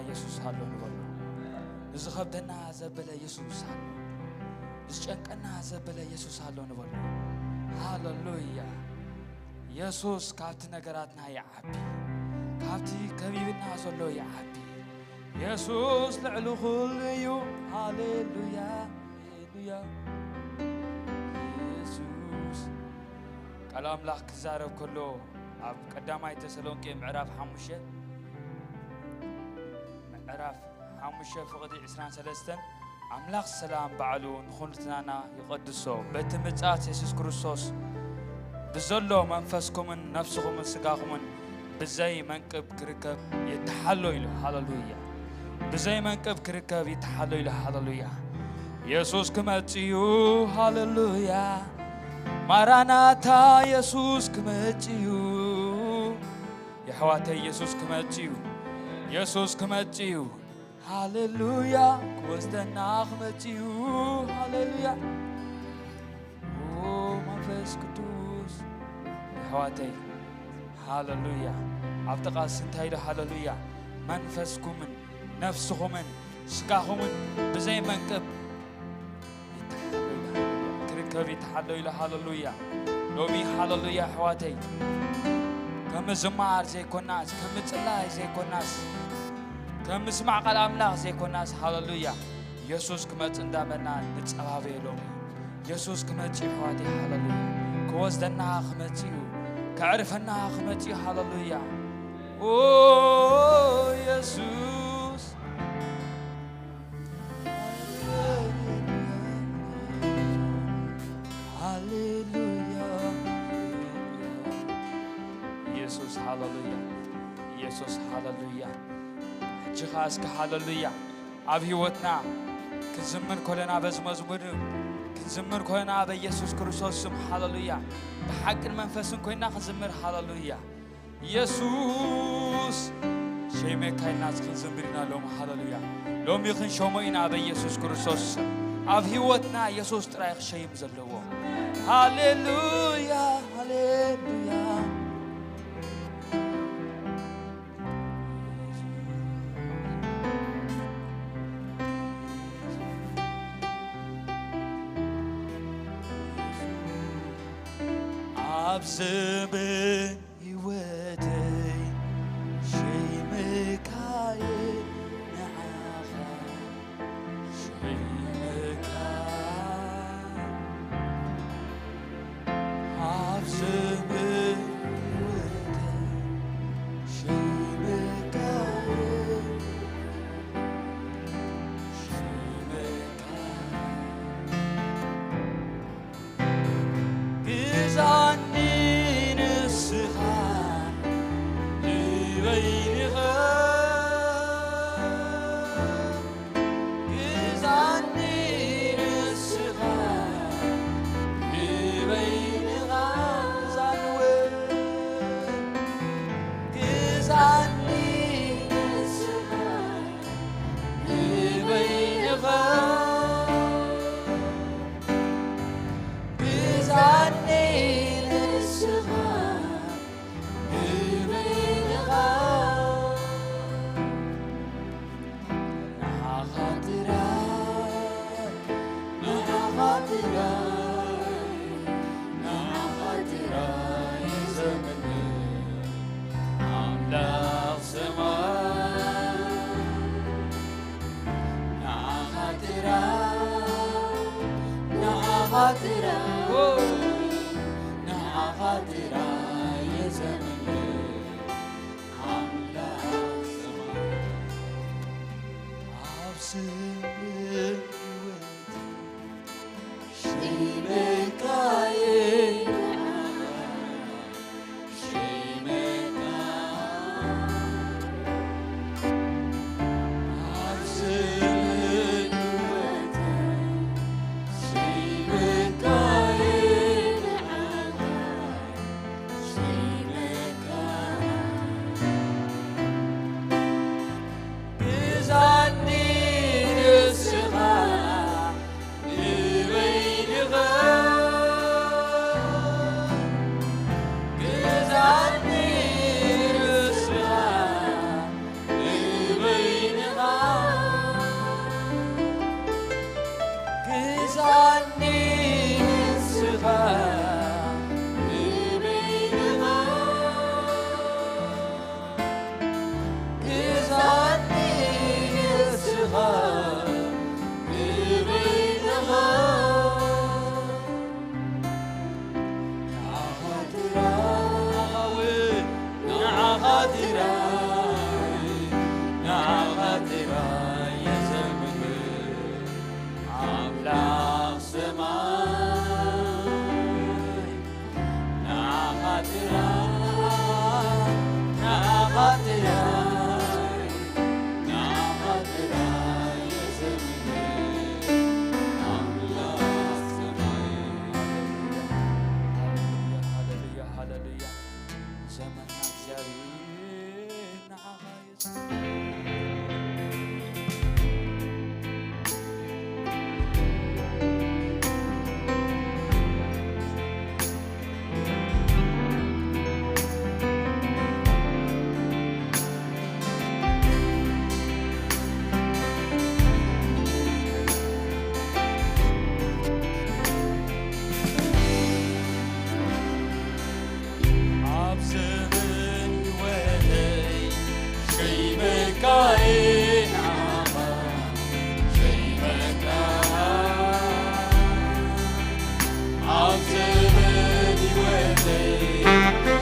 የሱስ ኣሎ ንበሎ። ንዝኸብደና ዘበለ የሱስ ኣሎ። ንዝጨንቀና ዘበለ የሱስ ኣሎ ንበሎ። ሃለሉያ። የሱስ ካብቲ ነገራትና ይዓቢ፣ ካብቲ ከቢብና ዘሎ ይዓቢ። የሱስ ልዕሊ ኩሉ እዩ። ሃሌሉያ፣ ሃሌሉያ። የሱስ ቃል ኣምላኽ ክዛረብ ከሎ ኣብ ቀዳማይ ተሰሎንቄ ምዕራፍ ሓሙሽተ፣ ምዕራፍ ሓሙሽተ ፍቕዲ ዕስራን ሰለስተን፣ ኣምላኽ ሰላም ባዕሉ ንኹልትናና ይቐድሶ፣ በቲ ምጽኣት የሱስ ክርስቶስ ብዘሎ መንፈስኩምን ነፍስኹምን ስጋኹምን ብዘይ መንቅብ ክርከብ ይተሓሎ ኢሉ። ሃለሉያ። ብዘይ መንቅብ ክርከብ ይተሓሎ ኢሉ። ሃለሉያ። የሱስ ክመጽእ እዩ። ሃለሉያ። ማራናታ፣ የሱስ ክመጽእ እዩ። የሕዋተይ፣ የሱስ ክመጽእ እዩ። የሱስ ክመጽእ እዩ። ሃሌሉያ። ክወስደና ክመጽእ እዩ። ሃሌሉያ። ኦ መንፈስ ቅዱስ፣ የሕዋተይ፣ ሃሌሉያ። ኣብ ጥቓ ስንታይ ኢሉ ሃሌሉያ። መንፈስኩምን ነፍስኹምን ስጋኹምን ብዘይ መንቅብ ይተሓሎ ኢሉ፣ ክርከብ ይተሓሎ ኢሉ። ሃለሉያ። ሎሚ ሃለሉያ ኣሕዋተይ፣ ከም ምዝማር ዘይኮናስ፣ ከም ምጽላይ ዘይኮናስ፣ ከም ምስማዕ ቃል ኣምላኽ ዘይኮናስ፣ ሃለሉያ፣ የሱስ ክመጽእ እንዳበልና ንጸባበየ ሎሚ። የሱስ ክመጽእ እዩ ኣሕዋተይ፣ ሃለሉያ። ክወስደና ክመጽእ እዩ፣ ከዕርፈና ክመጽእ እዩ። ሃለሉያ። ኦ የሱስ፣ ሃሌሉያ። ኢየሱስ ሃሌሉያ፣ ኢየሱስ ሃሌሉያ። ሕጂ ኸኣ እስከ ሃሌሉያ ኣብ ህይወትና ክንዝምር ከለና፣ በዚ መዝሙር ክንዝምር ከለና፣ በኢየሱስ ክርስቶስ ስም ሃሌሉያ፣ ብሓቅን መንፈስን ኮይና ክንዝምር ሃሌሉያ። የሱስ ሸይመካ ኢልና ክንዝምር ኢና ሎሚ። ሃሌሉያ። ሎሚ ክንሸሞ ኢና በኢየሱስ ክርስቶስ ስም። ኣብ ህይወትና የሱስ ጥራይ ክሸይም ዘለዎ። ሃሌሉያ፣ ሃሌሉያ። ኣብ ዘመን ህይወተይ ሸይመካየ ንዓኻ ሸይመካ። ኣብ ዘመን ህይወተይ ሸይመካየ ሸይመካ። ግዛኒ ንስኻ ንበይንኻ፣ ግዛኒ ንስኻ ንበይንኻ፣ ግዛኒ ወይ ግዛኒ ንስኻ ንበይንኻ፣ ግዛኒ ንስኻ ንበይንኻ። ንዓኻ ጥራይ፣ ንዓኻ ጥራይ፣ ንዓኻ ጥራይ ዘምልኽ ኣምላኽ ሰማይ። ንዓኻ ጥራይ፣ ንዓኻ ጥራይ፣ ንዓኻ ጥራይ ዘምልኽ ኣምላኽ ሰማይ። ኣብ ስምዒት ግዛኒ ንስኻ ግዛኒ ንስኻ ንበይንኻ፣ ግዛኒ ንስኻ ንበይንኻ። ንዓኻ ጥራይ፣ ንዓኻ ጥራይ፣ ንዓኻ ጥራይ የዘምር ኣምላኽ ሰማይ። ንዓኻ ጥራይ፣ ንዓኻ ጥራይ፣ ንዓኻ ጥራይ የዘምር ኣምላኽ ሰማይ። ሃሌሉያ፣ ሃሌሉያ፣ ሃሌሉያ። ዘመንና እግዚኣብሔር ንዓኻ የዘምር። ኣብ ዘመን ህይወተይ ሸይመካየ ንዓኻ ሸይመካ። ኣብ ዘመን ህይወተይ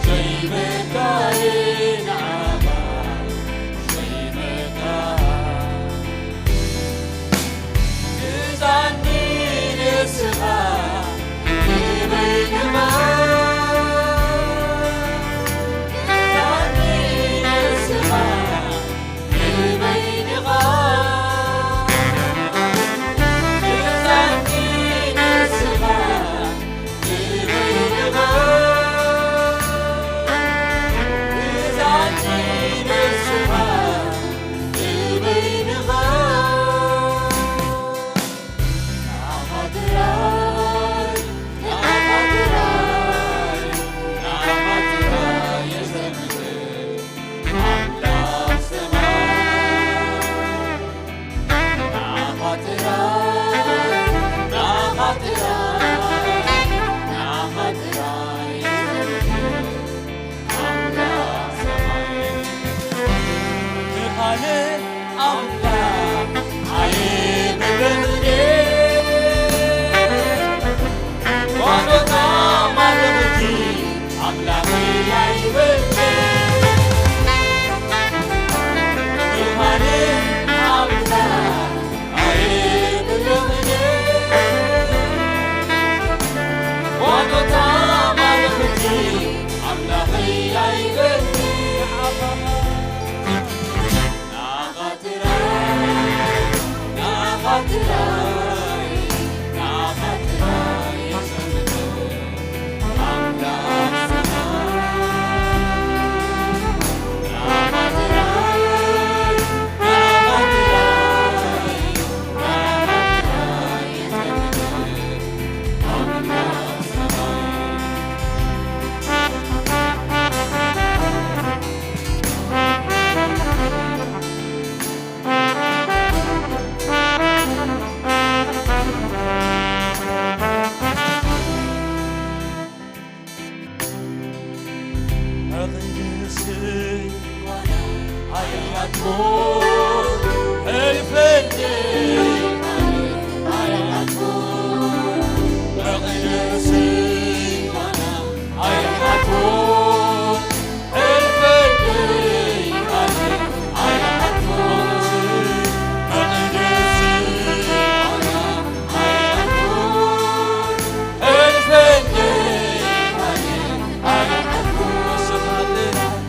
ሸይመካየ ንዓኻ ሸይመካ። ግዛኒ ንስኻ ንበይንኻ፣ ግዛኒ ንስኻ ንበይንኻ፣ ግዛኒ ንስኻ ንበይንኻ፣ ግዛኒ ንስኻ ንበይንኻ። ንዓኻ ጥራይ፣ ንዓኻ ጥራይ፣ ንዓኻ ጥራይ የዘምር ኣምላኽ ሰማይ። ንዓኻ ጥራይ፣ ንዓኻ ጥራይ፣ ንዓኻ ጥራይ የዘምር ኣምላኽ ሰማይ። ንኻልእ ኣምላኽ ኣይምልኽን፣ ጓኖት ኣማልኽቲ ኣምላኸይ ኣይብልን። ንኻልእ ኣምላኽ ኣይምልኽን፣ ጓኖት ኣማልኽቲ ኣምላኸይ ኣይብልን። ንዓኻ ጥራይ፣ ንዓኻ ጥራይ፣ ንዓኻ ጥራይ የዘምር ኣምላኽ ሰማይ። ንዓኻ ጥራይ፣ ንዓኻ ጥራይ፣ ንዓኻ ጥራይ የዘምር ኣምላኽ ሰማይ።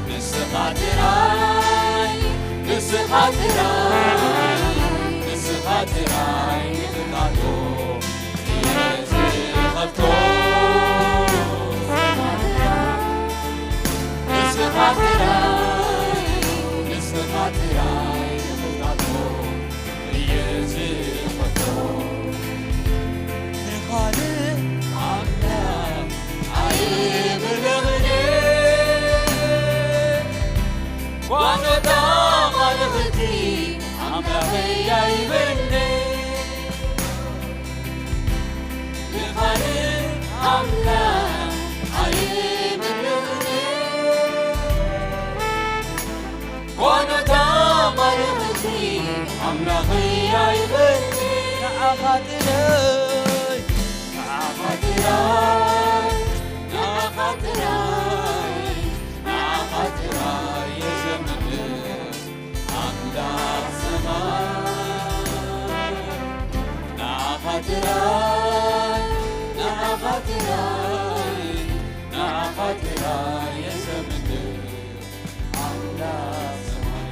ንስኻ ጥራይ፣ ንስኻ ጥራይ፣ ንስኻ ጥራይ ንኽታቶ እየ ዝኸፍቶ። ንስኻ ጥራይ፣ ንስኻ ጥራይ ንኽታቶ እየ ዝኸፍቶ። ንኻልእ ኣምላኽ ኣይምልኽን፣ ጓኖት ኣማልኽቲ ኣምላኸይ ኣይብልን። ኣምላኸይ ኣይበል ንዓኻ ጥራይ፣ ንዓኻ ጥራይ፣ ንዓኻ ጥራይ፣ ንዓኻ ጥራይ እየ ዘምልኽ ኣምላኽ ሰማይ። ንዓኻ ጥራይ፣ ንዓኻ ጥራይ፣ ንዓኻ ጥራይ እየ ዘምልኽ ኣምላኽ ሰማይ።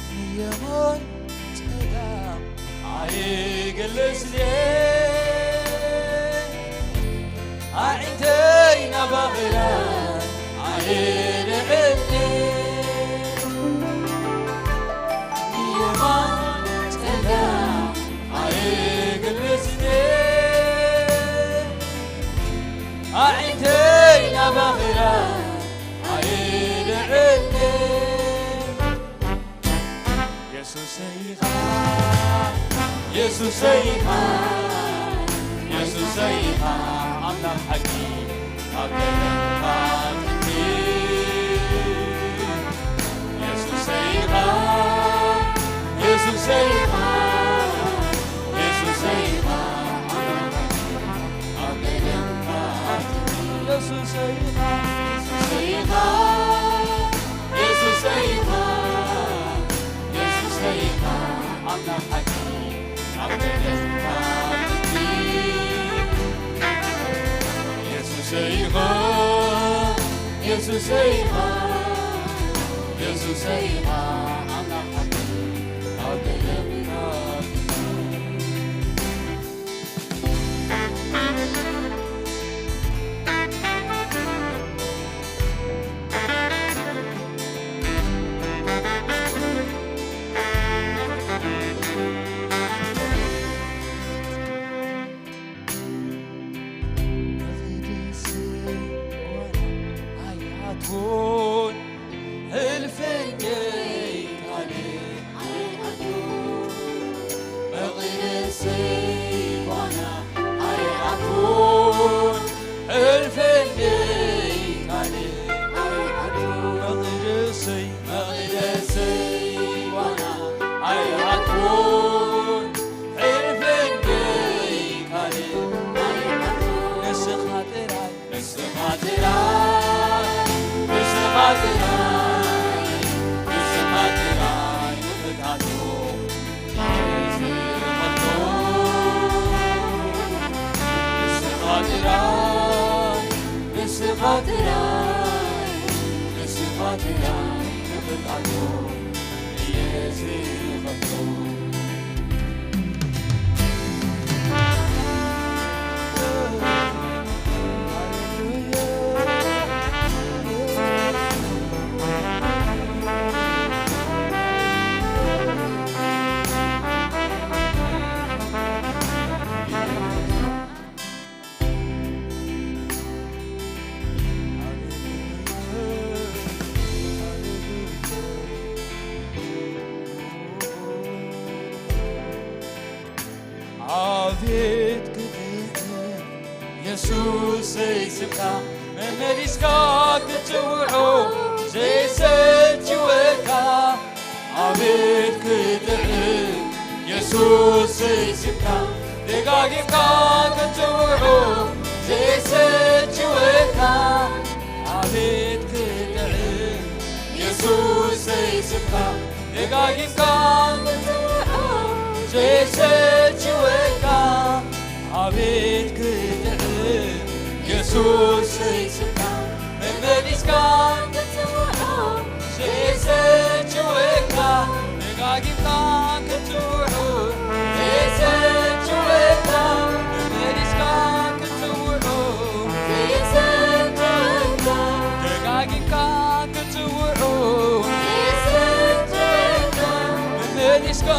ንየማን ጸጋም ኣይግለስልየ፣ ኣዒንተይ ናባኽላ ኣይልዕልየ። ንየማን ጸጋም ኣይግለስልየ፣ ኣዒንተይ ናባኽላ ኣይልዕልየ። የሱሰይ ኢኻ፣ የሱሰይ ኢኻ፣ የሱሰይ ኢኻ ኣምላኽ ሓቂ ካብ ቀደምካ ጥንቲ። የሱሰይ ኢኻ፣ የሱሰይ ኢኻ፣ የሱሰይ ኢኻ ኣምላኽ ሓቂ ካብ ቀደምካ ጥንቲ። የሱሰይ ኢኻ፣ የሱሰይ ኢኻ፣ የሱሰይ ኢኻ፣ የሱሰይ ኢኻ ኣምላኽ ሓቂ ካብ ቀደምካ ጥንቲ። የሱሰይ ኢኻ፣ የሱሰይ ኢኻ፣ የሱሰይ ኢኻ ኣምላኽ ሓቂ ካብ ቀደምካ ጥንቲ። ኣይኣትዎን ህልፍንገይ ካልእ ኣይኣትዎን መቕደሰይ ጓና ኣይኣትዎን ህልፍንገይ ካልእ ኣይኣትዎን መቕደሰይ መቕደሰይ ጓና ኣይኣትዎን ህልፍንገይ ካልእ ኣይኣትዎን ንስኻ ጥራይ ንስኻ ጥራይ፣ ንስኻ ጥራይ፣ ንስኻ ጥራይ ንፍታቶ ዝኸፍቶ። ንስኻ ጥራይ፣ ንስኻ ጥራይ፣ ንስኻ ጥራይ ንፍታቶ እየ ዝኸፍቶ። ኣቤት ክብር የሱሰይ ስምካ መመሊስካ ክትጽውዖ ዘይሰልችወካ ኣቤት ክጥዕም የሱሰይ ስምካ ደጋጊምካ ክትጽውዖ ዘይሰልችወካ ኣቤት ክጥዕም የሱሰይ ስምካ ደጋጊምካ ክትጽውዖ ዘይሰልችወካ ኣቤት ክጥዕም የሱሰይ ስምካ መመሊስካ ክትጽውዖ ዘይሰልችወካ ደጋጊምካ ክትጽውዖ ዘይሰልችወካ መመሊስካ ክትጽውዖ ዘይሰልችወካ ደጋጊምካ ክትጽውዖ ዘይሰልችወካ መመሊስካ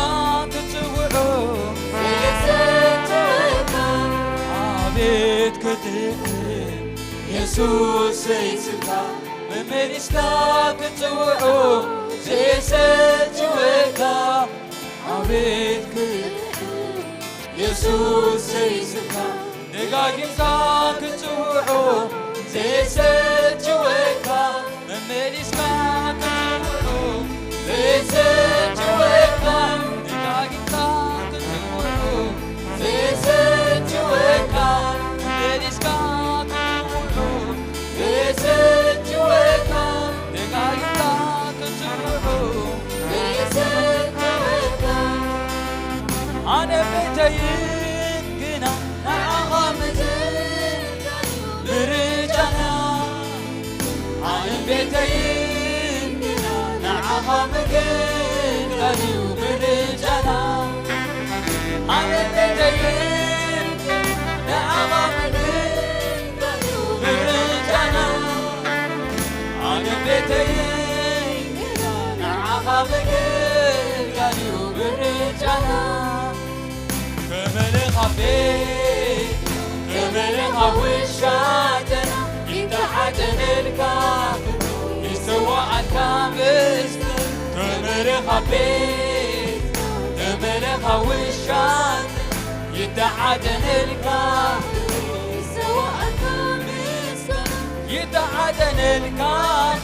ክትጽውዖ ዘይሰልችወካ ኣቤት ክጥዕም የሱሰይ ስምካ መሊስካ ክትጽውዖ ዘየሰልችወካ ኣቤት ክብሪ የሱስ ዘይስካ ደጋጊምካ ክትጽውዖ ዘየሰልችወካ መመሊስካ ክትጽውዖ ዘየሰልችወካ ደጋጊምካ ክትጽውዖ ዘየሰልችወካ መመሊስካ ክትጽውዖ ዘየሰልችወካ ደጋጊምካ ክትጽውዖ ዘየሰልችወካ ኣነ ቤተይን ግና ንዓኻ ምትንካን እዩ ምርጫና ኣነ ቤተይን ግና ንዓኻ ምትንካን እዩ ምርጫና ኣነ ቤተይን ግና ንዓኻ ምትንካን እዩ ምርጫና ኣነ ቤተይን ግና ንዓኻ ምትንካን እዩ ምርጫና ተመለኻ ቤት ተመለኻ ውሻተና ይተዓደለልካ ይሰዋኣልካ ምስ ተመለኻ ቤት ተመለኻ ውሻተና ይተዓደለልካ ይሰዋኣልካ ምስ ይተዓደለልካ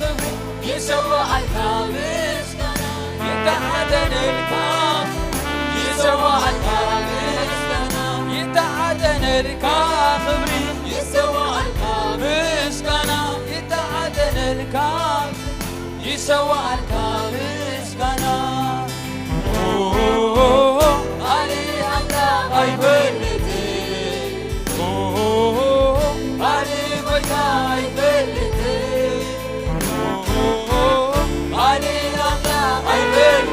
ክብሪ ይሰዋኣልካ ምስጋና ይተዓደለልካ ይሰዋኣልካ ምስጋና ይተዓደለልካ ክብሪ ይሰዋኣልካ ምስጋና ይተዓደለልካ ይሰዋኣልካ ምስጋና ቃሊ ኣምላኽ ኣይፈልጥን ቃሊ ጎይታ ኣይፈልጥን ቃሊ ኣምላኽ ኣይፈልጥን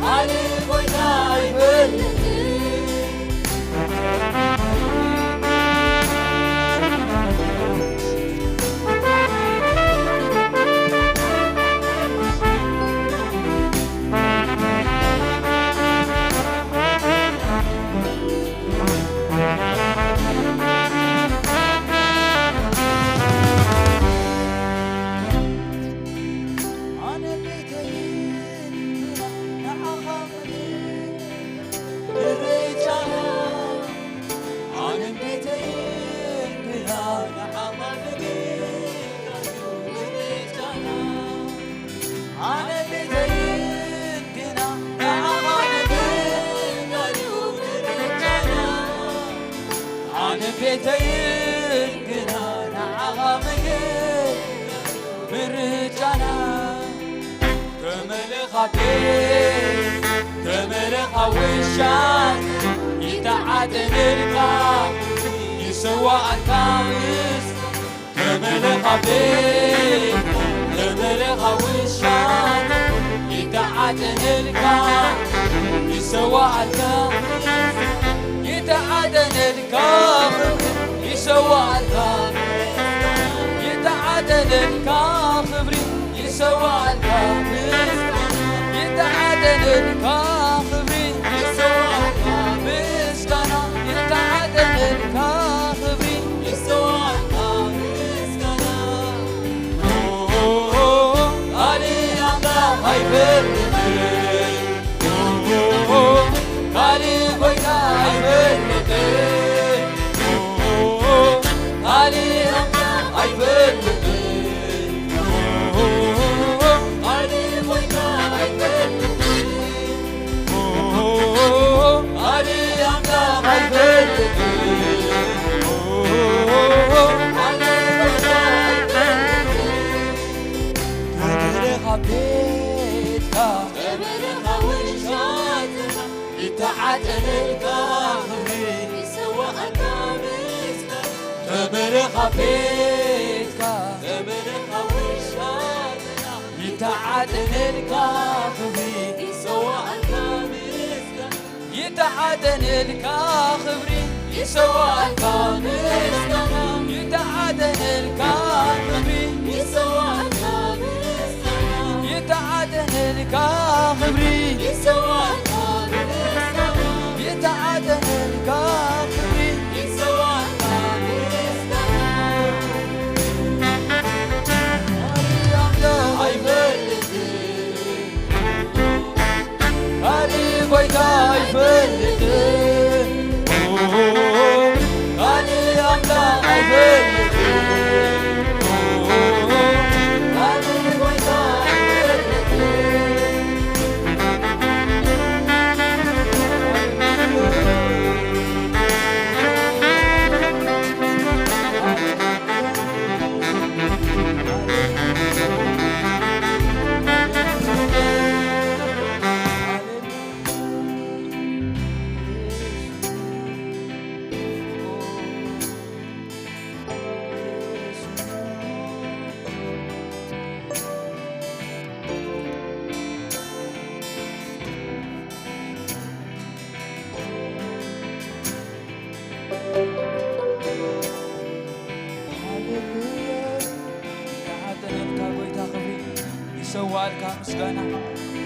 ቃሊ ጎይታ ኣይፈልጥን ኣነ ቤተይን ግና ንዓኻ ምግብ ምርጫና ተመለኻ ቤት ተመለኻ ውሻት ይተዓደለልካ ይሰዋኣልካ ምስ ተመለኻ ቤት ተመለኻ ውሻት ይተዓደለልካ ይሰዋኣልካ ይተዓደለልካ ይሰዋኣልካ ይተዓደለልካ ክብሪ ይሰዋኣልካ ይተዓደለልካ ክብሪ ይሰዋኣልካ ምስጋና ይተዓደለልካ ክብሪ ይሰዋኣልካ ምስጋና ቃሊ ኣምላኽ ኣይፈልጥን ቃሊ ጎይታ ኣይፈልጥን ቃሊ ኣምላኽ ኣይፈልጥን ቃሊ ጎይታ ኣይፈልጥን ቃሊ ኣምላኽ ኣይፈልጥን ቃሊ ጎይታ ኣይፈልጥን ተመለኻ ቤትካ ተመለኻ ውሻትካ ይተዓደለልካ ክብሪ ይሰዋኣልካ ምስጋና ተመለኻ ቤትካ ተመለኻ ውሻትካ ይተዓደለልካ ክብሪ ይሰዋኣልካ ምስጋና ይተዓደለልካ ክብሪ ይሰዋኣልካ ምስጋና ይተዓደለልካ ክብሪ ይሰዋኣልካ ምስጋና ይተዓደለልካ ክብሪ ይሰዋኣልካ ምስጋና ይተዓደለልካ ክብሪ ይሰዋኣልካ ምስጋና ንዋልካ ምስጋና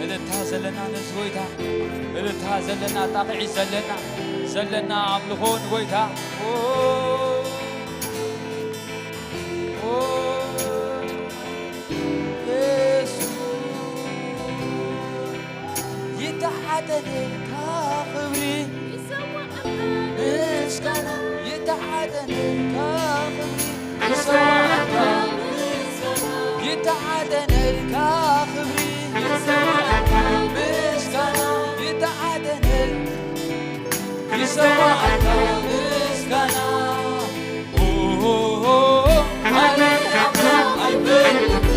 እልልታ ዘለና ነዚ ጎይታ እልልታ ዘለና ጣቕዒ ዘለና ዘለና ኣምልኾ ንጎይታ ኦ፣ ኦ፣ የሱስ ይተሓተነልካ ክብሪ ምስጋና ይተሓተነልካ ክብሪ ይተሓተነልካ ክብሪ ምስጋና ይተሓተነል ይሰዋእካ ምስጋና ሃሌ ኣምላኽ ኣይፈልጥን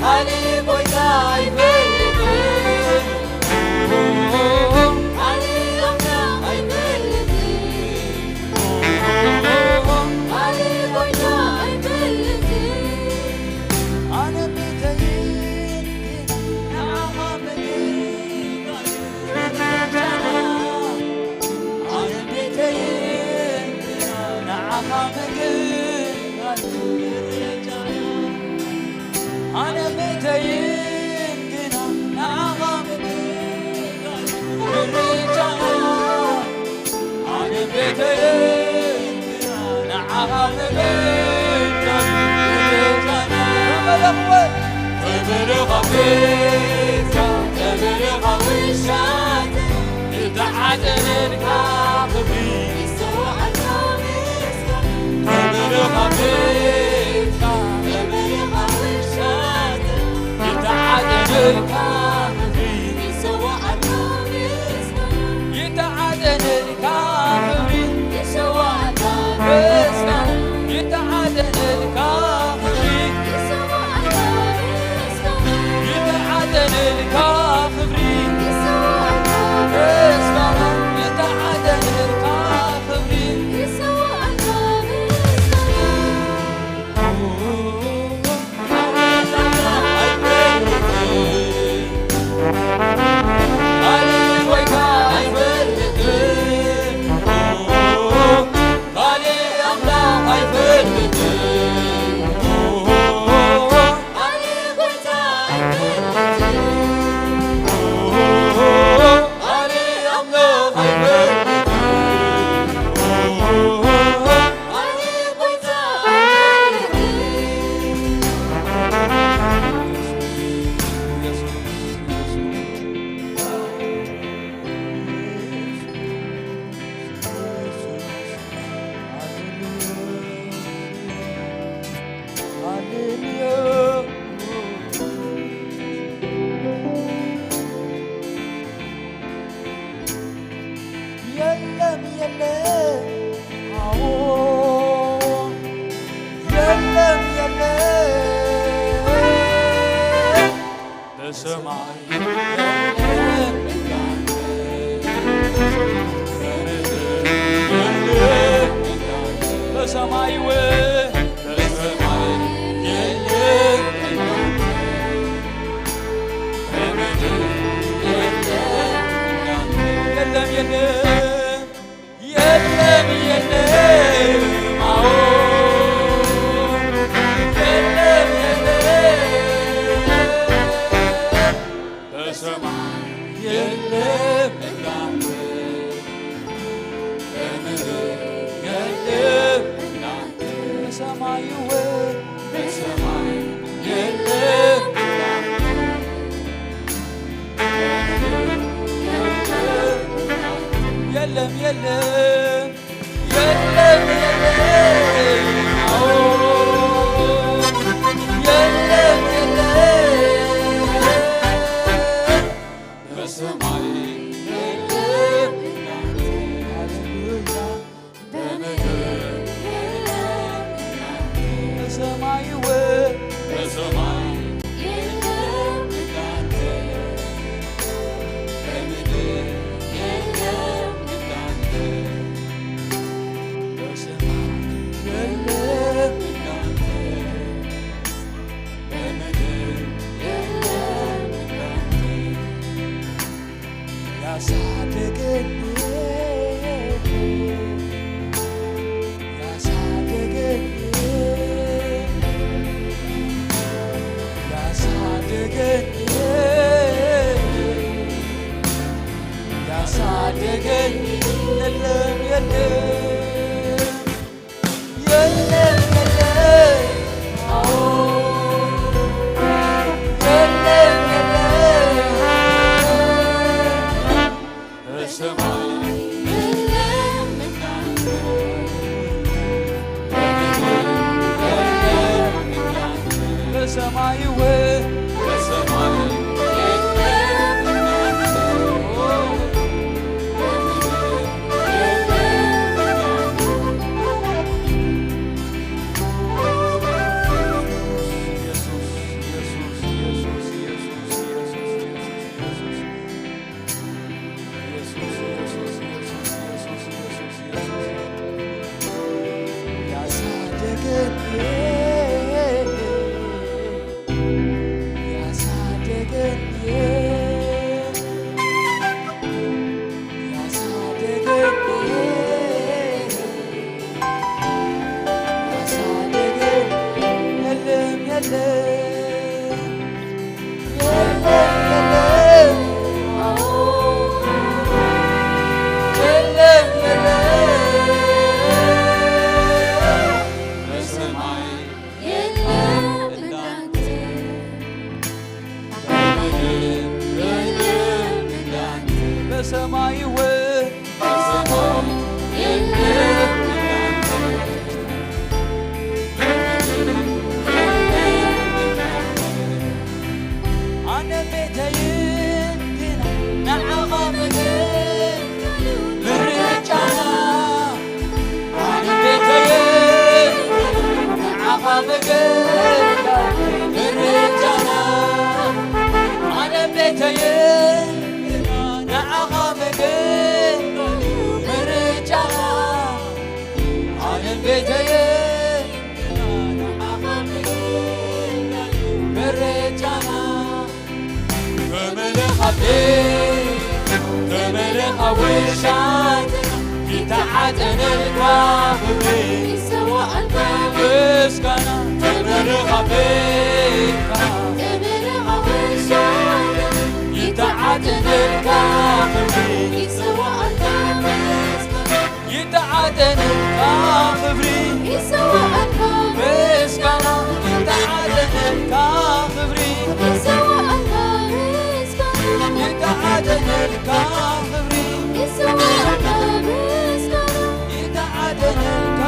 ሃሌ ጎይታ ኣይፈልጥን ሃሌ ኣምላኽ ኣይፈልጥን ሃሌ ጎይታ ኣይፈልጥን ኣነ ቤተይን ንዓኻ መገብ ኣነ ቤተይ ንዓኻ ምግልጋል ምርጫ ኣነ ቤተይ ግና ንዓኻ ምግልጋል ምርጫ ኣነ ቤተይ ንዓኻ ምግልጋል ምርጫ ተበረኽ ተበረኻ ቤትካ ተበረኻ ውሻት ዝተሓደረልካ ክብሪ ይሰዋእካ ምስጋና ተበረኻ ቤትካ ተበረኻ ውሻት ዝተሓደረልካ ክብሪ ይሰዋእካ ምስጋና ይተሓደረልካ ክብሪ ይሰዋእካ ምስጋና ይተሓደረልካ ክብሪ ይሰዋእካ ምስጋና ይተሓደረልካ ክብሪ ይሰዋእካ ምስጋና ይተሓደረልካ ክብሪ ይሰዋእካ ምስጋና የለም የለም አዎ የለም የለም በሰማይ በሰማይ በሰማይ የለም የለም የለም የለም አዎ የለም የለም በሰማይ የለም እንዳንተ በምድር የለም እንዳንተ በሰማይ ወይ በሰማይ የለም እንዳንተ የለም የለም የለም የለም አዎ የለም የለም በሰማይ የለም እንዳንተ ሃሌሉያ በምድር የለም እንዳንተ በሰማይ ወይ በሰማይ የለም እንዳንተ በምድር የለም እንዳንተ በሰማይ የለም እንዳንተ በምድር የለም እንዳንተ ያሳደገኝ ያሳደገኝ ኣይወ በሰማይ የለም እንዳንተ፣ በምድር የለም እንዳንተ። ኢየሱስ፣ ኢየሱስ፣ ኢየሱስ። ኢየሱስ፣ ኢየሱስ፣ ኢየሱስ፣ ኢየሱስ፣ ኢየሱስ፣ ኢየሱስ። ያሳደገኝ፣ ያሳደገኝ፣ ያሳደገኝ፣ ያሳደገኝ የለም፣ የለም። በሰማይ ወ ኣነ ቤተይን ግና ንዓኻ ምግልጋል ምርጫና። ኣነ ቤተይን ንዓኻ ምግልጋል ምርጫና። ኣነ ቤተይን ንዓኻ ምግልጋል ምርጫና። ኣነ ቤተይን ንዓኻ ምግልጋል ምርጫና። ተመለኻ ቤት፣ ተመለኻ ውሻት፣ ይተዓጠነልካ ክብሪ፣ ይሰዋኣልካ ምስጋና። ተመለኻ ቤት፣ ተመለኻ ውሻት፣ ይተዓጠነልካ ክብሪ፣ ይሰዋኣልካ ምስጋና። ይተዓጠነልካ ክብሪ፣ ይሰዋኣልካ ምስጋና። ይተዓጠነልካ ክብሪ፣ ይሰዋኣልካ ምስጋና። ይተዓጠነልካ ክብሪ፣ ይሰዋኣልካ ምስጋና። ይተዓጠነልካ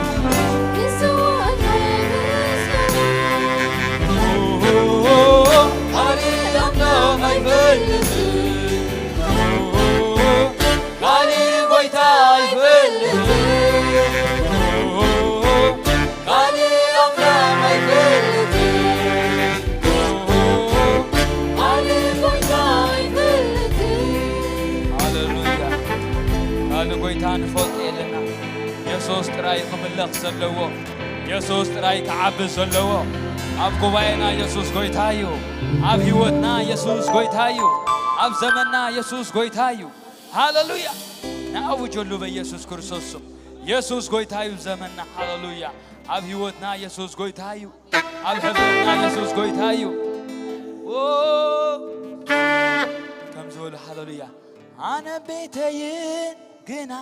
ክብሪ፣ ይሰዋኣልካ ምስጋና። ቃል ኣምላኽ ኣይፈልጥን። ቃል ጎይታ ይፈልጥ፣ ቃል ኣምላኽ ኣይፈልጥ፣ ቃል ጎይታ ይፈልጥ። ሃሌሉያ። ቃል ጎይታ ንፈልጦ የለና። የሱስ ጥራይ ክምለኽ ዘለዎ፣ የሱስ ጥራይ ክዓቢ ዘለዎ። ኣብ ጉባኤና የሱስ ጎይታ እዩ። ኣብ ህይወትና የሱስ ጎይታ እዩ። ኣብ ዘመንና የሱስ ጎይታ እዩ። ሃሌሉያ! ንኣውጀሉ በኢየሱስ ክርስቶስ ስም። የሱስ ጎይታ እዩ ዘመንና። ሃሌሉያ! ኣብ ህይወትና የሱስ ጎይታ እዩ። ኣብ ሕብረትና የሱስ ጎይታ እዩ። ኦ! ከም ዝበሉ ሃሌሉያ! ኣነ ቤተይን ግና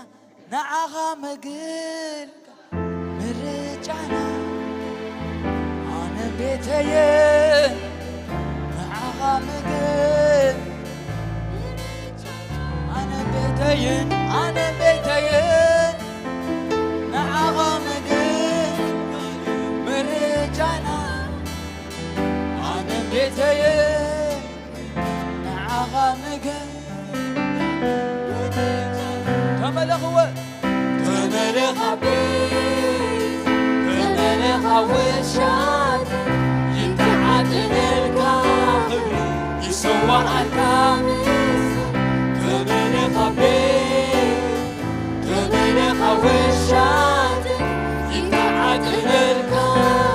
ንዓኻ ምግልጋል ምርጫና። ኣነ ቤተይን ንዓኻ ምግል-፣ ኣነ ቤተይን፣ ኣነ ቤተይን ንዓኻ ምግልጋል ምርጫና። ኣነ ቤተይን ንዓኻ ምግል-፣ ተመለኽወ፣ ተመለኻ ቤት፣ ተመለኻ ውሻት፣ ይተዓጠነልካ ክብሪ፣ ይሰዋኣልካ ምስጋና። ተመለኻ ቤት፣ ተመለኻ ውሻት፣ ይተዓጠነልካ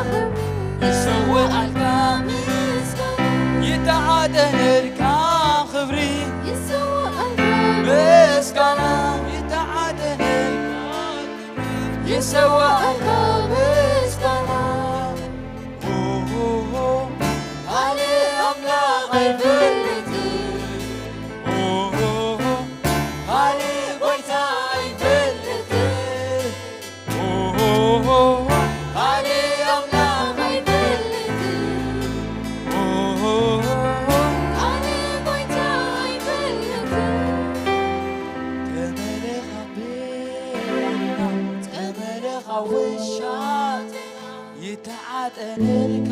ክብሪ፣ ይሰዋኣልካ ምስጋና። ይተዓጠነልካ ክብሪ፣ ይሰዋኣልካ ምስጋና። ይተዓጠነልካ ክብሪ፣ ይሰዋኣልካ ምስጋና። ኦሆሆ፣ ካልእ ኣምላኽ ኣይፈልጥን። ኦሆሆ፣ ካልእ ጎይታ ኣይፈልጥን። ኦሆሆ፣ ካልእ ኣምላኽ ኣይፈልጥን። ኦሆሆ፣ ካልእ ጎይታ ኣይፈልጥን። ተመለኻ ቤትና፣ ተመለኻ ውሻ ይተዓጠነልካ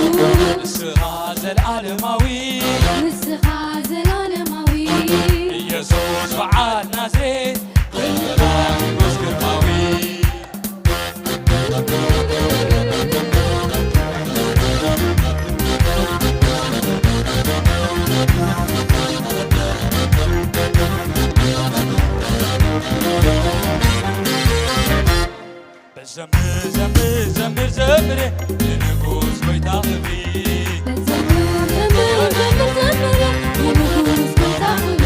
ዘምር ዘምር ዘምር ዘምር ንንጉስ ጎይታ ክብሪ። ዘምር ዘምር ዘምር ዘምር ንንጉስ ጎይታ ክብሪ።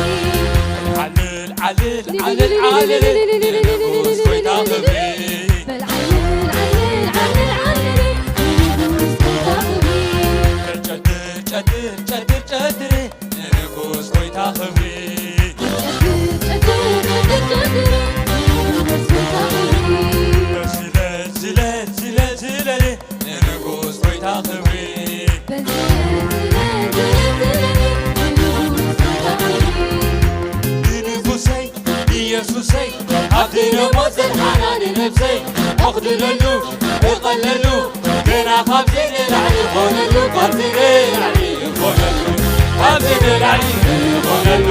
ዓልል ዓልል ዓልል ዓልል ንንጉስ ጎይታ ክብሪ። በል ዓልል ዓልል ዓልል ዓልል ንንጉስ ጎይታ ክብሪ። ጨድር ጨድር ጨድር ጨድር ንንጉስ ጎይታ ክብሪ። ጨድር ጨድር ጨድር ጨድር ንንጉስ ጎይታ ክብሪ። ዝለ ዝለ ዝለ ዝለል ንንጉስ ጎይታ ክብሪ። በል ዝለ ዝለ ዝለ ዝለ ንንጉስ ጎይታ ክብሪ። ንንጉሰይ ኢየሱሰይ ኣብቲ ንሞት ዘድሓና ንነብሰይ ኣኽድለሉ እቐለሉ ገና ካብዚ ንላዕሊ ኾነሉ ካብዚ ንላዕሊ ኾነሉ ካብዚ ንላዕሊ ኾነሉ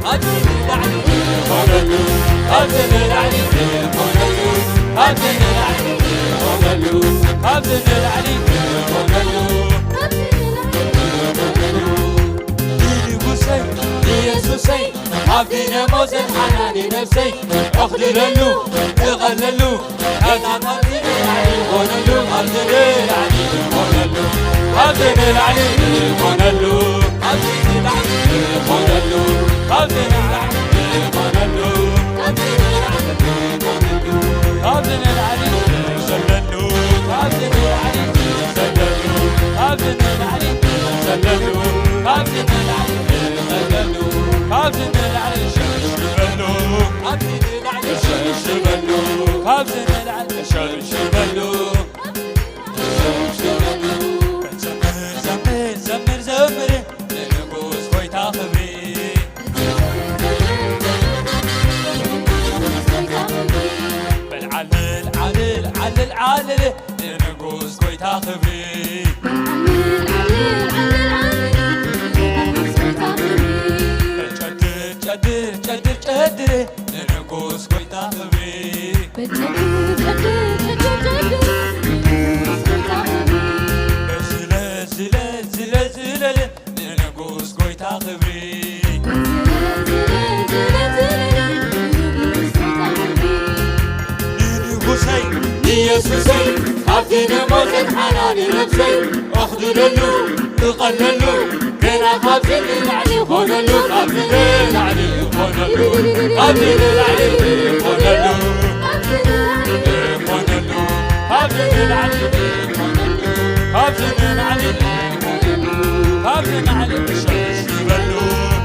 ካብዚ ንላዕሊ ኾነሉ ካብዚ ንላዕሊ ኾነሉ ካብዚ ንላዕሊ ኾነሉ ካብዚ ንላዕሊ ኾነሉ ንንጉሰይ ኢየሱሰይ ኣብቲ ንሞት ዘድሓና ንነብሰይ ኣኽድለሉ እቐለሉ ገና ካብዚ ንላዕሊ ኾነሉ ካብዚ ንላዕሊ ኾነሉ ካብዚ ንላዕሊ ኾነሉ ካብዚ ንላዕሊ ኾነሉ ካብዚ ንላዕሊ ኾነሉ ካብዚ ንላዕሊ ኾነሉ ካብዚ ንላዕሊ ዘለሉ ካብዚ ንላዕሊ ዘለሉ ካብዚ ንላዕሊ ዘለሉ ካብዚ ንላዕሊ ዘለሉ ካብዚ ንላዕሊ ሸብሽበሉ ካብዚ ንላዕሊ ሸብሽበሉ ካብዚ ንላዕሊ ሸብሽበሉ ሸብሽበሉ ዘምር ዘምር ዘምር ዘምር ንንጉስ ጎይታ ክብሪ በል ዓልል ዓልል ዓልል ዓልል ንንጉስ ጎይታ ክብሪ ጨድር ጨድር ጨድር ጨድር ንንጉስ ጎይታ ክብሪ ዝለ ዝለ ዝለ ዝለል ንንጉስ ጎይታ ክብሪ ንንጉሰይ ኢየሱሰይ ካብቲ ንሞት ዘድሓና ንነብሰይ ኣኽድለሉ እቐለሉ ገና ካብዚ ንላዕሊ ኾነሉ ካብዚ ንላዕሊ ኾነሉ ካብዚ ንላዕሊ ኾነሉ ኾነሉ ካብዚ ንላዕሊ ኾነሉ ካብዚ ንላዕሊ ኾነሉ ካብዚ ንላዕሊ ሸብሽበሉ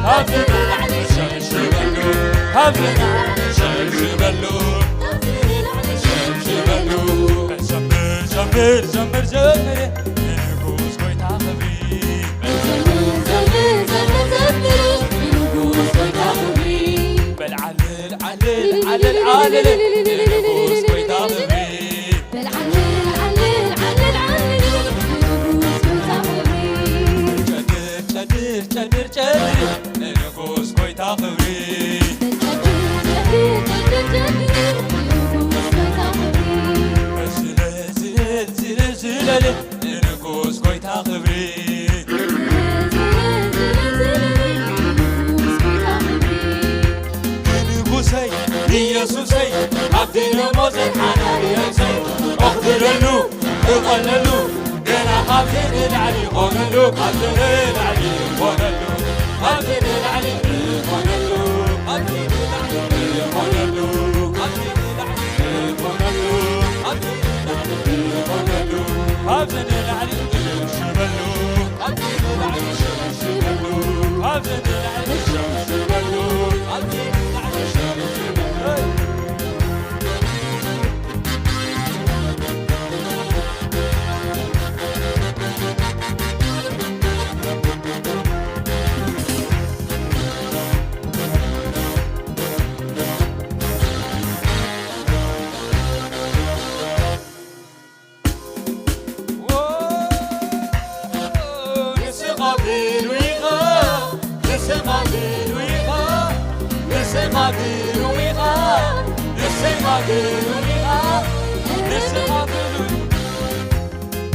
ካብዚ ንላዕሊ ሸብሽበሉ ካብዚ ንላዕሊ ሸብሽበሉ ሸብሽበሉ ዘምር ዘምር ዘምር ዘምር ንንጉስ ጎይታ ክብሪ በል ዓልል ዓልል ዓልል ዓልል ንንጉስ ጎይታ ክብሪ ጨድር ጨድር ጨድር ጨድር ንንጉስ ጎይታ ክብሪ ዝለ ዝለ ዝለ ዝለል ንንጉስ ጎይታ ክብሪ ንንጉሰይ ኢየሱሰይ ኣብቲ ንሞት ዘድሓና ንነብሰይ ኣኽብረሉ እቐለሉ ገና ካብዚ ንላዕሊ ኾነሉ ካብዚ ንላዕሊ ኾነሉ ካብዚ ንላዕሊ ኾነሉ ካብዚ ንላዕሊ ኾነሉ ካብዚ ንላዕሊ ኾነሉ ካብዚ ንላዕሊ ኾነሉ ካብዚ ንላዕሊ ሽበሉ ካብዚ ንላዕሊ ሽበሉ ካብዚ ንላዕሊ ሽበሉ ካብዚ ንላዕሊ ሽበሉ ንስኻ ብሉይ ኢኻ፣ ንስኻ ብሉይ ኢኻ፣ ንስኻ ብሉይ ኢኻ፣ ንስኻ ብሉይ ኢኻ፣ ንስኻ ብሉይ፣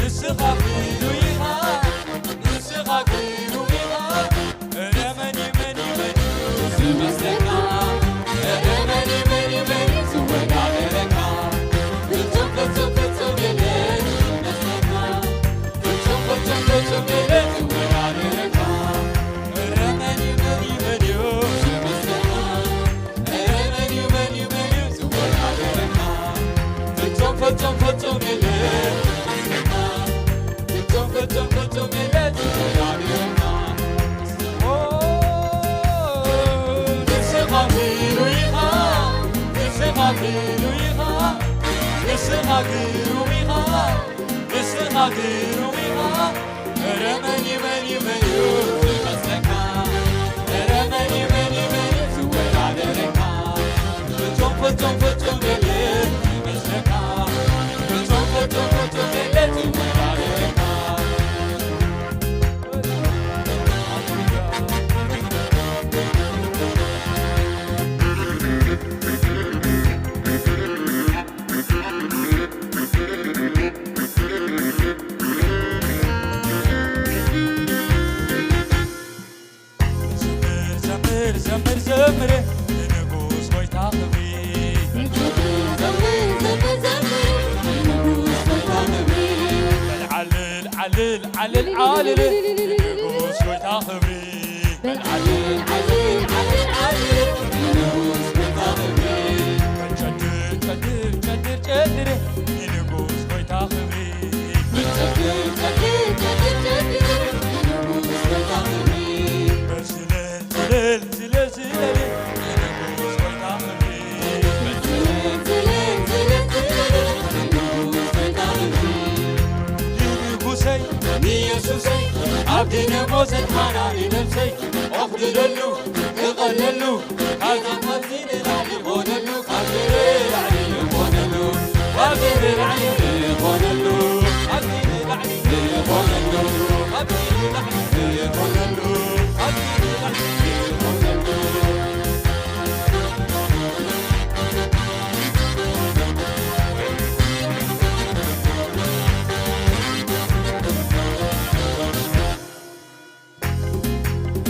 ንስኻ ብሉይ ኢኻ፣ ንስኻ ብሉይ ኢኻ። እረ መን እዩ፣ መን እዩ፣ መን እዩ ዝመስለካ? እረ መን እዩ፣ መን እዩ፣ መን እዩ ዝወዳደረካ? ፍጹም ፍጹም ፍጹም የለ፣ ፍጹም ፍጹም ፍጹም የለ፣ ዝወዳደረካ። ኦ፣ ንስኻ ፍሉይ ኢኻ፣ ንስኻ ፍሉይ ኢኻ፣ ንስኻ ግሩም ኢኻ፣ ንስኻ ግሩም ኢኻ። ኧረ መን እዩ፣ መን እዩ፣ መን እዩ ዝመስለካ? ኧረ መን እዩ፣ መን እዩ፣ መን እዩ ዝወዳደረካ? ፍጹም ፍጹም ፍጹም የለን ይመስለካ። ፍጹም ፍጹም ፍጹም የለን ይወዳደረካ። ዘምር ዘምር ዘምር ዘምር ንንጉስ ጎይታ ክብሪ። ዘምር ዘምር ዘምር ዘምር ንንጉስ ጎይታ ክብሪ። በል ዓልል ዓልል ዓልል ዓልል ንንጉስ ጎይታ ክብሪ። በል ዓልል ዓልል ዓልል ዓልል ንንጉስ ጎይታ ክብሪ። ጨድር ጨድር ጨድር ጨድር ንንጉስ ጎይታ ክብሪ። ጨድር ጨድር ጨድር ጨድር ንንጉስ ጎይታ ክብሪ። በል ዝለል ዝለል ዝለል ዝለል ንንጉስ ጎይታ ክብሪ። በል ዝለል ዝለል ዝለል ዝለል ንንጉስ ጎይታ ክብሪ። ንንጉሰይ ንየሱሰይ ኣብ ድነ ሞት ዘድሓና ንነብሰይ። ኣኽብረሉ፣ ክቐለሉ፣ ካብዚ ንላዕሊ ኾነሉ፣ ካብዚ ንላዕሊ ኾነሉ፣ ካብዚ ንላዕሊ ኾነሉ፣ ካብዚ ንላዕሊ ኾነሉ፣ ካብዚ ንላዕሊ ኾነሉ፣ ካብዚ ንላዕሊ ኾነሉ።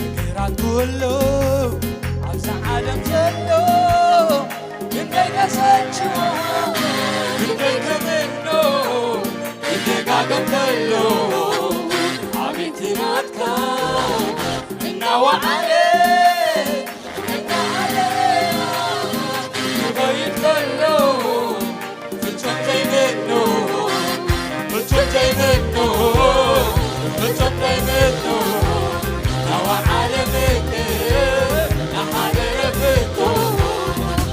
ነገራት ኩሉ ኣብዛ ዓለም ዘሎ ክንደይ ከሰልችዎ፣ ክንደይ ክምኖ፣ ክደጋገም ከሎ፣ ኣቤት ናትካ እናወዓለ፣ እናወዓለ ክኸይድ ከሎ፣ ፍጹም ዘይምኖ፣ ፍጹም ዘይምኖ፣ ፍጹም ዘይምኖ፣ ናወዓለ ፍቅር፣ ናሓደረ ፍቶ፣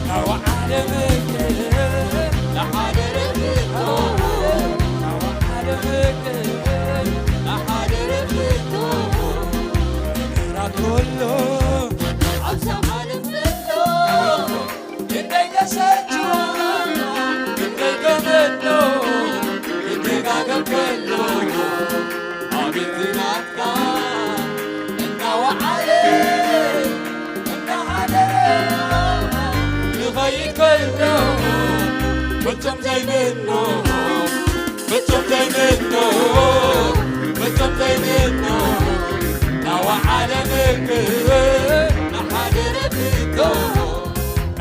ናወዓለ ፍቅር፣ ናሓደረ ፍቶ፣ ናወዓለ ፍቅር፣ ናሓደረ ፍቶ፣ ግራት ኩሉ ኣብዛ ዓለም ዘሎ ክንደይ ከሰልችዎ፣ ክንደይ ከመኖ፣ ክደጋገም ከሎ፣ ኣቤት ናትካ እናወዓለ፣ እናሓደረ፣ ክኸይድ ከሎ፣ ፍጹም ዘይምኖ፣ ፍጹም ዘይምኖ፣ ፍጹም ዘይምኖ፣ ናወዓለ ፍቅር፣ ናሓደረ ፍቶ፣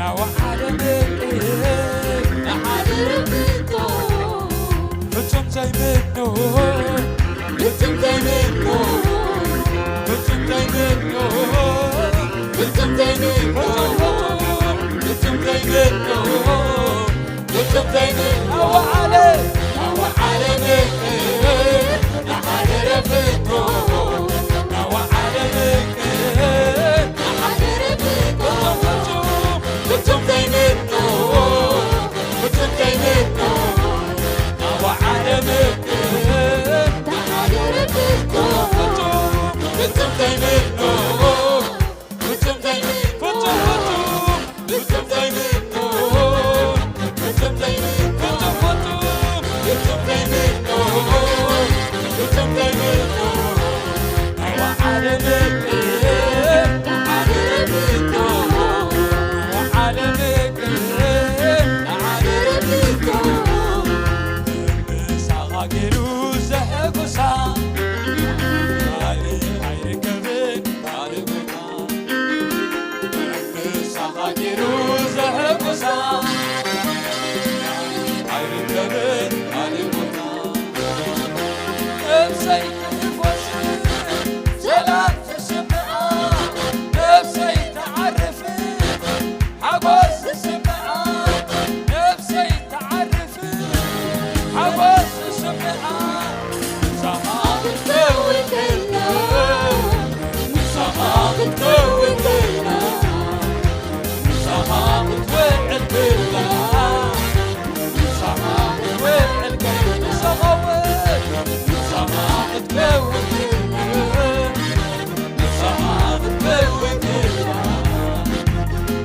ናወዓለ ፍቅር፣ ናሓደረ ፍቶ፣ ፍጹም ዘይምኖ፣ ፍጹም ዘይምኖ፣ ፍጹም ዘይምኖ፣ ፍጹም ዘይምኖ፣ ፍጹም ዘይምኖ፣ ፍጹም ዘይምኖ፣ ፍጹም ዘይምኖ፣ ናወዓለ፣ ናወዓለ ፍቅር፣ ናሓደረ ፍቶ፣ ናወዓለ ፍቅር፣ ናሓደረ ፍቶ፣ ፍጹም ዘይምኖ፣ ፍጹም ዘይምኖ፣ ናወዓለ ፍቅር፣ ናሓደረ ፍቶ፣ ፍጹም ዘይምኖ፣ ፍጹም ዘይምኖ፣ ፍጹም፣ ፍጹም፣ ፍጹም ዘይምኖ፣ ፍጹም ዘይምኖ፣ ፍጹም፣ ፍጹም፣ ከላ፣ ምሳኻ ክትውዕል ከላ፣ ምሳኻ እውን፣ ምሳኻ ክትከውን ከላ፣ ምሳኻ ክትከውን ከላ፣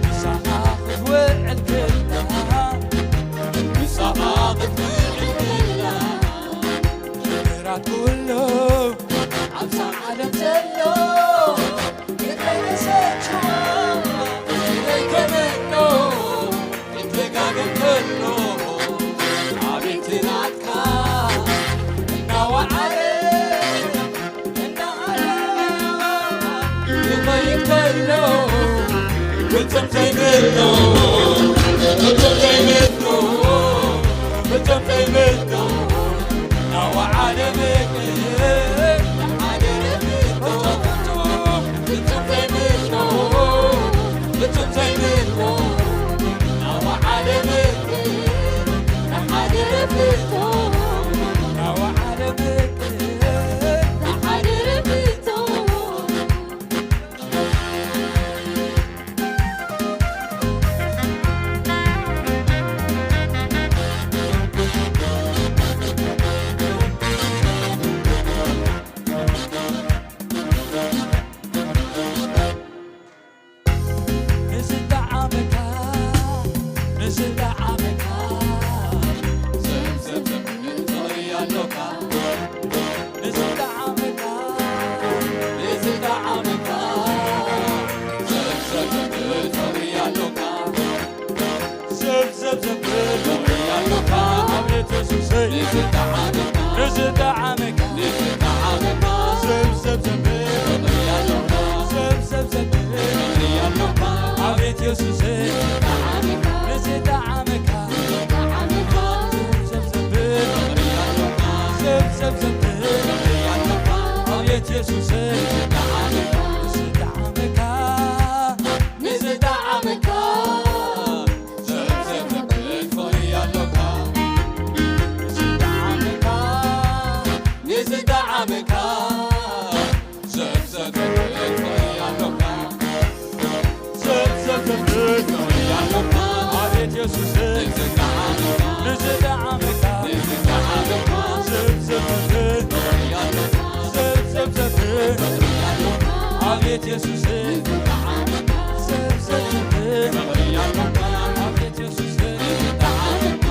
ምሳኻ ክትውዕል ከላ፣ ምሳኻ ክትውዕል ከላ፣ ሽግራት ኩሉ ኣብዛ ዓለም ዘሎ ይድረይ ተሰቻ፣ ይድረይ ከመኖ፣ ይደጋገም ከሎ፣ ኣቤት ናትካ እናወዓለ፣ እናዓለ፣ ይኸይድ ከሎ፣ ፍጹም ዘይብሎ፣ ፍጹም ዘይብሎ፣ ፍጹም ዘይብሎ፣ እናወዓለ፣ ፍጹም ዘይብሎ፣ ፍጹም ዘይብሎ፣ እናወዓለ፣ እናወዓለ፣ ንዝጠዓመካ፣ ንዝጠዓመካ፣ ዘምዘም ትኽሪ ኣሎካ። ንዝጠዓመካ፣ ንዝጠዓመካ፣ ዘምዘም ትኽሪ ኣሎካ። ዘምዘም ትኽሪ ኣሎካ። ኣቤት የሱሰይ። ንዝጠዓመካ፣ ንዝጠዓመካ፣ ዘምዘም ትኽሪ ኣሎካ። ዘምዘም ትኽሪ ኣሎካ። ኣቤት የሱሰይ። ንዝጠዓመካ፣ ንዝጠዓመካ፣ ዘምዘም ትኽሪ ኣሎካ። ዘምዘም ትኽሪ ኣሎካ። ኣቤት የሱሰይ። ንዝጠዓመካ፣ ንዝጠዓመካ፣ ዘምዘም ትኽሪ ኣሎካ። ንዝጠዓመካ፣ ንዝጠዓመካ፣ ዘምዘም ትኽሪ ኣሎካ። ዘምዘም ትኽሪ ኣሎካ። ኣቤት የሱስ። ንዝጠዓመካ፣ ንዝጠዓመካ፣ ንዝጠዓመካ፣ ዘምዘም ትኽሪ ኣሎካ። ዘምዘም ትኽሪ ኣሎካ። ኣቤት የሱስ። ንዝጠዓመካ፣ ዘምዘም ትኽሪ ኣሎካ። ኣቤት የሱስ። ንዝጠዓመካ፣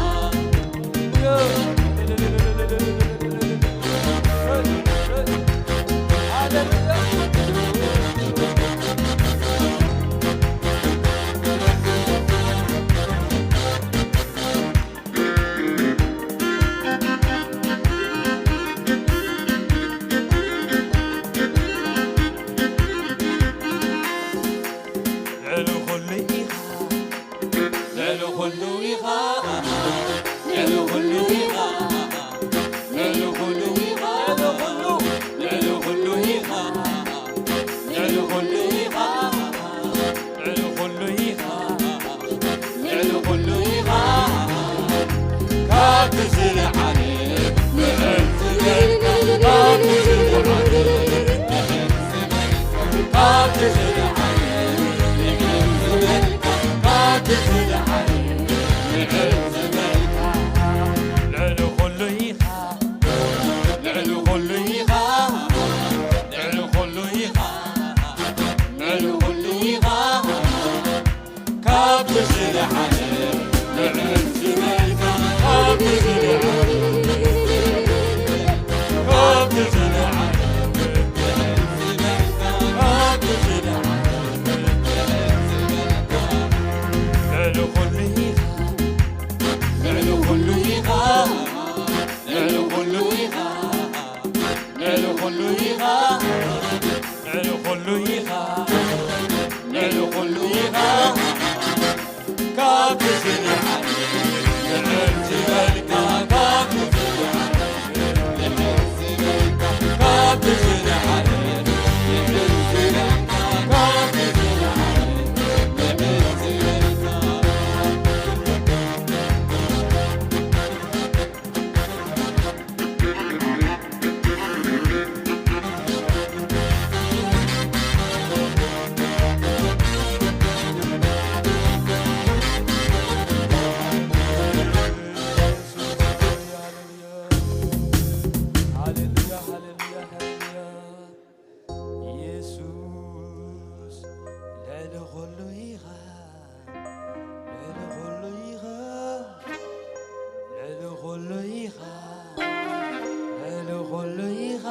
ልዕሊ ኹሉ ኢኻ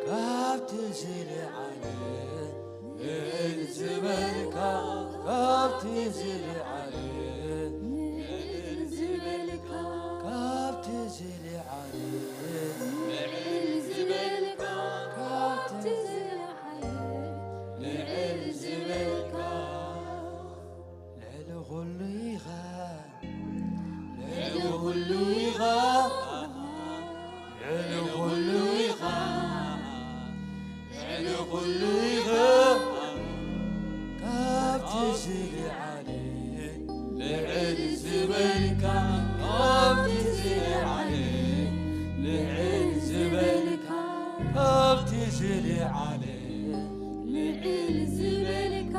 ካብቲ ዝለዓለ ልዕል ዝበልካ፣ ካብቲ ዝለዓለ ልዕል ዝበልካ፣ ካብቲ ዝለዓለ ልዕል ዝበልካ፣ ካብቲ ዝለዓለ ልዕል ዝበልካ፣ ልዕሊ ኹሉ ኢኻ፣ ልዕሊ ኹሉ ኢኻ፣ ልዕሊ ኹሉ ኢኻ፣ ልዕሊ ኹሉ ኢኻ፣ ካብቲ ዝለዓለ ልዕል ዝበልካ፣ ካብቲ ዝለዓለ ልዕል ዝበልካ፣ ካብቲ ዝለዓለ ልዕል ዝበልካ፣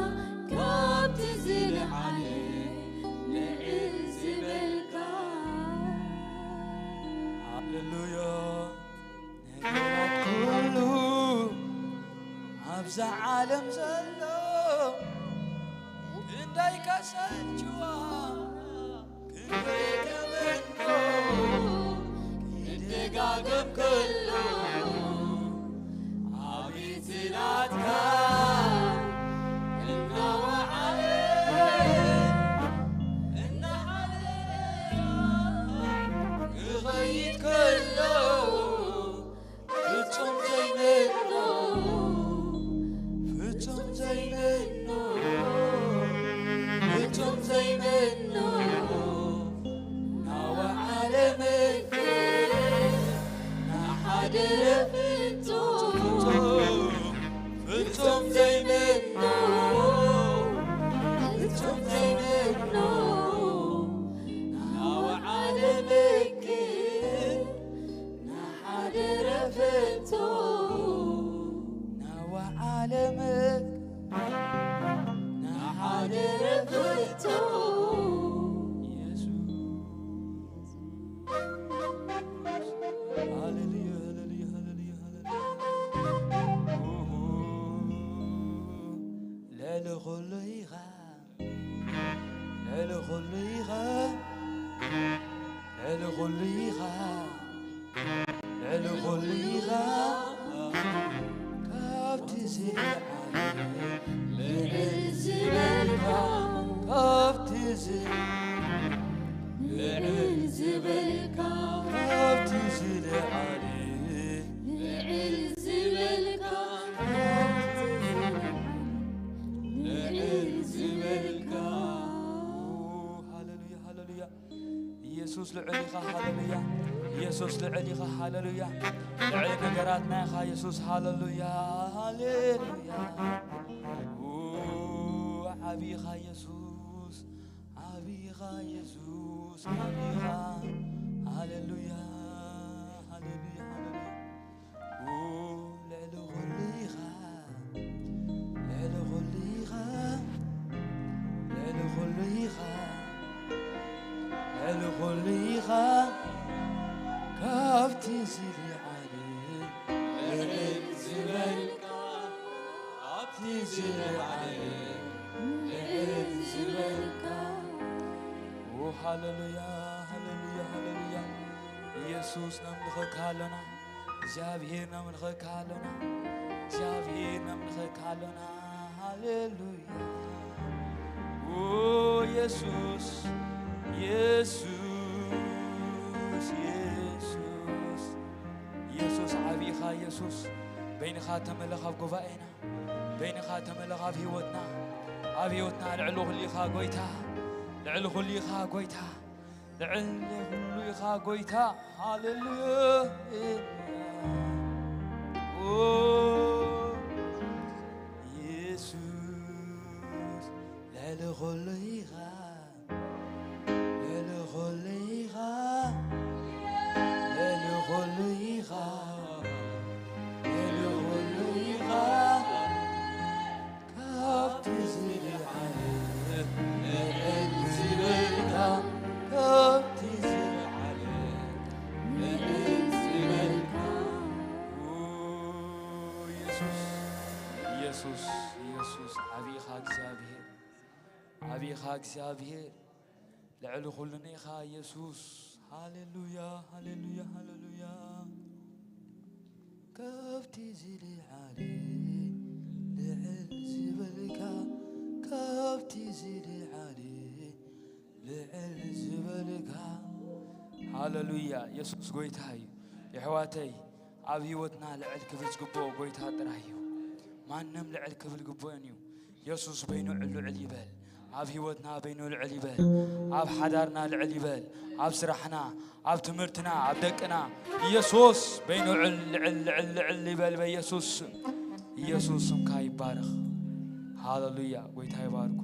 ካብቲ ዝለዓለ ልዕል ዝበልካ። ሃሌሉያ። ነገራት ኩሉ ኣብዛ ዓለም ዘሎ ክንደይ ከሰልችዋ፣ ክንደይ ከመኖ፣ ክደጋገም ከሎ ኣቤት ናትካ እናወዓለ፣ እናሓለለ ክኸይድ ከሎ ፍጹም ዘይመኖ፣ ፍጹም ዘይመኖ፣ ፍጹም ዘይመኖ፣ ናወዓለ ምክር ናሓደረ ፍጹም፣ ፍጹም ዘይመኖ፣ ፍጹም ዘይመኖ፣ ናወዓለ ምክር ናሓደረ ፍጹም፣ ናወዓለ ምክር ናሓደረ ፍጹም። ኢየሱስ። ሃሌሉያ፣ ሃሌሉያ፣ ሃሌሉያ፣ ሃሌሉያ። ኡሁ። ልዕሊ ኹሉ ኢኻ፣ ልዕሊ ኹሉ ኢኻ፣ ልዕሊ ኹሉ ኢኻ፣ ልዕሊ ኹሉ ኢኻ። ካብቲ ዝለዓለ ልዕል ዝበልካ፣ ካብቲ ዝ-፣ ልዕል ዝበልካ፣ ካብቲ ዝለዓለ ልዕል ዝበልካ፣ ልዕል ዝበልካ። ሃሌሉያ፣ ሃሌሉያ። ኢየሱስ ልዑል ኢኻ፣ ሃሌሉያ። ኢየሱስ ልዑል ኢኻ፣ ሃሌሉያ። ልዕሊ ነገራትና ኢኻ ኢየሱስ፣ ሃሌሉያ፣ ሃሌሉያ። ኡ፣ ዓቢ ኢኻ ኢየሱስ፣ ዓቢ ኢኻ ኢየሱስ፣ ዓቢ ኢኻ። ሃሌሉያ፣ ሃሌሉያ፣ ሃሌሉያ። ኡ፣ ልዕሊ ኹሉ ኢኻ፣ ልዕሊ ኹሉ ኢኻ፣ ልዕሊ ኹሉ ኢኻ፣ ልዕሊ ኹሉ ኢኻ። ካብቲ ዝለዓለ ልዕል ዝበልካ፣ ካብቲ ዝለዓለ ልዕል ዝበልካ። ኡ፣ ሃሌሉያ፣ ሃሌሉያ፣ ሃሌሉያ። ኢየሱስ ነምልኸካ ኣሎና። እግዚኣብሔር ነምልኸካ ኣሎና፣ እግዚኣብሔር ነምልኸካ ኣሎና። ሃሌሉያ። ኦ የሱስ፣ የሱስ፣ የሱስ፣ የሱስ ዓቢኻ የሱስ። በይንኻ ተመለኽ ኣብ ጉባኤና፣ በይንኻ ተመለኽ ኣብ ህይወትና፣ ኣብ ህይወትና ልዕሊ ኩሉ ኢኻ ጎይታ፣ ልዕሊ ኩሉ ኢኻ ጎይታ። ልዕሊ ኩሉ ኢኻ ጎይታ። ሃሌሉያ። ኦ የሱስ፣ ልዕሊ ኩሉ ኢኻ፣ ልዕሊ ኩሉ ኢኻ፣ ልዕሊ ኩሉ ኢኻ፣ ልዕሊ ኩሉ ኢኻ። ካብቲ ዝለዓለ ልዕል ዝበልካ፣ ካብቲ ዝለዓለ ልዕል ዝበልካ። ኦ የሱስ፣ የሱስ፣ የሱስ፣ ዓቢኻ እግዚኣብሔር፣ ዓቢኻ እግዚኣብሔር። ልዕሊ ኩልና ኢኻ የሱስ። ሃሌሉያ፣ ሃሌሉያ፣ ሃሌሉያ። ከብቲ ዝለዓለ ልዕል ዝበልካ፣ ከብቲ ዝለዓለ ልዕል ዝበልካ። ሃሌሉያ። የሱስ ጎይታ እዩ። የሕዋተይ፣ ኣብ ህይወትና ልዕል ክብል ዝግብኦ ጎይታ ጥራይ እዩ። ማንም ልዕል ክብል ግብኦን እዩ። የሱስ በይኑ ልዕል ይበል። ኣብ ህይወትና በይኑ ልዕል ይበል። ኣብ ሓዳርና ልዕል ይበል። ኣብ ስራሕና፣ ኣብ ትምህርትና፣ ኣብ ደቅና ኢየሱስ በይኑ ልዕል ልዕል ልዕል ልዕል ይበል። በኢየሱስ ስም። ኢየሱስ ስምካ ይባረኽ። ሃሌሉያ። ጎይታ ይባርኩ።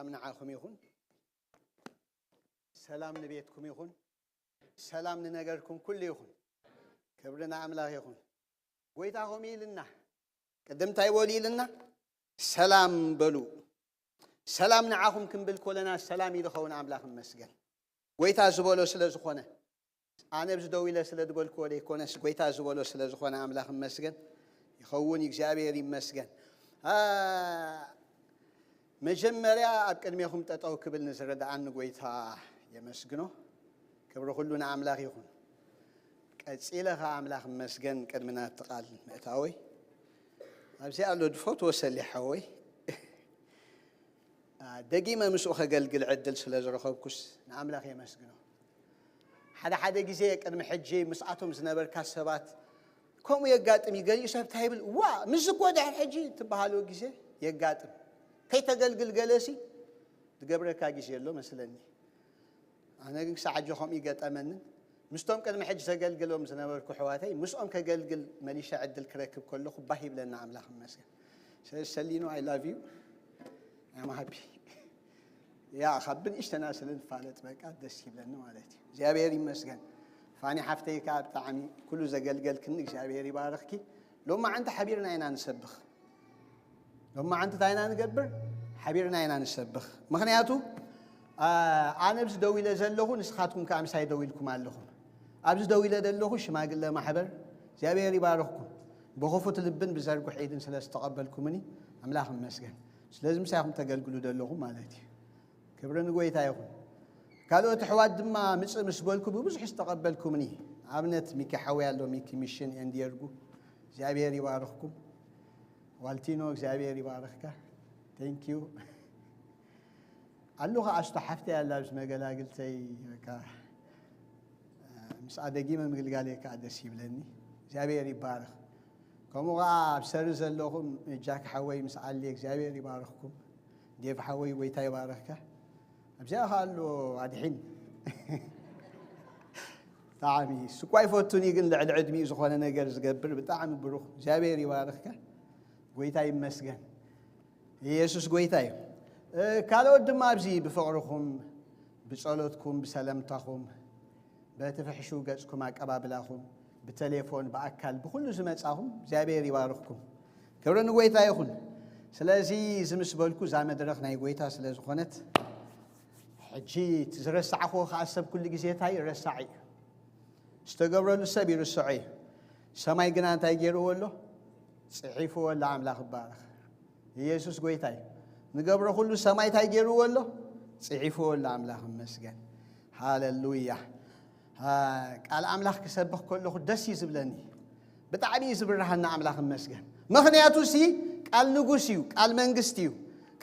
ሰላም ንዓኹም ይኹን። ሰላም ንቤትኩም ይኹን። ሰላም ንነገርኩም ኩሉ ይኹን። ክብሪ ንኣምላኽ ይኹን። ጎይታ ከምኡ ኢልና፣ ቅድም እንታይ በሉ ኢልና? ሰላም በሉ። ሰላም ንዓኹም ክንብል ከለና ሰላም ኢሉ ኸውን ኣምላኽ ይመስገን። ጎይታ ዝበሎ ስለ ዝኾነ፣ ኣነ ኣብዚ ደው ኢለ ስለ ዝበልክዎ ዘይኮነስ፣ ጎይታ ዝበሎ ስለ ዝኾነ ኣምላኽ ይመስገን። ይኸውን፣ እግዚኣብሔር ይመስገን። አ፣ መጀመርያ ኣብ ቅድሜኹም ጠጠው ክብል ንዝረድኣኒ ጎይታ የመስግኖ። ክብሪ ኩሉ ንኣምላኽ ይኹን። ቀጺለ ኸኣ ኣምላኽ ይመስገን፣ ቅድሚ ናብቲ ቃል ምእታወይ፣ ኣብዚ ኣሎ ድፈትዎ ሰሊሕ ሓወይ። አ፣ ደጊመ ምስኡ ከገልግል ዕድል ስለ ዝረኸብኩስ ንኣምላኽ የመስግኖ። ሓደ ሓደ ግዜ ቅድሚ ሕጂ ምስኣቶም ዝነበርካ ሰባት ከምኡ የጋጥም እዩ። ገሊኡ ሰብ እንታይ ይብል? ዋ፣ ምስዚ እኮ ድሕሪ ሕጂ ትበሃሉ ግዜ የጋጥም። ከይተገልግል ገለሲ ዝገብረካ ግዜ ኣሎ መስለኒ። ኣነ ግን ክሳዕ ሕጂ ከምኡ ይገጠመንን ምስቶም ቅድሚ ሕጂ ዘገልግሎም ዝነበርኩ ኣሕዋተይ ምስኦም ከገልግል መሊሻ ዕድል ክረክብ ከለኹ ባህ ይብለና። ኣምላኽ ይመስገን። ስለዚ ሰሊኑ፣ I love you። I'm happy። ያ፣ ካብ ብንእሽተና ስለ ንፋለጥ በቃ ደስ ይብለኒ ማለት እዩ። እግዚኣብሔር ይመስገን። ፋኒ ሓፍተይ ከኣ ብጣዕሚ ኩሉ ዘገልገልክኒ እግዚኣብሔር ይባርኽኪ። ሎማዓንቲ ሓቢርና ኢና ንሰብኽ። ሎማዓንቲ እንታይ ኢና ንገብር? ሓቢርና ኢና ንሰብኽ። ምኽንያቱ፣ አ፣ ኣነ ኣብዚ ደው ኢለ ዘለኹ፣ ንስኻትኩም ከኣ ምሳይ ደው ኢልኩም ኣለኹም። ኣብዚ ደው ኢለ ዘለኹ ሽማግለ ማሕበር እግዚኣብሔር ይባርኽኩም። ብኽፉት ልብን ብዘርጉሕ ኢድን ስለ ዝተቐበልኩምኒ ኣምላኽ ይመስገን። ስለዚ ምሳይኹም ተገልግሉ ዘለኹም ማለት እዩ። ክብሪ ንጎይታ ይኹን። ካልኦት ኣሕዋት ድማ ምጽእ ምስ በልኩ ብብዙሕ ዝተቐበልኩምኒ። ኣብነት ሚኪ ሓወይ ኣሎ፣ ሚኪ ሚሽን ኤንድ የርጉ። እግዚኣብሔር ይባርኽኩም። ዋልቲኖ እግዚኣብሔር ይባርኽካ። Thank you። ኣሉ ኸዓ ኣስቶ ሓፍተይ ኣላ ኣብዚ መገላግልተይ በቃ፣ ምስኣ ደጊመ ምግልጋለይ ከዓ ደስ ይብለኒ። እግዚኣብሔር ይባረኽ። ከምኡ ኸዓ ኣብ ሰሪ ዘለኹም ጃክ ሓወይ ምስ ኣሊ እግዚኣብሔር ይባርኽኩም። ዴቭ ሓወይ ጎይታ ይባረኽካ። ኣብዚኣ ኸዓ ኣሎ ኣድሒን። ብጣዕሚ እሱ እኳ ኣይፈቱን እዩ፣ ግን ልዕሊ ዕድሚኡ ዝኾነ ነገር ዝገብር ብጣዕሚ ብሩኽ። እግዚኣብሔር ይባርኽካ። ጎይታ ይመስገን። ኢየሱስ ጎይታ እዩ። እ፣ ካልኦት ድማ ኣብዚ ብፍቕርኹም፣ ብጸሎትኩም፣ ብሰለምታኹም፣ በቲ ፍሕሹው ገጽኩም ኣቀባብላኹም፣ ብቴሌፎን፣ ብኣካል፣ ብኹሉ ዝመጻኹም እግዚኣብሔር ይባርኽኩም። ክብሪ ንጎይታ ይኹን። ስለዚ እዚ ምስ በልኩ እዛ መድረኽ ናይ ጎይታ ስለ ዝኾነት፣ ሕጂ እቲ ዝረሳዕክዎ ከኣ ሰብ ኩሉ ግዜ እንታይ እዩ? ረሳዕ እዩ። ዝተገብረሉ ሰብ ይርስዖ እዩ። ሰማይ ግና እንታይ ገይርዎ ኣሎ? ጽሒፍዎ ኣሎ። ኣምላኽ ይባረኽ። ኢየሱስ ጎይታ እዩ። ንገብሮ ኩሉ ሰማይ እንታይ ገይርዎ ኣሎ? ጽሒፍዎ ኣሎ። ኣምላኽ ይመስገን። ሃሌሉያ። አ፣ ቃል ኣምላኽ ክሰብኽ ከለኹ ደስ እዩ ዝብለኒ። ብጣዕሚ እዩ ዝብርሃና። ኣምላኽ ይመስገን። ምኽንያቱ ሲ ቃል ንጉስ እዩ፣ ቃል መንግስቲ እዩ።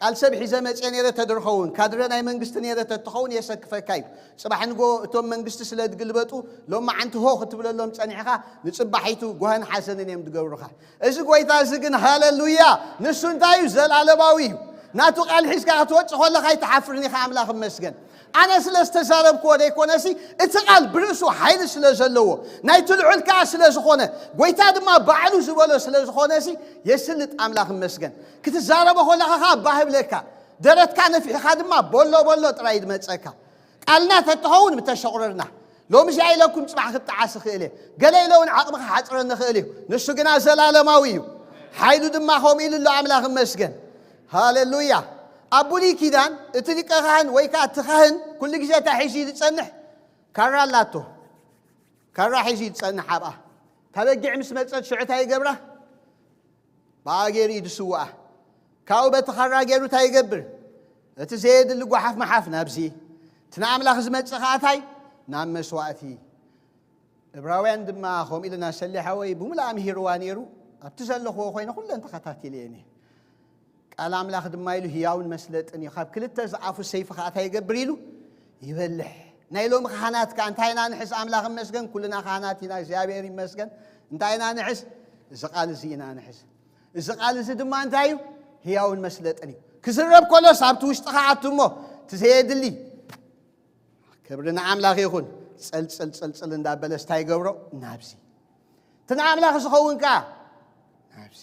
ቃል ሰብ ሒዘ መጽየ ነይረ ተድርኸውን፣ ካድረ ናይ መንግስቲ ነይረ ተትኸውን የሰክፈካ እዩ። ጽባሕ ንጎ እቶም መንግስቲ ስለ ዝግልበጡ፣ ሎማዓንቲ ሆ ክትብለሎም ጸኒሕኻ፣ ንጽባሒቱ ጓህን ሓዘንን እዮም ዝገብሩኻ። እዚ ጎይታ እዚ ግን ሃሌሉያ፣ ንሱ እንታይ እዩ? ዘላለማዊ እዩ። ናቱ ቃል ሒዝካ ክትወጽእ ከለኻ ኣይትሓፍርን ኢኻ። ኣምላኽ ይመስገን። ኣነ ስለ ዝተዛረብክዎ ዘይኮነሲ፣ እቲ ቃል ብርእሱ ሓይሊ ስለ ዘለዎ፣ ናይቲ ልዑል ከኣ ስለ ዝኾነ፣ ጎይታ ድማ ባዕሉ ዝበሎ ስለ ዝኾነሲ፣ የስልጥ። ኣምላኽ ይመስገን። ክትዛረቦ ከለኻ ከኣ ባህ ይብለካ። ደረትካ ነፊሕኻ ድማ ቦሎ ቦሎ ጥራይ ይመጸካ። ቃልና ተትኸውን ምተሸቑረርና። ሎሚ እዚኣ ኢለኩም ጽባሕ ክጠዓስ ይኽእል እየ። ገለ ኢለ እውን ዓቕሚ ክሓጽረኒ ይኽእል እዩ። ንሱ ግና ዘላለማዊ እዩ። ሓይሉ ድማ ከምኡ ኢሉ ኣሎ። ኣምላኽ ይመስገን። ሃሌሉያ። ኣብ ብሉይ ኪዳን እቲ ሊቀ ካህን ወይ ከኣ እቲ ካህን ኩሉ ግዜ እንታይ ሒዙ እዩ ዝጸንሕ? ካራ ኣላቶ። ካራ ሒዙ እዩ ዝጸንሕ ኣብኣ። እታ በጊዕ ምስ መጸት ሽዑ እንታይ ይገብራ? ብኣ ገይሩ እዩ ዝስውኣ። ካብኡ በቲ ካራ ገይሩ እንታይ ይገብር? እቲ ዘየድሊ ጓሓፍ መሓፍ ናብዚ፣ እቲ ንኣምላኽ ዝመጽእ ከኣ እንታይ? ናብ መስዋእቲ። እብራውያን ድማ ከምኡ ኢልና ሰሊሓ ወይ ብምሉኣ ምሂርዋ ነይሩ። ኣብቲ ዘለኽዎ ኮይነ ኩለን ተኸታቲለ እየ። ቃል ኣምላኽ ድማ ኢሉ ህያውን መስለጥን እዩ። ካብ ክልተ ዝኣፉ ሰይፊ ከኣ እንታይ ይገብር ኢሉ? ይበልሕ። ናይ ሎሚ ካህናት ከኣ እንታይ ኢና ንሕዝ? ኣምላኽ ይመስገን፣ ኩልና ካህናት ኢና፣ እግዚኣብሔር ይመስገን። እንታይ ኢና ንሕዝ? እዚ ቃል እዚ ኢና ንሕዝ። እዚ ቃል እዚ ድማ እንታይ እዩ? ህያውን መስለጥን እዩ። ክዝረብ ከሎስ ኣብቲ ውሽጥኻ ኣቱ እሞ፣ እቲ ዘየድሊ። ክብሪ ንኣምላኽ ይኹን። ጽልጽል ጽልጽል እንዳበለስ እንታይ ይገብሮ? ናብዚ። እቲ ንኣምላኽ ዝኸውን ከኣ ናብዚ።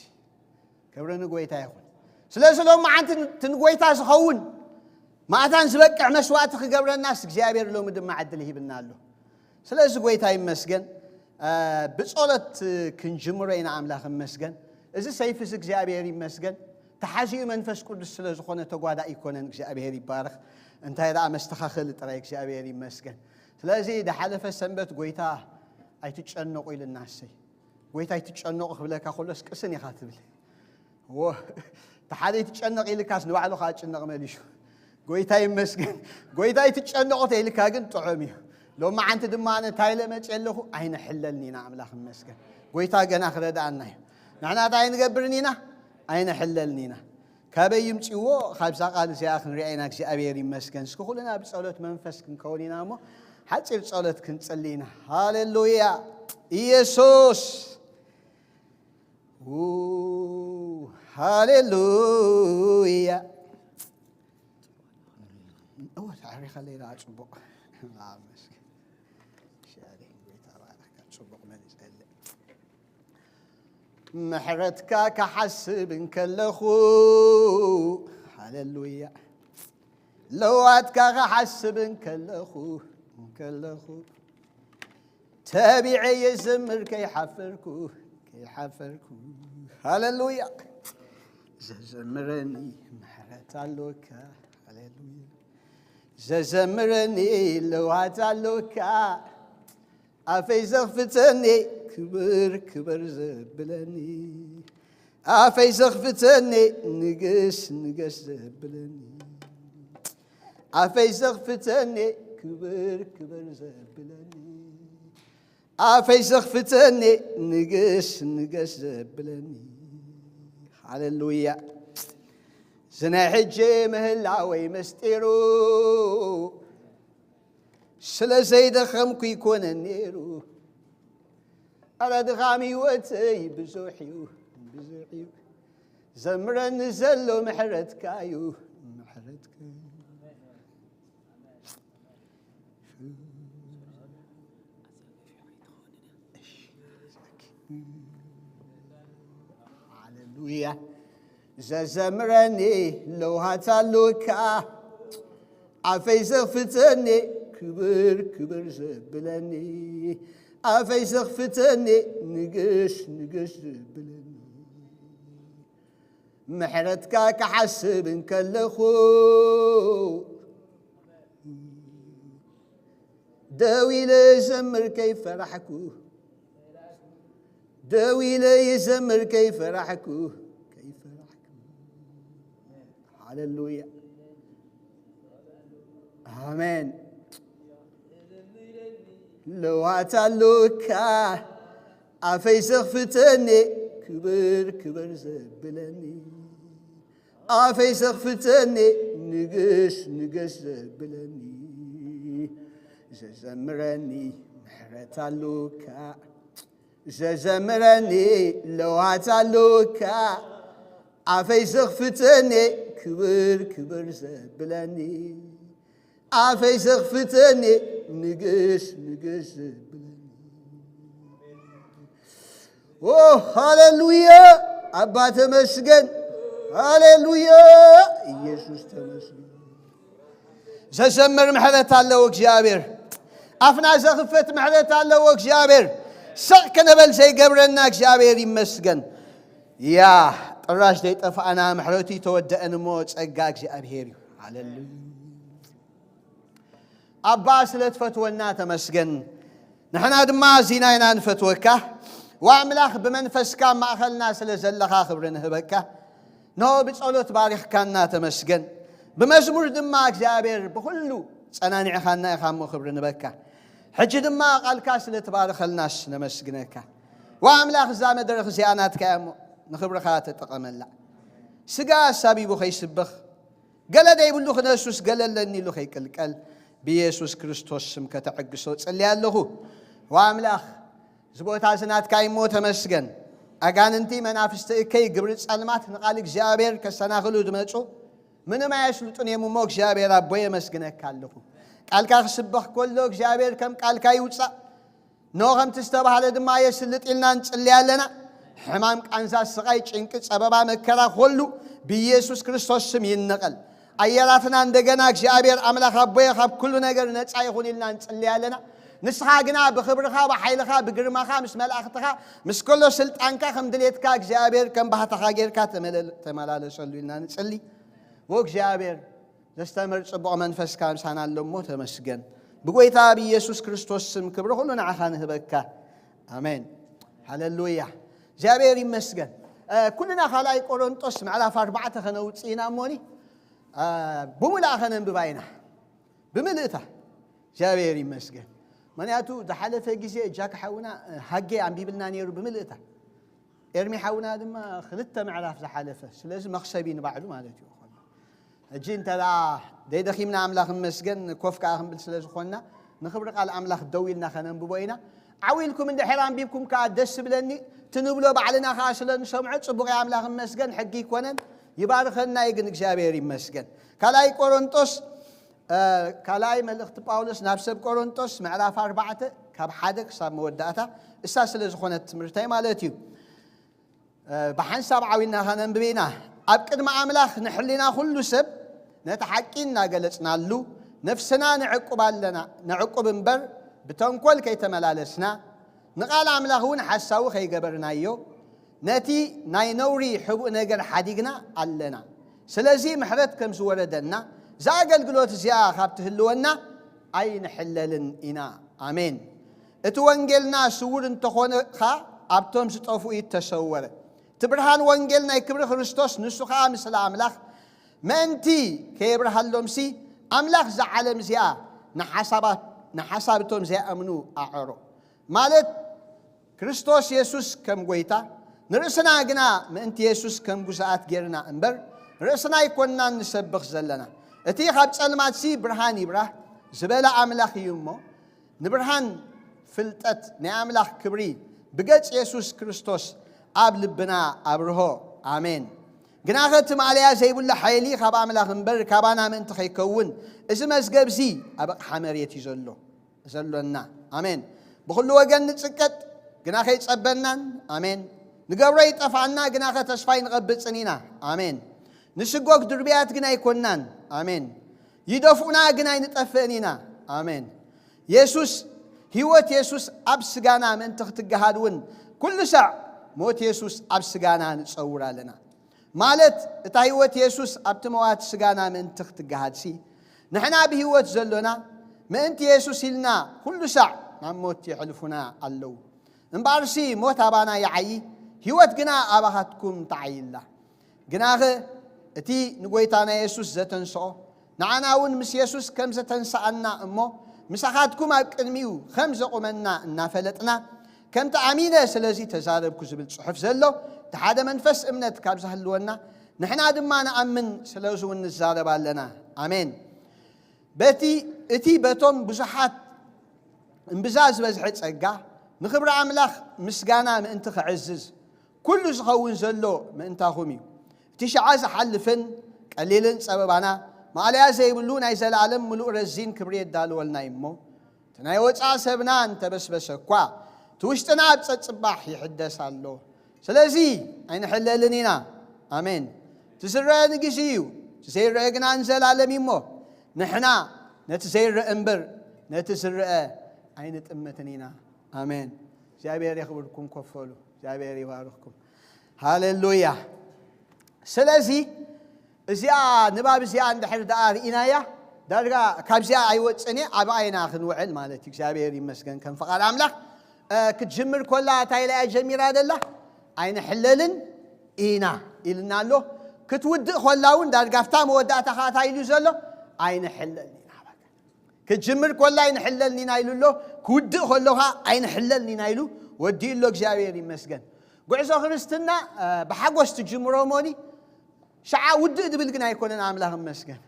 ክብሪ ንጎይታ ይኹን። ስለዚ ሎማዓንቲ እቲ ንጎይታ ዝኸውን ማዕታን ዝበቅዕ መስዋዕቲ ክገብረናስ እግዚኣብሔር ሎሚ ድማ ዕድል ሂብና ኣሎ። ስለዚ ጎይታ ይመስገን። እ፣ ብጸሎት ክንጅምሮ ኢና። ኣምላኽ ይመስገን። እዚ ሰይፊ እዚ እግዚኣብሔር ይመስገን። ተሓዚኡ መንፈስ ቅዱስ ስለ ዝኾነ ተጓዳኢ ይኮነን። እግዚኣብሔር ይባረኽ። እንታይ ደኣ መስተኻኸሊ ጥራይ። እግዚኣብሔር ይመስገን። ስለዚ ድሓለፈ ሰንበት ጎይታ ኣይትጨነቑ ኢልና። እሰይ፣ ጎይታ ኣይትጨነቑ ክብለካ ከሎስ ቅስን ኢኻ ትብል። ወ-፣ እቲ ሓደ ይትጨነቕ ኢልካስ ንባዕሉ ኸዓ ጭነቕ መሊሹ። ጎይታ ይመስገን። ጎይታ ይትጨነቑ ተይልካ ግን ጥዑም እዩ። ሎሚ ዓንቲ ድማ ኣነ እንታይ ኢለ መፅእ ኣለኹ? ኣይንሕለልን ኢና፣ ኣምላኽ ይመስገን። ጎይታ ገና ክረድኣና እዩ። ንሕና እንታይ ኣይንገብርን ኢና? ኣይንሕለልን ኢና። ካበይ ይምፅዎ? ካብዛ ቃል እዚኣ ክንሪኣ ኢና። እግዚኣብሔር ይመስገን። እስኪ ኩልና ብጸሎት መንፈስ ክንከውን ኢና እሞ ሓፂር ጸሎት ክንጽሊ ኢና። ሃሌሉያ። ኢየሱስ። ው፣ ሃሌሉያ። እወ፣ ታሪኽ ሌላ ጽቡቕ። ኣመስግን። ሻሪ፣ ጎይታ ባረካ። ጽቡቕ መን ይጸልእ። ምሕረትካ ክሓስብ እንከለኹ፣ ሃሌሉያ። ለዋትካ ክሓስብ እንከለኹ፣ እንከለኹ፣ ተቢዐ የዘምር ከይሓፈርኩ፣ ከይሓፈርኩ። ሃሌሉያ። ዘዘምረኒ ምሕረት ኣሎካ። ሃሌሉያ። ዘዘምረኒ ለዋት ኣሎካ። ኣፈይ ዘኽፍተኒ ክብር ክብር ዘብለኒ። ኣፈይ ዘኽፍተኒ ንግስ ንገስ ዘብለኒ። ኣፈይ ዘኽፍተኒ ክብር ክብር ዘብለኒ። ኣፈይ ዘኽፍተኒ ንግስ ንገስ ዘብለኒ። ሃሌሉያ። እዚ ናይ ሕጂ ምህላወይ መስጢሩ ስለ ዘይደኸምኩ ይኮነ ነይሩ። ኣረ ድኻም ህይወተይ ብዙሕ እዩ፣ ብዙሕ እዩ። ዘምረኒ ዘሎ ምሕረትካ እዩ፣ ምሕረትካ እዩ። ሃሌሉያ። ዘዘምረኒ ለውሃት ኣሎካ። ኣፈይ ዘኽፍተኒ ክብር ክብር ዘብለኒ። ኣፈይ ዘኽፍተኒ ንግስ ንግስ ዘብለኒ። ምሕረትካ ክሓስብ እንከለኹ፣ ደው ኢለ ይዘምር ከይፈራሕኩ፣ ደው ኢለ ይዘምር ከይፈራሕኩ፣ ከይፈራሕኩ። ሃሌሉያ። ኣሜን። ለዋት ኣሎካ ኣፈይ ዘኽፍተኒ ክብር ክብር ዘብለኒ። ኣፈይ ዘኽፍተኒ ንግስ ንግስ ዘብለኒ። ዘዘምረኒ ምሕረት ኣሎካ። ዘዘምረኒ ለዋት ኣሎካ። ኣፈይ ዘኽፍተኒ ክብር ክብር ዘብለኒ። ኣፈይ ዘኽፍተኒ ንግስ ንግስ ዘብለኒ። ኦ፣ ሃሌሉያ። ኣባ ተመስገን። ሃሌሉያ። ኢየሱስ ተመስገን። ዘዘምር ምሕረት ኣለዎ እግዚኣብሔር። ኣፍና ዘኽፈት ምሕረት ኣለዎ እግዚኣብሔር። ሰቕ ከነበል ዘይገብረና እግዚኣብሔር ይመስገን። ያ ጥራሽ ዘይጠፋእና ምሕረቱ ይተወደአን እሞ ጸጋ እግዚኣብሔር እዩ። ሃሌሉያ። ኣባ ስለ ትፈትወና ተመስገን። ንሕና ድማ ኣዚና ኢና ንፈትወካ። ወኣምላኽ ብመንፈስካ ኣብ ማእኸልና ስለ ዘለኻ ክብሪ ንህበካ። ንሆ ብጸሎት ባሪኽካና ተመስገን። ብመዝሙር ድማ እግዚኣብሔር ብኹሉ ጸናኒዕኻና ኢኻ እሞ ክብሪ ንህበካ። ሕጂ ድማ ቃልካ ስለ ትባርኸልናስ ነመስግነካ። ወኣምላኽ እዛ መድረኽ እዚኣ ናትካ እያ እሞ ንኽብርኻ ተጠቐመላ። ስጋ ኣሳቢቡ ከይስበኽ ገለ ደይብሉ ክነሱስ ገለ ኣለኒ ኢሉ ከይቅልቀል ብኢየሱስ ክርስቶስ ስም ከተዕግሶ ጸልየ ኣለኹ። ወኣምላኽ እዚ ቦታ እዚ ናትካ እዩ እሞ ተመስገን። ኣጋንንቲ መናፍስቲ እከይ ግብሪ ጸልማት ንቓል እግዚኣብሔር ከሰናኽሉ ዝመጹ ምንም ኣየስልጡን እዮም እሞ እግዚኣብሔር ኣቦ የመስግነካ ኣለኹ። ቃልካ ክስበኽ ከሎ እግዚኣብሔር ከም ቃልካ ይውጻእ። ኖ ከምቲ ዝተባህለ ድማ የስልጥ ኢልና ንጽሊ ኣለና። ሕማም፣ ቃንዛ፣ ስቓይ፣ ጭንቂ፣ ጸበባ፣ መከራ ኾሉ ብኢየሱስ ክርስቶስ ስም ይነቐል። ኣየራትና እንደገና እግዚኣብሔር ኣምላኽ ኣቦየ ካብ ኩሉ ነገር ነፃ ይኹን ኢልና ንጽልይ ኣለና። ንስኻ ግና ብኽብርኻ፣ ብሓይልኻ፣ ብግርማኻ፣ ምስ መላእኽትኻ፣ ምስ ኩሎ ስልጣንካ ከም ድሌትካ እግዚኣብሔር ከም ባህታኻ ጌርካ ተመለ-፣ ተመላለሰሉ ኢልና ንጽሊ። ዎ እግዚኣብሔር ዘስተምር ጽቡቕ መንፈስካ ምሳና ኣሎ እሞ ተመስገን። ብጎይታ ብኢየሱስ ክርስቶስ ስም ክብሪ ኩሉ ንዓኻ ንህበካ። ኣሜን። ሃሌሉያ። እግዚኣብሔር ይመስገን። እ፣ ኩልና ካልኣይ ቆሮንጦስ ምዕራፍ ኣርባዕተ ከነውጽእ ኢና እሞኒ፣ እ፣ ብምልኣ ከነንብባ ኢና። ብምልእታ። እግዚኣብሔር ይመስገን። ምኽንያቱ ዝሓለፈ ግዜ እጃካ ሓውና፣ እ፣ ሃጌ ኣንቢብልና ነይሩ ብምልእታ። ኤርሚ ሓውና ድማ ክልተ ምዕራፍ ዝሓለፈ። ስለዚ መኽሰብ እዩ ንባዕሉ ማለት እዩ። ሕጂ እንተ ደኣ ዘይደኺምና ኣምላኽ ይመስገን፣ ኮፍ ከኣ ክንብል ስለ ዝኾንና፣ ንኽብሪ ቃል ኣምላኽ ደው ኢልና ከነንብቦ ኢና። ዓው ኢልኩም እንድሕር ኣንቢብኩም ከኣ ደስ ዝብለኒ፣ እቲ ንብሎ ባዕልና ከኣ ስለ ንሰምዖ ጽቡቕ እዩ። ኣምላኽ ይመስገን፣ ሕጊ ኣይኮነን፣ ይባርኸና እዩ ግን እግዚኣብሔር ይመስገን። ካልኣይ ቆሮንጦስ፣ እ፣ ካልኣይ መልእኽቲ ጳውሎስ ናብ ሰብ ቆሮንጦስ ምዕራፍ ኣርባዕተ ካብ ሓደ ክሳብ መወዳእታ እሳ ስለ ዝኾነት ትምህርተይ ማለት እዩ። እ፣ ብሓንሳብ ዓዊና ከነንብብ ኢና። ኣብ ቅድሚ ኣምላኽ ንሕሊና ኩሉ ሰብ ነቲ ሓቂ እናገለጽናሉ ነፍስና ነዕቁብ ኣለና፣ ነዕቁብ እምበር ብተንኮል ከይተመላለስና፣ ንቓል ኣምላኽ እውን ሓሳዊ ከይገበርናዮ፣ ነቲ ናይ ነውሪ ሕቡእ ነገር ሓዲግና ኣለና። ስለዚ ምሕረት ከም ዝወረደና፣ እዛ ኣገልግሎት እዚኣ ካብ ትህልወና ኣይንሕለልን ኢና። ኣሜን። እቲ ወንጌልና ስዉር እንተኾነ ኸኣ ኣብቶም ዝጠፍኡ እዩ እተሰወረ። እቲ ብርሃን ወንጌል ናይ ክብሪ ክርስቶስ ንሱ ኸኣ ምስሊ ኣምላኽ ምእንቲ ከየብርሃሎምሲ ኣምላኽ እዛ ዓለም እዚኣ ንሓሳባ-፣ ንሓሳብ እቶም ዘይኣምኑ ኣዐሮ። ማለት ክርስቶስ የሱስ ከም ጐይታ፣ ንርእስና ግና ምእንቲ የሱስ ከም ግዙኣት ጌርና እምበር፣ ርእስና ኣይኮንናን ንሰብኽ ዘለና። እቲ ካብ ጸልማትሲ ብርሃን ይብራህ ዝበለ ኣምላኽ እዩ እሞ፣ ንብርሃን ፍልጠት ናይ ኣምላኽ ክብሪ ብገጽ የሱስ ክርስቶስ ኣብ ልብና ኣብርሆ። ኣሜን። ግናኸ እቲ ማእለያ ዘይብሉ ሓይሊ ካብ ኣምላኽ እምበር ካባና ምእንቲ ኸይከውን፣ እዚ መዝገብዚ ኣብ ኣቕሓ መሬት እዩ ዘሎ፣ ዘሎና። ኣሜን። ብኹሉ ወገን ንጽቀጥ፣ ግናኸ ኣይጸበናን። ኣሜን። ንገብሮ ይጠፍኣና፣ ግናኸ ተስፋ ኣይንቐብጽን ኢና። ኣሜን። ንስጎግ ድርብያት ግን ኣይኮናን። ኣሜን። ይደፍኡና ግን ኣይንጠፍእን ኢና። ኣሜን። የሱስ፣ ህይወት የሱስ ኣብ ስጋና ምእንቲ ክትገሃድ እውን ኩሉ ሳዕ ሞት የሱስ ኣብ ስጋና ንጸውር ኣለና። ማለት እታ ህይወት የሱስ ኣብቲ መዋቲ ስጋና ምእንቲ ክትገሃድሲ፣ ንሕና ብህይወት ዘሎና ምእንቲ የሱስ ኢልና ኩሉ ሳዕ ናብ ሞት የሕልፉና ኣለዉ። እምበኣርሲ ሞት ኣባና ይዓዪ፣ ህይወት ግና ኣባኻትኩም ትዓዪ ኣላ። ግናኸ እቲ ንጐይታና የሱስ ዘተንስኦ፣ ንዓና እውን ምስ የሱስ ከም ዘተንስኣና እሞ፣ ምሳኻትኩም ኣብ ቅድሚኡ ከም ዘቑመና እናፈለጥና፣ ከምቲ ኣሚነ ስለዚ ተዛረብኩ ዝብል ጽሑፍ ዘሎ፣ እቲ ሓደ መንፈስ እምነት ካብ ዝህልወና፣ ንሕና ድማ ንኣምን፣ ስለዚ እውን ንዛረብ ኣለና። ኣሜን። በቲ፣ እቲ በቶም ብዙሓት እምብዛ ዝበዝሐ ጸጋ፣ ንኽብሪ ኣምላኽ ምስጋና ምእንቲ ክዕዝዝ፣ ኩሉ ዝኸውን ዘሎ ምእንታኹም እዩ። እቲ ሽዓ ዝሓልፍን ቀሊልን ጸበባና፣ ማእለያ ዘይብሉ ናይ ዘለኣለም ምሉእ ረዚን ክብሪ የዳልወልና እዩ እሞ፣ እቲ ናይ ወጻኢ ሰብና እንተበስበሰ እኳ፣ እቲ ውሽጥና ኣብ ጸጽባሕ ይሕደስ ኣሎ። ስለዚ ኣይንሕለልን ኢና። ኣሜን። እቲ ዝረአ ንግዜ እዩ፣ እቲ ዘይረአ ግና ንዘላለም እዩ እሞ፣ ንሕና ነቲ ዘይረአ እምበር ነቲ ዝረአ ኣይንጥምትን ኢና። ኣሜን። እግዚኣብሔር የኽብርኩም፣ ኮፍ በሉ። እግዚኣብሔር ይባርኽኩም። ሃሌሉያ። ስለዚ እዚኣ ንባብ እዚኣ እንድሕር ደኣ ርኢናያ፣ ዳርጋ ካብዚኣ ኣይወፅን እየ፣ ኣብኣ ኢና ክንውዕል ማለት እዩ። እግዚኣብሔር ይመስገን። ከም ፍቓድ ኣምላኽ፣ እ፣ ክትጅምር ኮላ እንታይ ኢላ እያ ጀሚራ ደላ? ኣይንሕለልን ኢና ኢልና ኣሎ። ክትውድእ ኮላ እውን ዳርጋ ኣብታ መወዳእታ ኸዓ እንታይ ኢሉ ዘሎ? ኣይንሕለልን ኢና። በቃ። ክትጅምር ኮላ ኣይንሕለልን ኢና ኢሉ ኣሎ። ክውድእ ኮሎ ኸዓ ኣይንሕለልን ኢና ኢሉ ወዲኡ ኣሎ። እግዚኣብሔር ይመስገን። ጉዕዞ ክርስትና፣ እ፣ ብሓጎስ ትጅምሮ እሞኒ፣ ሸዓ ውድእ ዝብል ግን ኣይኮነን። ኣምላኽ ይመስገን።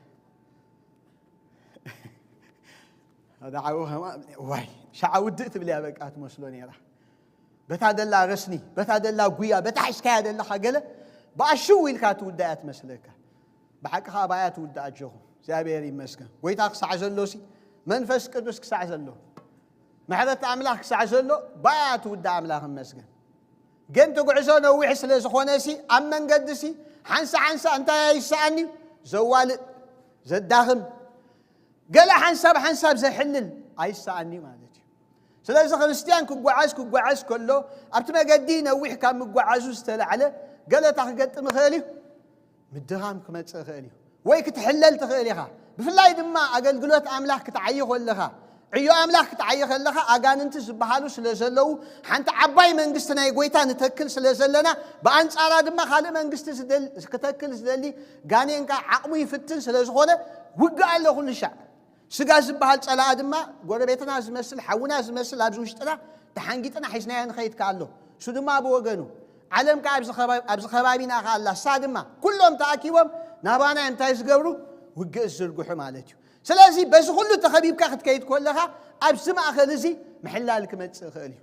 ሓደ ዓው ከማ፣ ዋይ፣ ሸዓ ውድእ ትብል እያ በቃ ትመስሎ ነይራ። በታ ደላ ረስኒ፣ በታ ደላ ጉያ፣ በታ ሒዝካያ ዘለኻ ገለ፣ ብኣሽው ኢልካ ትውዳእ እያ ትመስለካ። ብሓቂ ኸዓ ብኣያ ትውዳእ ኣጆኹም። እግዚኣብሔር ይመስገን። ጎይታ ክሳዕ ዘሎሲ፣ መንፈስ ቅዱስ ክሳዕ ዘሎ፣ ምሕረት ኣምላኽ ክሳዕ ዘሎ፣ ብኣያ ትውዳእ። ኣምላኽ ይመስገን። ግን እቲ ጉዕዞ ነዊሕ ስለ ዝኾነሲ፣ ኣብ መንገዲሲ፣ ሓንሳ ሓንሳ እንታይ ይስኣን እዩ? ዘዋልእ ዘዳኽም፣ ገለ ሓንሳብ ሓንሳብ ዘሕልል ኣይሰኣን እዩ ማለት እዩ። ስለዚ ክርስትያን ክጓዓዝ ክጓዓዝ ከሎ ኣብቲ መገዲ ነዊሕ ካብ ምጓዓዙ ዝተላዕለ ገለታ ክገጥም ይኽእል እዩ። ምድኻም ክመጽእ ይኽእል እዩ። ወይ ክትሕለል ትኽእል ኢኻ። ብፍላይ ድማ ኣገልግሎት ኣምላኽ ክትዓዪ ከለኻ፣ ዕዮ ኣምላኽ ክትዓዪ ከለኻ ኣጋንንቲ ዝበሃሉ ስለ ዘለዉ፣ ሓንቲ ዓባይ መንግስቲ ናይ ጎይታ ንተክል ስለ ዘለና፣ ብኣንጻራ ድማ ካልእ መንግስቲ ዝደል-፣ ክተክል ዝደሊ ጋኔን ከኣ ዓቕሙ ይፍትን ስለ ዝኾነ፣ ውግእ ኣሎ ኩሉ ሻዕ። ስጋ ዝበሃል ጸላኢ ድማ ጎረቤትና ዝመስል፣ ሓውና ዝመስል ኣብዚ ውሽጥና ተሓንጊጥና ሒዝናዮ ንኸይድ ከኣ ኣሎ። እሱ ድማ ብወገኑ፣ ዓለም ከኣ ኣብዚ ኸባ-፣ ኣብዚ ከባቢና ከኣ ኣላ። እሳ ድማ ኩሎም ተኣኪቦም ናባና እንታይ ዝገብሩ? ውግእ ዝዝርግሑ ማለት እዩ። ስለዚ በዚ ኩሉ ተኸቢብካ ክትከይድ ከለኻ ኣብዚ ማእከል እዚ ምሕላል ክመጽእ ይኽእል እዩ።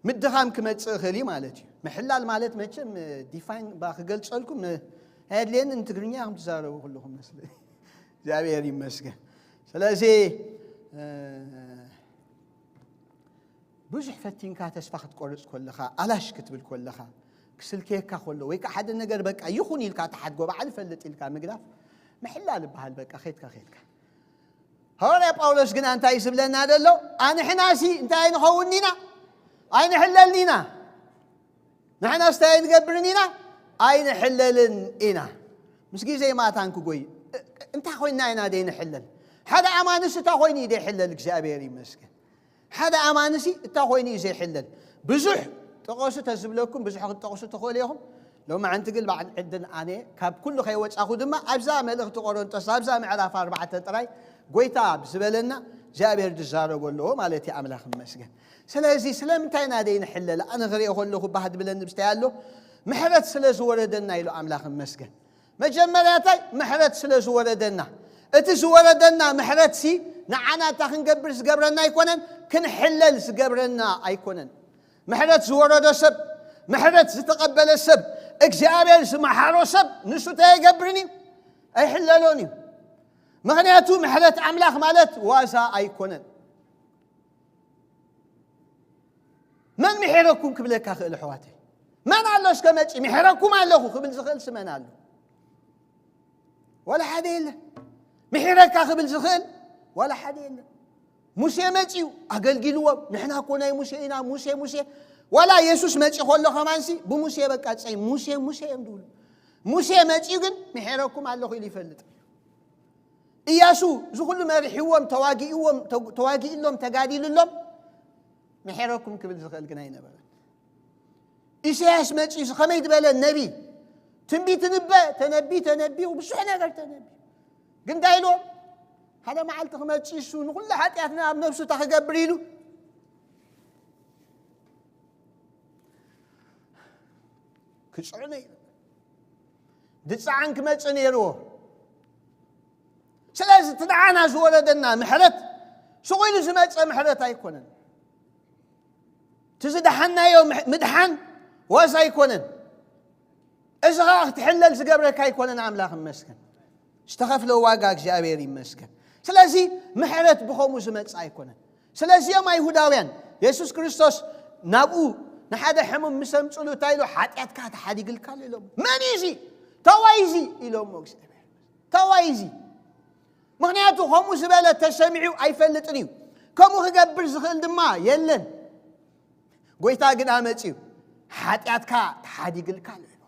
ምድኻም ክመጽእ ይኽእል እዩ ማለት እዩ። ምሕላል ማለት መቸም ዲፋይን ክገልጸልኩም ኣየድልየኒ፣ ንትግርኛ ኢኹም ትዛረቡ ኩልኹም መስለኒ። እግዚኣብሔር ይመስገን። ስለዚ እ፣ ብዙሕ ፈቲንካ ተስፋ ክትቆርጽ ከለኻ፣ ኣላሽ ክትብል ከለኻ፣ ክስልከየካ ከሎ፣ ወይ ከኣ ሓደ ነገር በቃ ይኹን ኢልካ ትሓድጎ፣ ባዕሉ ይፈልጥ ኢልካ ምግዳፍ ምሕላል ይበሃል። በቃ ኸድካ ኸድካ። ሃዋርያ ጳውሎስ ግና እንታይ እዩ ዝብለና ዘሎ? ኣንሕናሲ እንታይ ኣይንኸውን ኢና? ኣይንሕለልን ኢና። ንሕናስ እንታይ ኣይንገብርን ኢና? ኣይንሕለልን ኢና። ምስ ግዜ ማታን ክጎይ። እ-፣ እንታይ ኮይንና ኢና ደይንሕለል? ሓደ ኣማንስ እንታይ ኮይኑ እዩ ደይሕለል? እግዚኣብሔር ይመስገን። ሓደ ኣማንሲ እንታይ ኮይኑ እዩ ዘይሕለል? ብዙሕ ጥቐሱ ተዝብለኩም፣ ብዙሕ ክትጠቕሱ ትኽእሉ ኢኹም። ሎማዓንቲ ግን በዓል ዕድል ኣነ ካብ ኩሉ ከይወጻኹ ድማ ኣብዛ መልእኽቲ ቆሮንጦስ፣ ኣብዛ ምዕራፍ ኣርባዕተ ጥራይ ጎይታ ብዝበለና እግዚኣብሔር ዝዛረቦ ኣለዎ ማለት እዩ። ኣምላኽ ይመስገን። ስለዚ ስለምንታይ ኢና ደይንሕለል? ኣነ ክሪኦ ከለኹ ባህ ድብለኒ ብስታይ ኣሎ። ምሕረት ስለ ዝወረደና ኢሉ ኣምላኽ ይመስገን። መጀመርያታይ ምሕረት ስለ ዝወረደና። እቲ ዝወረደና ምሕረትሲ ንዓና እታ ክንገብር ዝገብረና ኣይኮነን፣ ክንሕለል ዝገብረና ኣይኮነን። ምሕረት ዝወረዶ ሰብ፣ ምሕረት ዝተቐበለ ሰብ፣ እግዚኣብሔር ዝመሓሮ ሰብ ንሱ እንታይ ኣይገብርን እዩ? ኣይሕለሎን እዩ። ምኽንያቱ ምሕረት ኣምላኽ ማለት ዋዛ ኣይኮነን። መን ምሒረኩም ክብለካ ክእል ኣሕዋተይ? መን ኣሎ እስከ መጺ ምሒረኩም ኣለኹ ክብል ዝኽእል ስመን ኣሎ? ዋላ ሓደ የለን። ምሒረካ ክብል ዝኽእል ዋላ ሓደ የለን። ሙሴ መጺኡ ኣገልጊልዎም። ንሕና እኮ ናይ ሙሴ ኢና፣ ሙሴ፣ ሙሴ። ዋላ የሱስ መጺ ከሎ ከማንሲ ብሙሴ በቃ ጸይ-፣ ሙሴ፣ ሙሴ እዮም ዝብሉ። ሙሴ መጺኡ ግን ምሒረኩም ኣለኹ ኢሉ ይፈልጥ። ኢያሱ እዚ ኩሉ መሪሕዎም፣ ተዋጊእዎም፣ ተው-፣ ተዋጊእሎም፣ ተጋዲልሎም፣ ምሒረኩም ክብል ዝኽእል ግን ኣይነበረን። ኢሳያስ መጺኡ እዚ ከመይ ዝበለ ነቢ፣ ትንቢት ንበ፣ ተነቢ፣ ተነቢ፣ ብዙሕ ነገር ተነቢ። ግን እንታይ ኢልዎም? ሓደ መዓልቲ ክመጽእ እሱ ንኹሉ ሓጢኣትና ኣብ ነብሱ እታ ክገብር ኢሉ ክጽዕኖ ኢሉ። ድጽዓን ክመጽእ ነይርዎ። ስለዚ እቲ ንዓና ዝወረደና ምሕረት ስቕ ኢሉ ዝመጸ ምሕረት ኣይኮነን። እቲ ዝደሓናዮ ምሕ-፣ ምድሓን ዋዛ ኣይኮነን። እዚ ኸዓ ክትሕለል ዝገብረካ ኣይኮነን። ኣምላኽ ይመስገን። ዝተኸፍለ ዋጋ እግዚኣብሔር ይመስገን። ስለዚ ምሕረት ብኸምኡ ዝመጽእ ኣይኮነን። ስለዚኦም ኣይሁዳውያን የሱስ ክርስቶስ ናብኡ ንሓደ ሕሙም ምስ ኣምጽሉ እንታይ ኢሉ? ሓጢኣትካ ተሓዲግልካ ኣሎ ኢሎም። መን እዩ እዚ? ተዋይ እዚ ኢሎሞ እግዚኣብሔር። ተዋይ እዚ። ምኽንያቱ ከምኡ ዝበለ ተሰሚዑ ኣይፈልጥን እዩ። ከምኡ ክገብር ዝኽእል ድማ የለን። ጎይታ ግና መጺኡ ሓጢኣትካ ተሓዲግልካ ኣሎ ኢሉ።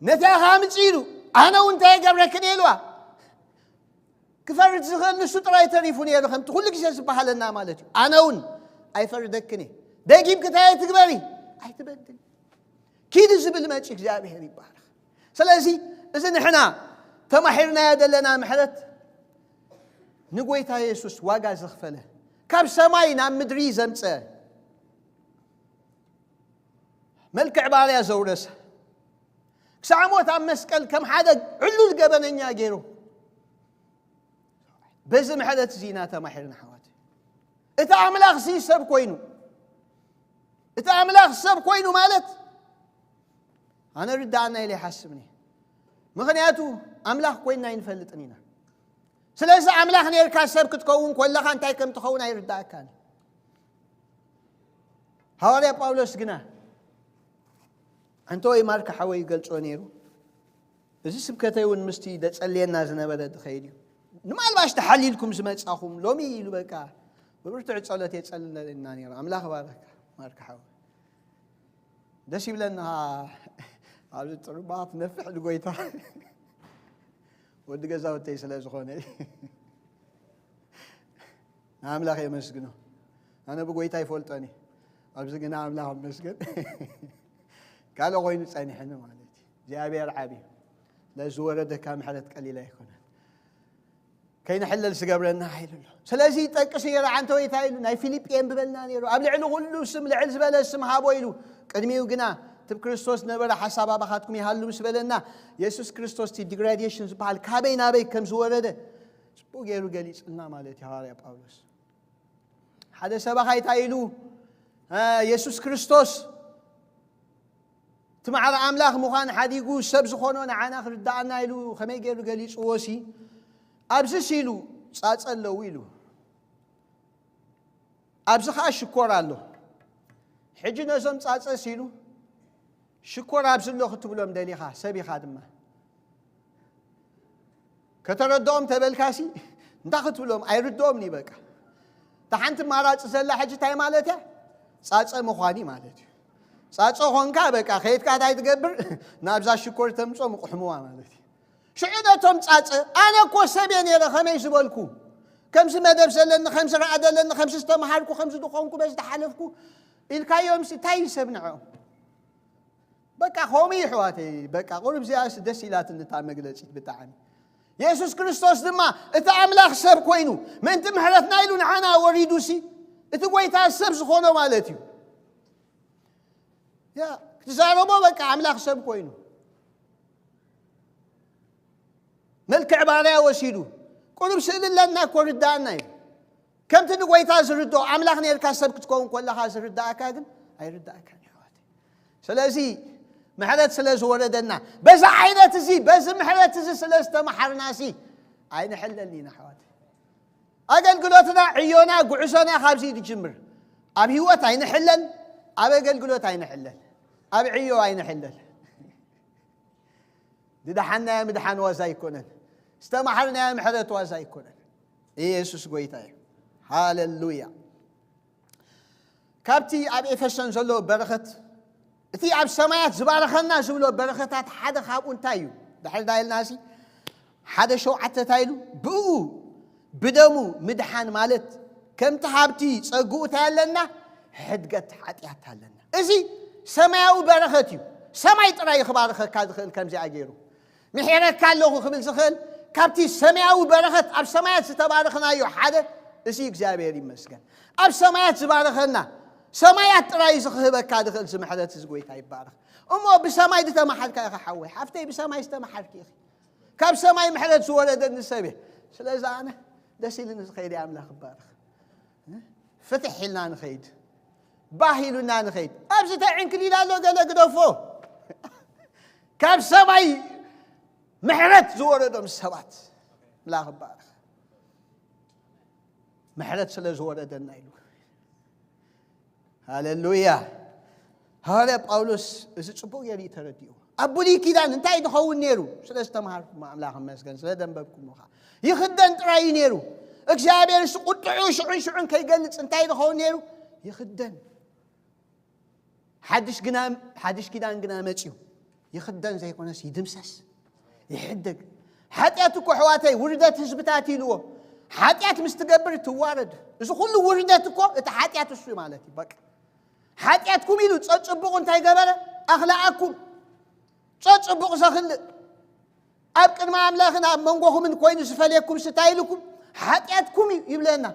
ነታ ኢኻ ኣምጺ ኢሉ፣ ኣነ እውን እንታይ ይገብረክን ኢልዋ። ክፈርድ ዝኽእል ንሱ ጥራይ ተሪፉ ነይሩ፣ ከምቲ ኩሉ ግዜ ዝበሃለና ማለት እዩ። ኣነ እውን ኣይፈርደክን እየ። ደጊምኪ እንታይ ኣይትግበሪ፣ ኣይትበድሊ። ኪዲ ዝብል መጺ እግዚኣብሔር ይባረኽ። ስለዚ እዚ ንሕና ተማሒርናዮ ዘለና ምሕረት ንጎይታ የሱስ ዋጋ ዘኽፈለ፣ ካብ ሰማይ ናብ ምድሪ ዘምጸ፣ መልክዕ ባርያ ዘውረሰ፣ ክሳዕ ሞት ኣብ መስቀል ከም ሓደ ዕሉል ገበነኛ ገይሩ። በዚ ምሕረት እዚ ኢና ተማሒርና ኣሕዋት። እቲ ኣምላኽ እዚ ሰብ ኮይኑ፣ እቲ ኣምላኽ ሰብ ኮይኑ ማለት ኣነ ርዳኣና ኢለ ይሓስብኒ። ምኽንያቱ ኣምላኽ ኮይንና ኣይንፈልጥን ኢና። ስለዚ ኣምላኽ ኔርካ ሰብ ክትከውን ከለኻ እንታይ ከም ትኸውን ኣይርዳእካን። ሃዋርያ ጳውሎስ ግና፣ ኣንተ ወይ ማርክ ሓወይ ይገልጾ ነይሩ፣ እዚ ስብከተይ እውን ምስቲ ደጸልየና ዝነበረ ድኸይድ እዩ። ንማልባሽ ተሓሊልኩም ዝመጻኹም ሎሚ ኢሉ በቃ ብብርቱዕ ጸሎት የጸልለና ነይሩ። ኣምላኽ ባረካ ማርካ ሓው። ደስ ይብለና። ኣብዚ ጥሩባ ትነፍሕ ንጎይታ ወዲ ገዛውተይ ስለ ዝኾነ ንኣምላኽ የመስግኖ። ኣነ ብጎይታ ይፈልጦኒ። ኣብዚ ግና ኣምላኽ መስገን ካልእ ኮይኑ ጸኒሕኒ ማለት እዩ። እግዚኣብሔር ዓቢ ለዝወረደካ ምሕረት ቀሊል ኣይኮነን። ከይንሕለል ዝገብረና ሓይል ኣሎ። ስለዚ ጠቅስ የረዓንተ ወይታ ኢሉ ናይ ፊልጲ የንብበልና ነይሩ። ኣብ ልዕሊ ኩሉ ስም ልዕል ዝበለ ስም ሃቦ ኢሉ ቅድሚኡ ግና ትብ ክርስቶስ ነበረ ሓሳብ ኣባኻትኩም ይሃሉ ምስ በለና የሱስ ክርስቶስ እቲ ዲግራዴሽን ዝበሃል ካበይ ናበይ ከም ዝወረደ ጽቡቅ ገይሩ ገሊጽልና ማለት እዩ ሃዋርያ ጳውሎስ። ሓደ ሰባኻይ እንታይ ኢሉ የሱስ ክርስቶስ እቲ ማዕረ ኣምላኽ ምዃን ሓዲጉ ሰብ ዝኾኖ ንዓና ክርዳኣና ኢሉ ከመይ ገይሩ ገሊጽዎ ሲ ኣብዚ ሲሉ ጻጸ ኣለዉ ኢሉ ኣብዚ ኸዓ ሽኮር ኣሎ። ሕጂ ነዞም ጻጸ ሲሉ ሽኮር ኣብዚ ኣሎ ክትብሎም ደሊኻ ሰብ ኢኻ ድማ ከተረድኦም ተበልካሲ እንታይ ክትብሎም ኣይርድኦም ኒ በቃ። እታ ሓንቲ ማራፂ ዘላ ሕጂ እንታይ ማለት እያ? ጻጸ ምዃን እዩ ማለት እዩ። ጻጸ ኾንካ በቃ ከየትካ እንታይ ትገብር? ናብዛ ሽኮር ተምጾ ምቁሕምዋ ማለት እዩ። ሽዑ ነቶም ጻጸ ኣነ እኮ ሰብ እየ ነይረ ከመይ ዝበልኩ ከምዚ መደብ ዘለኒ ከምዚ ረኣ ዘለኒ ከምዚ ዝተምሃርኩ ከምዚ ዝኾንኩ በዚ ተሓለፍኩ ኢልካዮም ሲ እንታይ ይሰብ ንዕኦም? በቃ ከምኡ ይሕዋተይ በቃ ቁሩብ እዚኣስ ደስ ኢላትኒ እታ መግለጺት ብጣዕሚ። የሱስ ክርስቶስ ድማ እቲ ኣምላኽ ሰብ ኮይኑ ምእንቲ ምሕረትና ኢሉ ንዓና ወሪዱ ሲ እቲ ጎይታ ሰብ ዝኾኖ ማለት እዩ። ያ ክትዛረቦ በቃ ኣምላኽ ሰብ ኮይኑ መልክዕ ባርያ ወሲዱ ቁሩብ ስእሊ ኣለና እኮ ርዳእና እዩ። ከምቲ ንጎይታ ዝርድኦ ኣምላኽ ነርካ ሰብ ክትከውን ከለኻ ዝርዳእካ ግን ኣይርዳእካን ይሕዋት። ስለዚ ምሕረት ስለ ዝወረደና በዛ ዓይነት እዚ በዚ ምሕረት እዚ ስለ ዝተመሓርና ሲ ኣይንሕለል ኢና ሕዋት። ኣገልግሎትና ዕዮና ጉዕዞና ካብዚ ዝጅምር። ኣብ ህይወት ኣይንሕለል፣ ኣብ ኣገልግሎት ኣይንሕለል፣ ኣብ ዕዮ ኣይንሕለል። ዝደሓናዮ ምድሓን ዋዛ ኣይኮነን። ዝተማሓርናዮ ምሕረት ዋዛ ኣይኮነን። ኢየሱስ ጎይታ እዩ። ሃሌሉያ። ካብቲ ኣብ ኤፌሶን ዘሎ በረኸት እቲ ኣብ ሰማያት ዝባረኸና ዝብሎ በረኸታት ሓደ ካብኡ እንታይ እዩ? ድሕር ዳይልናሲ ሓደ ሸውዓተ እንታይ ኢሉ? ብኡ ብደሙ ምድሓን ማለት ከምቲ ሃብቲ ጸግኡ እንታይ ኣለና? ሕድገት ሓጢኣት ኣለና። እዚ ሰማያዊ በረኸት እዩ። ሰማይ ጥራይ ክባርኸካ ዝኽእል ከምዚኣ ገይሩ ምሒረካ ኣለኹ ክብል ዝኽእል ካብቲ ሰማያዊ በረኸት ኣብ ሰማያት ዝተባረኽናዮ ሓደ እዚ እግዚኣብሔር ይመስገን። ኣብ ሰማያት ዝባረኸና ሰማያት ጥራይ ዝኽህበካ ዝኽእል እዚ ምሕረት እዚ ጎይታ ይባረኽ። እሞ ብሰማይ ዝተመሓርካ ኢኻ ሓወይ ሓፍተይ ብሰማይ ዝተመሓርክ ኢኺ። ካብ ሰማይ ምሕረት ዝወረደኒ ሰብ እየ። ስለዚ ኣነ ደስ ኢልኒ ዝኸይድ እየ ኣምላኽ ይባረኽ። ፍትሕ ኢልና ንኸይድ ባህ ኢሉና ንኸይድ ኣብዚ ተዕንክል ኢላ ኣሎ ገለ ግደፎ ካብ ሰማይ ምሕረት ዝወረዶም ሰባት ምላኽ ባርኽ ምሕረት ስለ ዝወረደና ኢሉ ሃሌሉያ። ሃዋርያ ጳውሎስ እዚ ጽቡቕ ገይሩ እዩ ተረዲኡ። ኣብ ብሉይ ኪዳን እንታይ ትኸውን ነይሩ? ስለ ዝተምሃርኩም ኣምላኽ መስገን ስለ ደንበብኩም ኻ ይኽደን ጥራይ እዩ ነይሩ። እግዚኣብሔር ቁጥዑ ሽዑን ሽዑን ከይገልጽ እንታይ ትኸውን ነይሩ? ይኽደን። ሓድሽ ግና ሓድሽ ኪዳን ግና መጽዩ ይኽደን ዘይኮነስ ይድምሰስ ይሕደግ። ሓጢኣት እኮ ኣሕዋተይ ውርደት ህዝብታት ኢልዎ። ሓጢኣት ምስ ትገብር ትዋረድ። እዚ ኩሉ ውርደት እኮ እቲ ሓጢኣት እሱ ማለት እዩ። በቃ ሓጢኣትኩም ኢሉ ጸጽቡቕ እንታይ ገበረ? ኣኽላኣኩም። ጸጽቡቕ ዘኽልእ ኣብ ቅድሚ ኣምላኽን ኣብ መንጎኹምን ኮይኑ ዝፈልየኩም ስታይ ኢልኩም ሓጢኣትኩም እዩ ይብለና።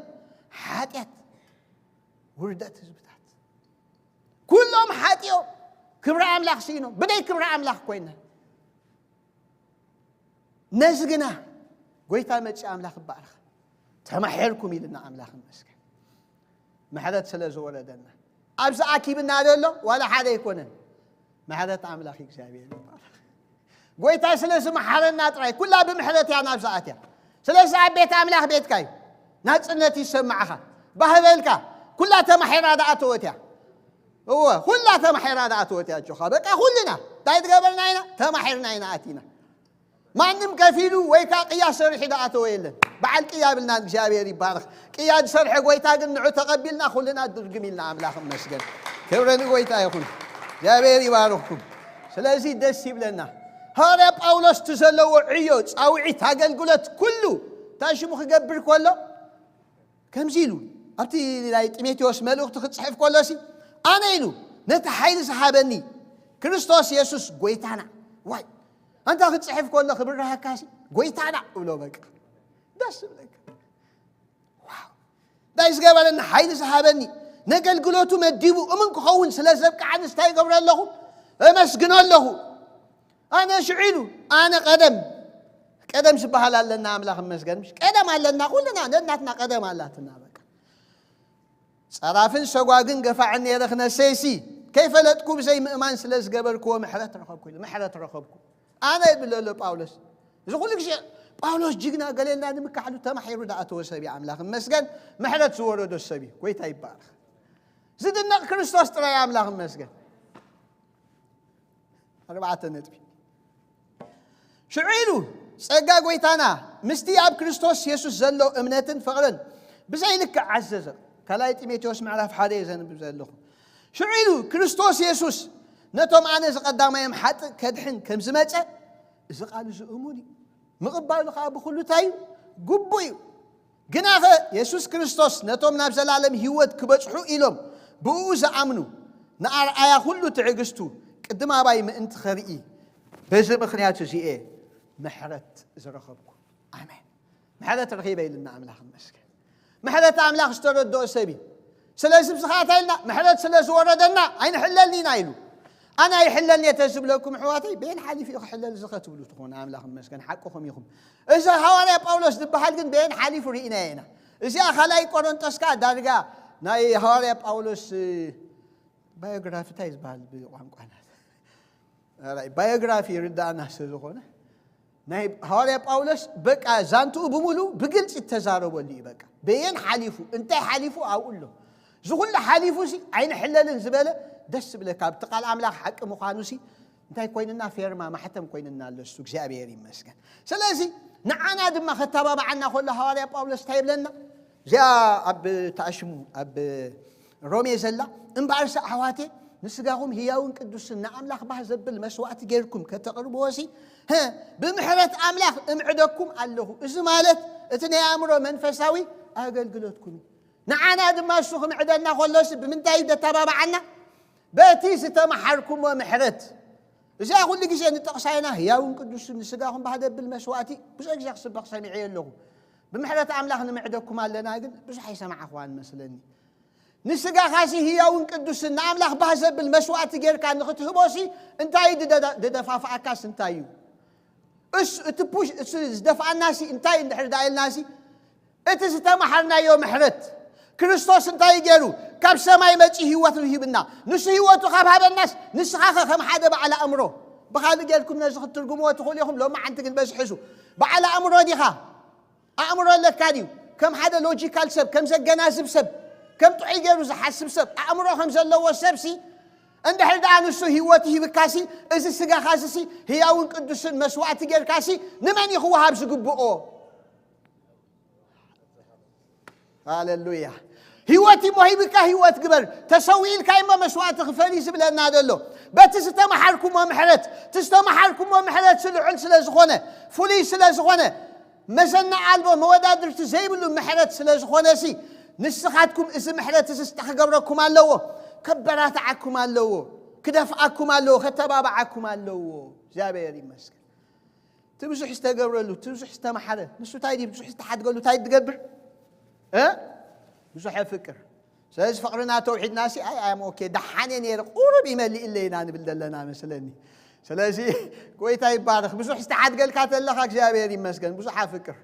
ሓጢኣት ውርደት ህዝብታት ኩሎም ሓጢኦም ክብሪ ኣምላኽ ስኢኖም ብደይ ክብሪ ኣምላኽ ኮይና ነዚ ግና ጎይታ መጺ ኣምላኽ ይባረኽ ተማሒርኩም ኢልና ኣምላኽ ይመስገን። ምሕረት ስለ ዝወረደና ኣብዚ ኣኪብና ዘሎ ዋላ ሓደ ኣይኮነን። ምሕረት ኣምላኽ እግዚኣብሔር ይባረኽ። ጎይታ ስለ ዝመሓረና ጥራይ ኩላ ብምሕረት እያ ናብዚ ኣትያ። ስለዚ ኣብ ቤት ኣምላኽ ቤትካ እዩ። ናጽነት ይሰማዕኻ። ባህበልካ ኩላ ተማሒራ ደኣ ተወት እያ። እወ ኩላ ተማሒራ ደኣ ተወት እያ። ኣጆኻ በቃ ኩልና እንታይ ትገበርና ኢና ተማሒርና ኢና ኣቲና። ማንም ከፊሉ ወይ ከዓ ቅያ ሰሪሑ ዝኣተወ የለን። በዓል ቅያ ብልና እግዚኣብሔር ይባረኽ። ቅያ ዝሰርሐ ጎይታ ግን ንዑ ተቐቢልና ኩልና ድርግም ኢልና ኣምላኽ እመስገን። ክብረ ንጎይታ ይኹን። እግዚኣብሔር ይባርኽኩም። ስለዚ ደስ ይብለና። ሃዋርያ ጳውሎስ እቲ ዘለዎ ዕዮ ፃውዒት ኣገልግሎት ኩሉ እንታይ ሽሙ ክገብር ከሎ ከምዚ ኢሉ ኣብቲ ናይ ጢሞቴዎስ መልእኽቲ ክፅሕፍ ከሎሲ ኣነ ኢሉ ነቲ ሓይሊ ዝሃበኒ ክርስቶስ የሱስ ጎይታና። ዋይ ኣንታ ክፅሕፍ ከሎ ክብርሃካሲ ጎይታና እብሎ በቃ ደስ ዝብለካ እንታይ ዝገበረኒ ሓይሊ ዝሃበኒ ነገልግሎቱ መዲቡ እምን ክኸውን ስለ ዘብቅዓኒ እንታይ ይገብረ ኣለኹ? እመስግኖ ኣለኹ። ኣነ ሽዑ ኢሉ ኣነ ቀደም ቀደም ዝበሃል ኣለና ኣምላኽ መስገን ቀደም ኣለና ኩልና ነናትና ቀደም ኣላትና በቃ ጸራፍን ሰጓግን ገፋዕን ነይረ ክነሰይሲ ከይፈለጥኩ ብዘይ ምእማን ስለ ዝገበርክዎ ምሕረት ረኸብኩ ኢሉ ምሕረት ረኸብኩ ኣነ ይብል ኣሎ ጳውሎስ እዚ ኩሉ ግዜ ጳውሎስ ጅግና ገሌልና ንምካሕሉ ተማሒሩ ዳኣተወ ሰብ እዩ ኣምላኽ መስገን ምሕረት ዝወረዶ ሰብ እዩ ጎይታ ይባረኽ ዝድነቕ ክርስቶስ ጥራይ ኣምላኽ መስገን ኣርባዕተ ነጥቢ ሽዑ ኢሉ ጸጋ ጎይታና ምስቲ ኣብ ክርስቶስ የሱስ ዘሎ እምነትን ፍቕርን ብዘይልክዕ ዓዘዘ ካልኣይ ጢሞቴዎስ ምዕራፍ ሓደ እየ ዘንብብ ዘለኹ ሽዑ ኢሉ ክርስቶስ የሱስ ነቶም ኣነ ዝቐዳማዮም ሓጥእ ከድሕን ከም ዝመጸ እዚ ቃል እዚ እሙን እዩ ምቕባሉ ከዓ ብኩሉ እንታይ እዩ ግቡእ እዩ ግናኸ የሱስ ክርስቶስ ነቶም ናብ ዘላለም ህይወት ክበጽሑ ኢሎም ብእኡ ዝኣምኑ ንኣርኣያ ኩሉ ትዕግስቱ ቅድም ኣባይ ምእንቲ ኸርኢ በዚ ምኽንያት እዚኤ ምሕረት ዝረኸብኩ ኣሜን ምሕረት ረኺበ ኢልና ኣምላኽ መስገን ምሕረት ኣምላኽ ዝተረድኦ ሰብ እዩ ስለዚ ብስኻታ ኢልና ምሕረት ስለ ዝወረደና ኣይንሕለልን ኢና ኢሉ ኣነ ኣይሕለልን እየ ተዝብለኩም ኣሕዋተይ በየን ሓሊፉ እዩ ክሕለል እዚ ኸትብሉ ትኾኑ ኣምላኽ መስገን ሓቅኹም ኢኹም እዚ ሃዋርያ ጳውሎስ ዝበሃል ግን በየን ሓሊፉ ርኢናዮ ኢና እዚኣ ካልኣይ ቆሮንጦስ ከዓ ዳርጋ ናይ ሃዋርያ ጳውሎስ ባዮግራፊ እንታይ ዝበሃል ብቋንቋና ባዮግራፊ ይርዳእና ስለ ዝኾነ ናይ ሃዋርያ ጳውሎስ በቃ ዛንትኡ ብምሉ ብግልፂ ተዛረበሉ እዩ በቃ በየን ሓሊፉ እንታይ ሓሊፉ ኣብኡ ኣሎ እዚ ኩሉ ሓሊፉ ሲ ኣይንሕለልን ዝበለ ደስ ዝብለካ ኣብቲ ቃል ኣምላኽ ሓቂ ምዃኑ ሲ እንታይ ኮይንና ፌርማ ማሕተም ኮይንና ኣሎ እሱ እግዚኣብሔር ይመስገን ስለዚ ንዓና ድማ ከተባብዓና ከሎ ሃዋርያ ጳውሎስ እንታይ ይብለና እዚኣ ኣብ ተኣሽሙ ኣብ ሮሜ ዘላ እምበኣርሲ ኣሕዋቴ ንስጋኹም ህያውን ቅዱስን ንኣምላኽ ባህ ዘብል መስዋእቲ ጌርኩም ከተቕርብዎ ሲ ሀ ብምሕረት ኣምላኽ እምዕደኩም ኣለኹ እዚ ማለት እቲ ናይ ኣእምሮ መንፈሳዊ ኣገልግሎትኩም እዩ ንዓና ድማ እሱ ክምዕደና ከሎሲ ብምንታይ እዩ ደተባብዓና በቲ ዝተመሓርኩሞ ምሕረት እዚኣ ኩሉ ግዜ ንጠቕሳ ኢና ህያውን ቅዱስን ንስጋኹም ባህ ዘብል መስዋእቲ ብዙሕ ግዜ ክስበኽ ሰሚዐ ኣለኹ ብምሕረት ኣምላኽ ንምዕደኩም ኣለና ግን ብዙሕ ኣይሰማዕኽዋን መስለኒ ንስጋኻሲ ህያውን ቅዱስን ንኣምላኽ ባህ ዘብል መስዋእቲ ጌርካ ንኽትህቦሲ እንታይ እዩ ድደፋፍኣካስ እንታይ እዩ እሱ እቲ ፑሽ እሱ ዝደፍኣናሲ እንታይ እንድሕር ዳ ኢልናሲ እቲ ዝተመሓርናዮ ምሕረት ክርስቶስ እንታይ ገይሩ ካብ ሰማይ መፂ ህይወት ሂብና ንሱ ህይወቱ ካብ ሃበናስ ንስኻ ኸ ከም ሓደ በዓል ኣእምሮ ብኻልእ ጌርኩም ነዚ ክትትርጉምዎ ትኽእሉ ኢኹም ሎሚ ዓንቲ ግን በዝሕዙ በዓል ኣእምሮ ዲኻ ኣእምሮ ኣለካ ድዩ ከም ሓደ ሎጂካል ሰብ ከም ዘገናዝብ ሰብ ከም ጥዑይ ገይሩ ዝሓስብ ሰብ ኣእምሮ ከም ዘለዎ ሰብሲ እንድሕር ደኣ ንሱ ህይወት ይህብካሲ እዚ ስጋኻስሲ ህያውን ቅዱስን መስዋዕቲ ጌርካሲ ንመን እዩ ክወሃብ ዝግብኦ ሃሌሉያ ህይወት እሞ ሂብካ ህይወት ግበር ተሰዊእልካ እሞ መስዋዕቲ ክፈል እዩ ዝብለና ዘሎ በቲ ዝተመሓርኩሞ ምሕረት እቲ ዝተመሓርኩሞ ምሕረት ስልዑል ስለ ዝኾነ ፍሉይ ስለ ዝኾነ መዘና ኣልቦ መወዳድርቲ ዘይብሉ ምሕረት ስለ ዝኾነ ሲ ንስኻትኩም እዚ ምሕረት እዚ ስታ ክገብረኩም ኣለዎ ከበራትዓኩም ኣለዎ ክደፍኣኩም ኣለዎ ከተባብዓኩም ኣለዎ እግዚኣብሔር ይመስገን እቲ ብዙሕ ዝተገብረሉ እቲ ብዙሕ ዝተመሓረ ንሱ እንታይ ድዩ ብዙሕ ዝተሓድገሉ እንታይ ትገብር እ ብዙሕ የፍቅር ስለዚ ፍቕርና ተውሒድና ሲ ኣይ ኣም ኦኬ ደሓነ ነይረ ቁሩብ ይመሊእለ ኢና ንብል ዘለና መስለኒ ስለዚ ጎይታ ይባረኽ ብዙሕ ዝተሓድገልካ ተለኻ እግዚኣብሔር ይመስገን ብዙሕ ኣፍቅር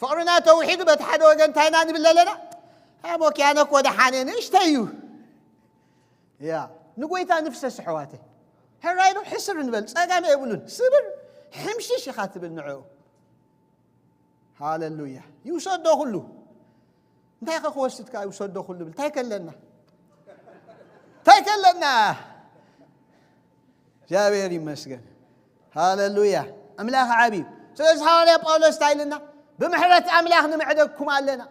ፍቕርና ተውሒዱ በቲ ሓደ ወገን እንታይ ኢና ንብል ዘለና ኣም ኦኬ ኣነ እኮ ደሓነ ንእሽተይ እዩ ያ ንጎይታ ንፍሰስ ኣሕዋተይ ሕራይ ዶ ሕስር ንበል ጸገም የብሉን ስብር ሕምሽሽ ኢኻ ትብል ንዕኡ ሃሌሉያ ይውሰዶ ኩሉ እንታይ ከ ክወስድ ከዓ ይውሰዶ ኩሉ ብል እንታይ ከለና እንታይ ከለና እግዚኣብሔር ይመስገን ሃሌሉያ ኣምላኽ ዓብዩ። ስለዚ ሃዋርያ ጳውሎስ እንታይ ኢልና? ብምሕረት ኣምላኽ ንምዕደግኩም ኣለና፣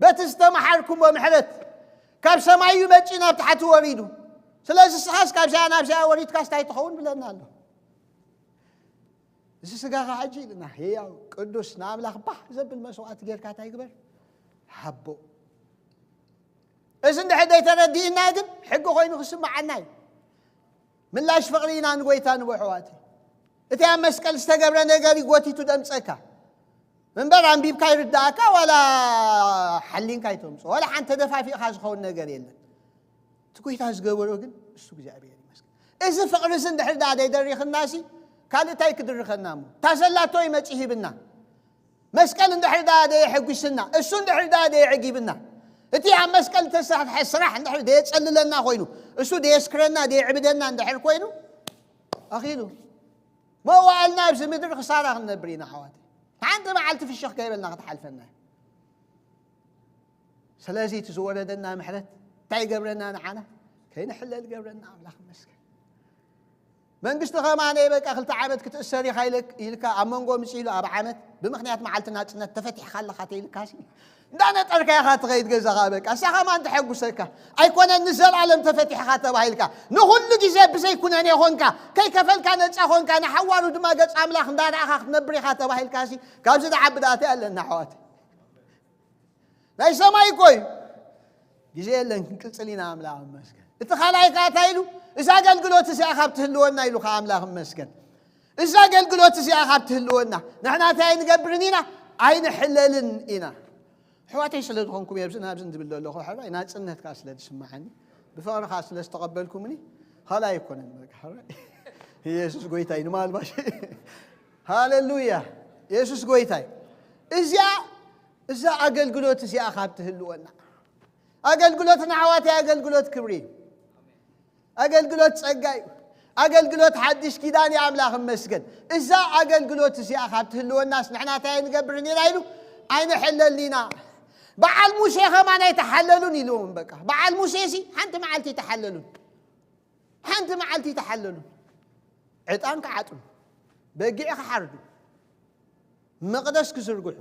በቲ ዝተመሓርኩሞ ምሕረት። ካብ ሰማይ እዩ መጺኡ ናብ ታሕቲ ወሪዱ። ስለዚ ንስኻስ ካብዚኣ ናብዚኣ ወሪድካስ እንታይ ትኸውን ብለና ኣሎ። እዚ ስጋኻ ሕጂ ኢልና ህያው ቅዱስ ንኣምላኽ ባህ ዘብል መስዋዕቲ ጌርካ እንታይ ግበር? ሃቦ። እዚ እንድሕር ዘይተረዲእና ግን ሕጊ ኮይኑ ክስምዓና እዩ። ምላሽ ፍቕሪ ኢና ንጎይታ ንቦ ኣሕዋተይ። እቲ ኣብ መስቀል ዝተገብረ ነገር እዩ ጎቲቱ ደምፀካ እምበር ኣንቢብካ ይርዳእካ ዋላ ሓሊንካ ይተምፅኦ ዋላ ሓንቲ ተደፋፊእካ ዝኸውን ነገር የለን። እቲ ጎይታ ዝገበሮ ግን እሱ እግዚኣብሔር ይመስገን። እዚ ፍቕሪ እዚ እንድሕር ደኣ ዘይደሪኽናሲ ካልእ እንታይ ክድርኸና እሞ እታ ዘላቶ ይመፂ ሂብና። መስቀል እንድሕር ደኣ ደየሐጒስና፣ እሱ እንድሕር ደኣ ደየዕጊብና፣ እቲ ኣብ መስቀል እተሰርሐ ስራሕ እንድሕር ደየጸልለና ኮይኑ፣ እሱ ደየስክረና ደየዕብደና እንድሕር ኮይኑ ኣኺሉ መዋእልና ኣብዚ ምድሪ ክሳራ ክንነብር ኢና ኣሕዋተይ። ሓንቲ መዓልቲ ፍሽኽ ከይበልና ክትሓልፈና እዩ። ስለዚ እቲ ዝወረደና ምሕረት እንታይ ይገብረና ንዓና? ከይንሕለል ይገብረና። ኣምላኽ ይመስገን። መንግስቲ ከማነይ በቃ ክልተ ዓመት ክትእሰር ኢኻ ኢልክ- ኢልካ ኣብ መንጎ ምጽ ኢሉ ኣብ ዓመት ብምኽንያት መዓልቲ ናጽነት ተፈቲሕካ ኣለኻ ተይልካሲ እንዳነጠርካ ኢኻ ትኸይድ ገዛኻ። በቃ እሳ ከማን ተሐጉሰካ ኣይኮነን ንዘልኣለም ተፈቲሕኻ ተባሂልካ ንኹሉ ግዜ ብዘይ ኩነኔ ኾንካ ከይከፈልካ ነጻ ኾንካ ንሓዋሩ ድማ ገጽ ኣምላኽ እንዳረኣኻ ክትነብር ኢኻ ተባሂልካሲ ካብዚ ዝዓቢ ዳእቲ ኣለና ኣሕዋት። ናይ ሰማይ እኮ እዩ። ግዜ የለን ክንቅጽል ኢና ኣምላኽ ይመስገን። እቲ ካልኣይ ከኣ እንታይ ኢሉ? እዛ ኣገልግሎት እዚኣ ካብ ትህልወና ኢሉ ከኣ ኣምላኽ ይመስገን። እዛ ኣገልግሎት እዚኣ ካብ ትህልወና ንሕና እንታይ ኣይንገብርን ኢና? ኣይንሕለልን ኢና። ኣሕዋተይ ስለ ዝኾንኩም እየ ኣብዚ ናብዚ ዝብል ዘለኹ ሕራይ ናጽነት ከኣ ስለ ዝስምዓኒ ብፍቕሪ ከኣ ስለ ዝተቐበልኩምኒ ካልኣይ ኣይኮነን በቃ ሕራይ ኢየሱስ ጎይታ እዩ ንማልባሽ ሃሌሉያ ኢየሱስ ጎይታ እዩ። እዚኣ እዛ ኣገልግሎት እዚኣ ካብ ትህልወና ኣገልግሎት ንኣሕዋተይ ኣገልግሎት ክብሪ እዩ። ኣገልግሎት ጸጋ እዩ። ኣገልግሎት ሓድሽ ኪዳን እዩ ኣምላኽ እመስገን። እዛ ኣገልግሎት እዚኣ ካብ ትህልወናስ ንሕና እንታይ ኣይንገብርን ኢና ኢሉ ኣይንሕለልን ኢና። በዓል ሙሴ ከማን ኣይተሓለሉን ኢልዎም በቃ በዓል ሙሴ ሲ ሓንቲ መዓልቲ ኣይተሓለሉን። ሓንቲ መዓልቲ ኣይተሓለሉን። ዕጣን ክዓጥኑ በጊዕ ክሓርዱ መቕደስ ክዝርግሑ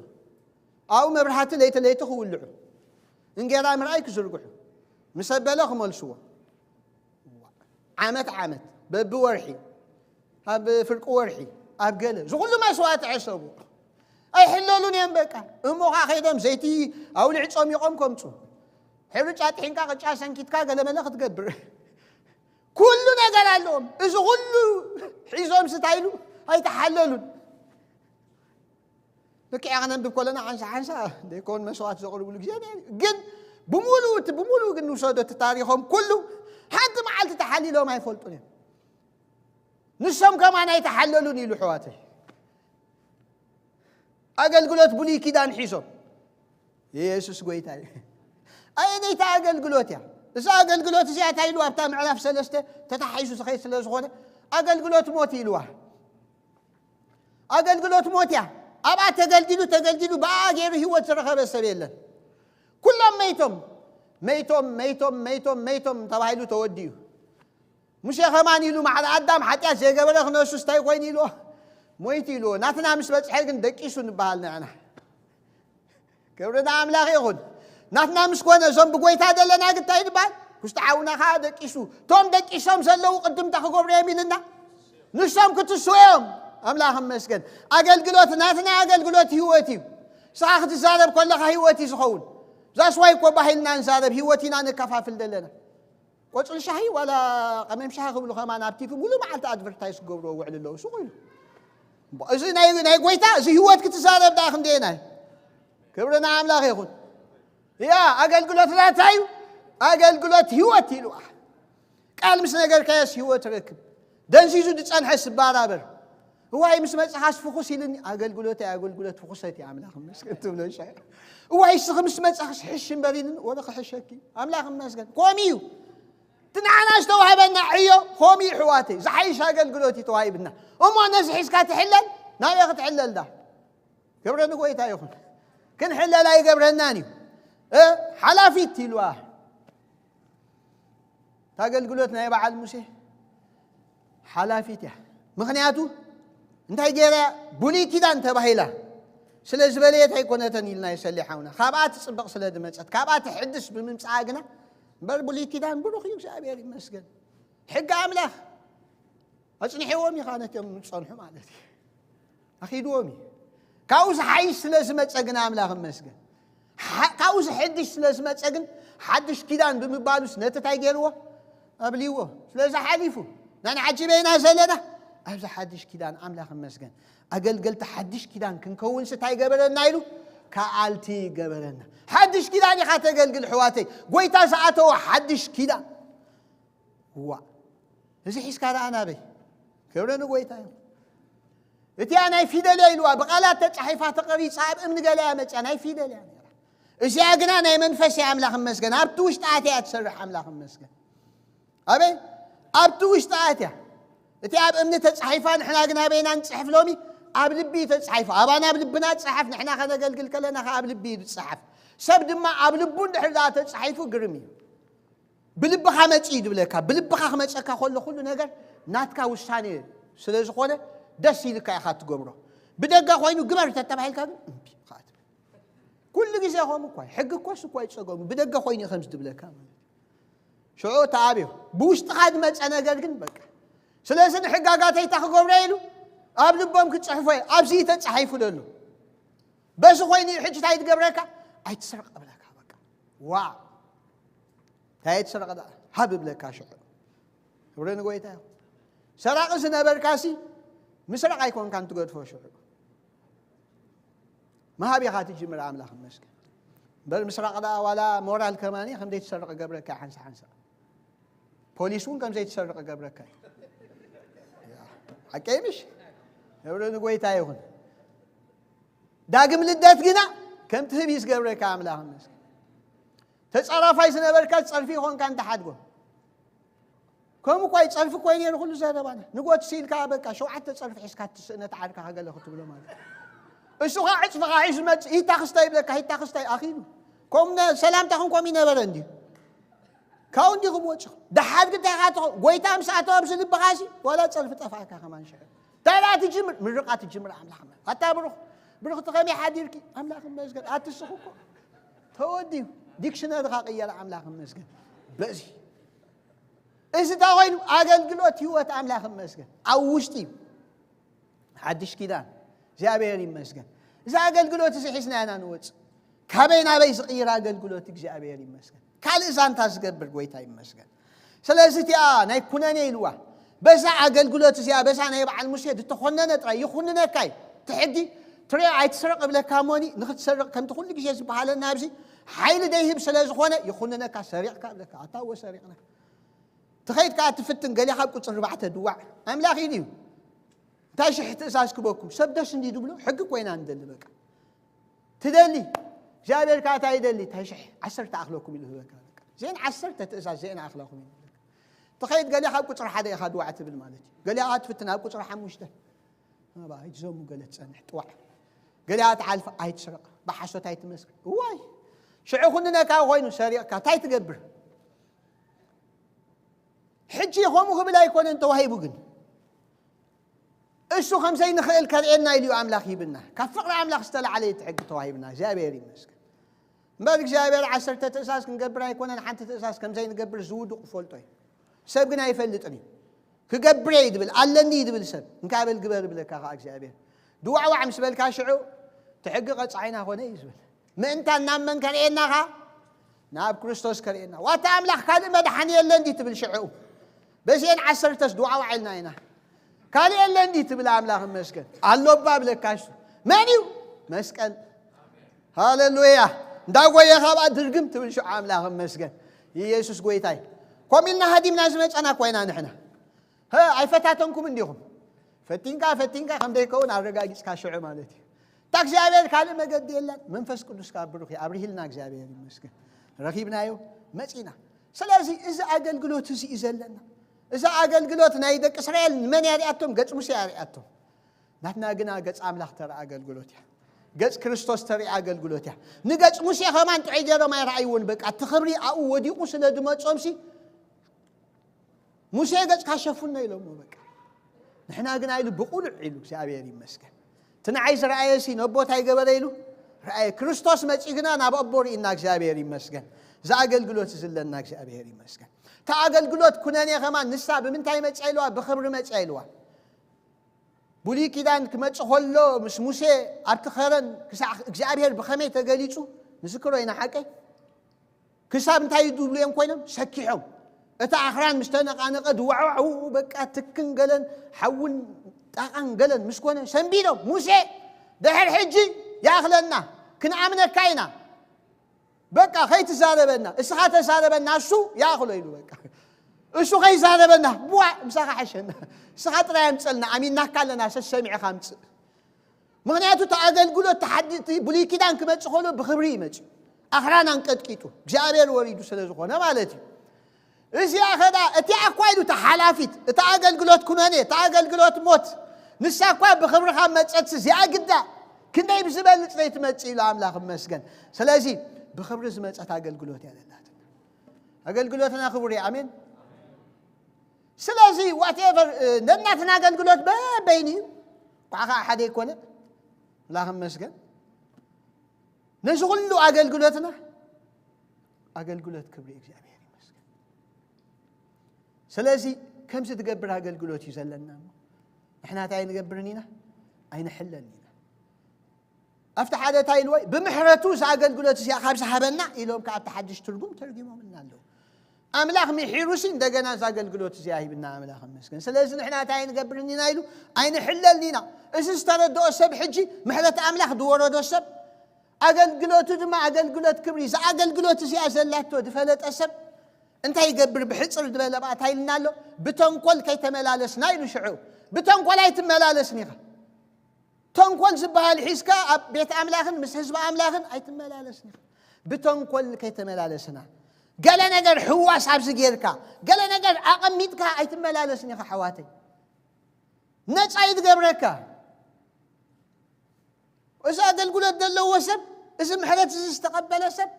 ኣብኡ መብራህቲ ለይቲ ለይቲ ክውልዑ እንጌራ ምርኣይ ክዝርግሑ ምስ ኣበለ ክመልስዎ ዓመት ዓመት በብወርሒ ኣብ ፍርቂ ወርሒ ኣብ ገለ እዚ ኩሉ መስዋእቲ ሕሰቡ ኣይሕለሉን እዮም በቃ እሞ ኸዓ ከይዶም ዘይቲ ኣውሊዕ ጾሚቖም ከምፁ ሕብሪ ጫጥሒንካ ቅጫ ሰንኪትካ ገለመለ ክትገብር ኩሉ ነገር ኣለዎም እዚ ኩሉ ሒዞም ስታይሉ ኣይተሓለሉን ልክዕ ከነንብብ ከለና ሓንሳ ሓንሳ ደይኮን መስዋዕት ዘቕርብሉ ግዜ ግን ብምሉእ እቲ ብምሉእ ግን ንውሰዶ እቲ ታሪኾም ኩሉ ሓንቲ መዓልቲ ተሓሊሎም ኣይፈልጡን እዮም ንሶም ከማን ኣይተሓለሉን ኢሉ ሕዋተይ ኣገልግሎት ብሉይ ኪዳን ሒዞም የሱስ ጎይታ እዩ ኣየነይቲ ኣገልግሎት እያ እዛ ኣገልግሎት እዚኣ እንታይ ኢሉ ኣብታ ምዕራፍ ሰለስተ ተታሒሱ ዝኸይድ ስለ ዝኾነ ኣገልግሎት ሞት ኢልዋ ኣገልግሎት ሞት እያ ኣብኣ ተገልጊሉ ተገልጊሉ ብኣ ገይሩ ህይወት ዝረኸበ ሰብ የለን ኩሎም መይቶም መይቶም መይቶም መይቶም መይቶም ተባሂሉ ተወዲኡ ሙሴ ከማን ኢሉ ማዕረ ኣዳም ሓጢኣት ዘይገበረ ክነሱስ እንታይ ኮይኑ ኢልዎ ሞይቱ ኢልዎ ናትና ምስ በፅሐ ግን ደቂሱ ንበሃል ንዕና ክብሪ ንኣምላኽ ይኹን ናትና ምስ ኮነ እዞም ብጎይታ ዘለና ግታይ ንበሃል ክስቲ ሓውና ከዓ ደቂሱ እቶም ደቂሶም ዘለዉ ቅድምታ ክገብሩ እዮም ኢልና ንሶም ክትስኡ እዮም ኣምላኽ መስገን ኣገልግሎት ናትና ኣገልግሎት ህይወት እዩ ስኻ ክትዛረብ ከለኻ ህይወት እዩ ዝኸውን ዛስዋይ እኮ ባሂልና ንዛረብ ህይወት ኢና ነካፋፍል ዘለና ቆፅሊ ሻሂ ዋላ ቀመም ሻሂ ክብሉ ከማን ኣብ ቲቪ ሙሉ መዓልቲ ኣድቨርታይዝ ክገብርዎ ውዕል ኣለዉ ሱቕ ኢሉ እዚ ናይ ጎይታ እዚ ህይወት ክትዛረብ ዳ ክንደየናይ ክብሪ ንኣምላኽ ይኹን ያ ኣገልግሎት ናታ እዩ ኣገልግሎት ህይወት ኢልዋ ቃል ምስ ነገርካዮስ ህይወት ረክብ ደንዚዙ ዝፀንሐ ስባራበር እዋይ ምስ መፅኻስ ፍኹስ ኢልኒ ኣገልግሎት ኣይ ኣገልግሎት ፍኹሰት እዩ ኣምላኽ መስገን ትብሎ ሻ እዋይ እስኺ ምስ መፅኽስ ሕሽ እምበር ኢልኒ ወረ ክሕሸኪ ኣምላኽ መስገን ኮም እዩ እቲ ንዓና ዝተዋህበና ዕዮ ኮም እዩ ሕዋተይ ዝሓይሽ ኣገልግሎት እዩ ተዋሂብና እሞ ነዚ ሒዝካ ትሕለል ናበይ ክትሕለል ዳ ክብረ ንጎይታ ይኹን ክንሕለል ኣይገብረናን እዩ ሓላፊት ኢልዋ እታ ኣገልግሎት ናይ በዓል ሙሴ ሓላፊት እያ ምኽንያቱ እንታይ ገይራ? ብሉይ ኪዳን ተባሂላ ስለ ዝበለየት ኣይኮነተን ኢልና ይሰሊ ሓውና። ካብኣ ትጽብቕ ስለ ዝመጸት፣ ካብኣ ትሕድስ ብምምጽኣ ግና፣ እምበር ብሉይ ኪዳን ብሩኽ እዩ፣ እግዚኣብሔር ይመስገን። ሕጊ ኣምላኽ ኣጽኒሕዎም እዩ፣ ነቲኦም ዝጸንሑ ማለት እዩ። ኣኺድዎም እዩ። ካብኡ ዝሓይሽ ስለ ዝመጸ ግና ኣምላኽ ይመስገን። ሓ-፣ ካብኡ ዝሕድሽ ስለ ዝመጸ ግን ሓድሽ ኪዳን ብምባሉስ ነቲ እንታይ ገይርዎ? ኣብልዎ። ስለዚ ሓሊፉ። ናንዓጂ በይና ዘለና ኣብዚ ሓድሽ ኪዳን ኣምላኽ ይመስገን። ኣገልገልቲ ሓድሽ ኪዳን ክንከውንስ እንታይ ገበረና ኢሉ? ከኣልቲ ገበረና። ሓድሽ ኪዳን ኢኻ ተገልግል ሕዋተይ። ጎይታ ዝኣተወ ሓድሽ ኪዳን። ዋ፣ እዚ ሒዝካ ደኣ ናበይ? ክብሪ ንጎይታ እዩ። እቲኣ ናይ ፊደል እያ ኢልዋ፣ ብቓላት ተጻሒፋ ተቐሪጻ ኣብ እምኒ ገለ እያ መጽያ፣ ናይ ፊደል እያ ነይራ። እዚኣ ግና ናይ መንፈስ እያ፣ ኣምላኽ ይመስገን። ኣብቲ ውሽጢ ኣትያ እያ ትሰርሕ፣ ኣምላኽ ይመስገን። ኣበይ? ኣብቲ ውሽጢ ኣትያ። እቲ ኣብ እምኒ ተጻሒፋ ንሕና ግን ኣበይና ንጽሕፍ ሎሚ? ኣብ ልቢ እዩ ተጻሒፉ። ኣባና ኣብ ልብና ጸሓፍ፣ ንሕና ከነገልግል ከለና ከኣ ኣብ ልቢ እዩ ዝጸሓፍ። ሰብ ድማ ኣብ ልቡ እንድሕር ደኣ ተጻሒፉ ግርም እዩ። ብልብኻ መጺኡ ድብለካ፣ ብልብኻ ክመጸካ ከሎ ኩሉ ነገር ናትካ ውሳኔ ስለ ዝኾነ ደስ ኢልካ ኢኻ ትገብሮ። ብደገ ኮይኑ ግበር ተተባሂልካ ግን እምቢ ኢኻ ትብል። ኩሉ ግዜ ከምኡ እኳ እዩ። ሕጊ እኮ እሱ እኳ እዩ ጸገሙ። ብደገ ኮይኑ እዩ ከምዚ ድብለካ ማለት እዩ። ሽዑ ተኣብዮ። ብውሽጥኻ ዝመጸ ነገር ግን በቃ። ስለዚ ንሕጋጋተይ እንታይ ክገብሮ ኢሉ ኣብ ልቦም ክጽሕፎ እየ። ኣብዚ እዩ ተጻሒፉ ዘሎ። በዚ ኮይኑ እዩ ሕጂ እንታይ ትገብረካ? ኣይትስረቕ እብለካ በቃ። ዋ! እንታይ ትስረቕ ደኣ? ሃብ እብለካ ሽዑ። ክብሪ ንጎይታ ይኹን። ሰራቒ ዝነበርካሲ ምስራቕ ኣይኮንካን ትገድፎ ሽዑ። ምሃብ ኢኻ ትጅምር፣ ኣምላኽ ይመስገን። እምበር ምስራቕ ደኣ ዋላ ሞራል ከማኒ ከም ዘይትሰርቕ ገብረካ ሓንሳ ሓንሳ። ፖሊስ እውን ከም ዘይትሰርቕ ገብረካ እዩ። ሓቀይ ምሽ? ክብሪ ንጎይታ ይኹን። ዳግም ልደት ግና ከም ትህብ እዩ ዝገብረካ፣ ኣምላኽ ይመስገን። ተጻራፋይ ዝነበርካ ጸርፊ ይኾንካ እንተሓድጎ። ከምኡ እኳ እዩ፣ ጸርፊ እኮ እዩ ነይሩ ኩሉ ዘረባና። ንጎት ሲልካ በቃ ሸውዓተ ጸርፊ ሒዝካ ትስእነት ዓርካ ገለ ክትብሎ ማለት እዩ። እሱ ኸዓ ዕጽፍኻ ሒዙ መጽእ፣ "ይታ ክስታይ" ይብለካ፣ "ይታ ክስታይ" ኣኺሉ። ከምኡ ነ-፣ ሰላምታኹም ከምኡ ይነበረ እንድዩ። ካብኡ እንዲኹም ወጺኹም። ደሓር ግን እንታይ ኢኻ ትኾ-፣ ጎይታ ምስ ኣተወ ኣብዚ ልብኻሲ፣ ዋላ ጸርፊ ጠፍኣካ ከማን ሽዑ። እንታይ ደኣ ትጅምር? ምርቓ ትጅምር ኣምላኽ። ኣታ ብሩኽ፣ ብሩኽቲ ከመይ ሓዲርኪ? ኣምላኽ ይመስገን። ኣትስኹ እኮ። ተወዲዩ። ዲክሽነሪኻ ቅየር ኣምላኽ ይመስገን። በዚ። እዚ እንታይ ኮይኑ? ኣገልግሎት ህይወት ኣምላኽ ይመስገን። ኣብ ውሽጢ እዩ። ሓድሽ ኪዳን። እግዚኣብሔር ይመስገን። እዚ ኣገልግሎት እዚ ሒዝና ኢና ንወጽእ። ካበይ ናበይ ዝቕይር ኣገልግሎት እግዚኣብሔር ይመስገን። ካልእ ዛንታ ዝገብር ጎይታ ይመስገን። ስለዚ እቲኣ ናይ ኩነኔ ኢልዋ። በዛ ኣገልግሎት እዚኣ፣ በዛ ናይ በዓል ሙሴ ዝተኾነነ ጥራይ ይኹንነካ እዩ። እቲ ሕጊ ትሪኦ ኣይትስረቕ እብለካ እሞኒ፣ ንኽትሰርቕ ከምቲ ኩሉ ግዜ ዝበሃለና ኣብዚ ሓይሊ ደይህብ ስለ ዝኾነ ይኹንነካ፣ ሰሪቕካ እብለካ። ኣታ እወ ሰሪቕና። ትኸይድ ከኣ ትፍትን፣ ገሊኻ ኣብ ቁጽሪ ኣርባዕተ ድዋዕ። ኣምላኽ ኢሉ እዩ። እንታይ ሽሕ ትእዛዝ ክበኩም? ሰብ ደስ እንዲ ድብሎ ሕጊ ኮይና ንደሊ በቃ። ትደሊ፣ እግዚኣብሔር ከኣ እንታይ ይደሊ? እንታይ ሽሕ ዓሰርተ ኣኽለኩም ኢሉ ህበካ በቃ። ዜን ዓሰርተ ትእዛዝ ዜን ኣኽለኩም ኢሉ ህበካ። ትኸይድ ገሊኻ ኣብ ቁጽሪ ሓደ ኢኻ ድዋዕ ትብል ማለት እዩ። ገሊኻ ትፍትን ኣብ ቁጽሪ ሓሙሽተ። እባ፣ ኣይትዘሙ ገለ ትጸንሕ ጥዋዕ። ገሊኻ ትሓልፍ ኣይትስረቕ፣ ብሓሶት ኣይትመስክር። እዋይ! ሽዑ ኩንነካ ኮይኑ ሰሪቕካ እንታይ ትገብር? ሕጂ ከምኡ ክብል ኣይኮነን ተዋሂቡ፣ ግን እሱ ከም ዘይንኽእል ከርእየና ኢሉ እዩ ኣምላኽ ሂብና። ካብ ፍቕሪ ኣምላኽ ዝተላዕለ እዩ እቲ ሕጊ ተዋሂብና። እግዚኣብሔር ይመስገን። እምበር እግዚኣብሔር ዓሰርተ ትእዛዝ ክንገብር ኣይኮነን፣ ሓንቲ ትእዛዝ ከም ዘይንገብር ዝውዱቕ ክፈልጦ እዩ። ሰብ ግን ኣይፈልጥን እዩ። ክገብር እየ እዩ ዝብል፣ ኣለኒ እዩ ዝብል ሰብ። እንካ በል ግበር ይብለካ ኸዓ እግዚኣብሔር። ድዋዕዋዕ ምስ በልካ ሽዑ እቲ ሕጊ ቀጻዒና ኾነ እዩ ዝብል። ምእንታን ናብ መን ከርእየና ኸዓ? ናብ ክርስቶስ ከርእየና። ዋታ ኣምላኽ ካልእ መድሓኒ የለን ድዩ ትብል ሽዑ? በዚኤን ዓሰርተስ ድዋዕዋዕ ኢልና ኢና። ካልእ የለን ድዩ ትብል ኣምላኽ ይመስገን? ኣሎ እባ ብለካ እሱ። መን እዩ? መስቀል። ሃሌሉያ። እንዳጎየ ካብኣ ድርግም ትብል ሽዑ ኣምላኽ ይመስገን። ኢየሱስ ጎይታይ። ኮም ኢልና ሃዲምና ዝመጸና እኳ ኢና ንሕና። ሀ፣ ኣይፈታተንኩም እንዲኹም። ፈቲንካ፣ ፈቲንካ ከም ዘይከውን ኣረጋጊጽካ ሽዑ ማለት እዩ። እታ እግዚኣብሔር ካልእ መገዲ የለን። መንፈስ ቅዱስ ካብ ብሩኽ እዩ። ኣብርሂልና እግዚኣብሔር ይመስገን። ረኺብናዮ፣ መጺና። ስለዚ እዚ ኣገልግሎት እዚ እዩ ዘለና። እዛ ኣገልግሎት ናይ ደቂ እስራኤል ንመን እያ ሪኣቶም? ገጽ ሙሴ እያ ሪኣቶም። ናትና ግና ገጽ ኣምላኽ ተርኢ ኣገልግሎት እያ። ገጽ ክርስቶስ ተርኢ ኣገልግሎት እያ። ንገጽ ሙሴ ከማን ጥዑይ ገይሮም ኣይረኣይዎን። በቃ እቲ ክብሪ ኣብኡ ወዲቑ ስለ ዝመጾምሲ፣ "ሙሴ ገጽካ ሸፍኖ" ኢሎሞ በቃ። ንሕና ግና ኢሉ ብቑሉዕ ኢሉ እግዚኣብሔር ይመስገን። እቲ ንዓይ ዝረኣየ ሲ ነቦ እንታይ ገበረ ኢሉ ረኣየ። ክርስቶስ መጺኡ ግና ናብ ኣቦ ርኢና እግዚኣብሔር ይመስገን። እዚ ኣገልግሎት ዝለና እግዚኣብሔር ይመስገን። እቲ ኣገልግሎት ኩነኔ ከማን ንሳ ብምንታይ መጽያ ኢልዋ? ብኽብሪ መጽያ ኢልዋ። ብሉይ ኪዳን ክመጽእ ከሎ ምስ ሙሴ ኣብቲ ኸረን ክሳዕ እግዚኣብሔር ብኸመይ ተገሊጹ ንዝክሮ ኢና ሓቀይ ክሳብ እንታይ ድብሉ እዮም ኮይኖም ሰኪሖም። እቲ ኣኽራን ምስ ተነቓነቐ ድዋዕዋዕ በቃ ትክን ገለን ሓውን ጣቓን ገለን ምስ ኮነ ሰንቢዶም ሙሴ ድሕር ሕጂ ይኣኽለና ክንኣምነካ ኢና በቃ ከይትዛረበና እስኻ ተዛረበና እሱ ይኣኽሎ ኢሉ በቃ እሱ ከይዛረበና ብዋ ምሳኻ ሓሸና እስኻ ጥራይ ኣምፀልና ኣሚናካ ኣለና ሰሰሚዕኻ ምፅእ ምክንያቱ እቲ ኣገልግሎት ተሓድቲ ብሉይ ኪዳን ክመፅእ ከሎ ብክብሪ ይመፅእ ኣኽራን ኣንቀጥቂጡ እግዚኣብሔር ወሪዱ ስለ ዝኾነ ማለት እዩ እዚኣ ኸዳ እቲኣ እኳ ኢሉ እቲ ሓላፊት እቲ ኣገልግሎት ኩነኔ እቲ ኣገልግሎት ሞት ንሳ እኳ ብክብርኻ መፀት እዚኣ ግዳ ክንደይ ብዝበልፅ ዘይትመፅእ ኢሉ ኣምላኽ መስገን ስለዚ ብክብሪ ዝመፀት ኣገልግሎት እያ ዘላት ኣገልግሎትና ክቡር እዩ ኣሜን ስለዚ ዋቴቨር ነናትና ኣገልግሎት በበይኒ እዩ ኳዓ ከዓ ሓደ ይኮነ ላኽ መስገን ነዚ ኩሉ ኣገልግሎትና ኣገልግሎት ክብሪ እግዚኣብሔር ይመስገን ስለዚ ከምዚ ትገብር ኣገልግሎት እዩ ዘለና እሞ ንሕና እንታይ ኣይንገብርን ኢና ኣይንሕለልን ኢና ኣብቲ ሓደ እንታይ ኢልዎ ብምሕረቱ እዚ ኣገልግሎት እዚኣ ካብ ዝሃበና ኢሎም ከዓ ኣብቲ ሓድሽ ትርጉም ተርጊሞምልና ኣለዉ ኣምላኽ ምሒሩሲ እንደገና እዚ ኣገልግሎት እዚኣ ሂብና ኣምላኽ መስገን ስለዚ ንሕና እንታይ ኣይንገብርን ኢና ኢሉ ኣይንሕለልን ኢና እዚ ዝተረድኦ ሰብ ሕጂ ምሕረት ኣምላኽ ዝወረዶ ሰብ ኣገልግሎቱ ድማ ኣገልግሎት ክብሪ እዚ ኣገልግሎት እዚኣ ዘላቶ ዝፈለጠ ሰብ እንታይ ይገብር ብሕፅር ዝበለ ባእታ ኢልና ኣሎ ብተንኮል ከይተመላለስና ኢሉ ሽዑ ብተንኮል ኣይትመላለስን ኢኻ ተንኮል ዝበሃል ሒዝካ ኣብ ቤት ኣምላኽን ምስ ህዝቢ ኣምላኽን ኣይትመላለስን ኢኻ ብተንኮል ከይተመላለስና ገለ ነገር ሕዋስ ኣብዚ ጌርካ ገለ ነገር ኣቐሚጥካ ኣይትመላለስን ኢኻ ሓዋተይ ነፃ ይትገብረካ እዚ ኣገልግሎት ዘለዎ ሰብ እዚ ምሕረት እዚ ዝተቐበለ ሰብ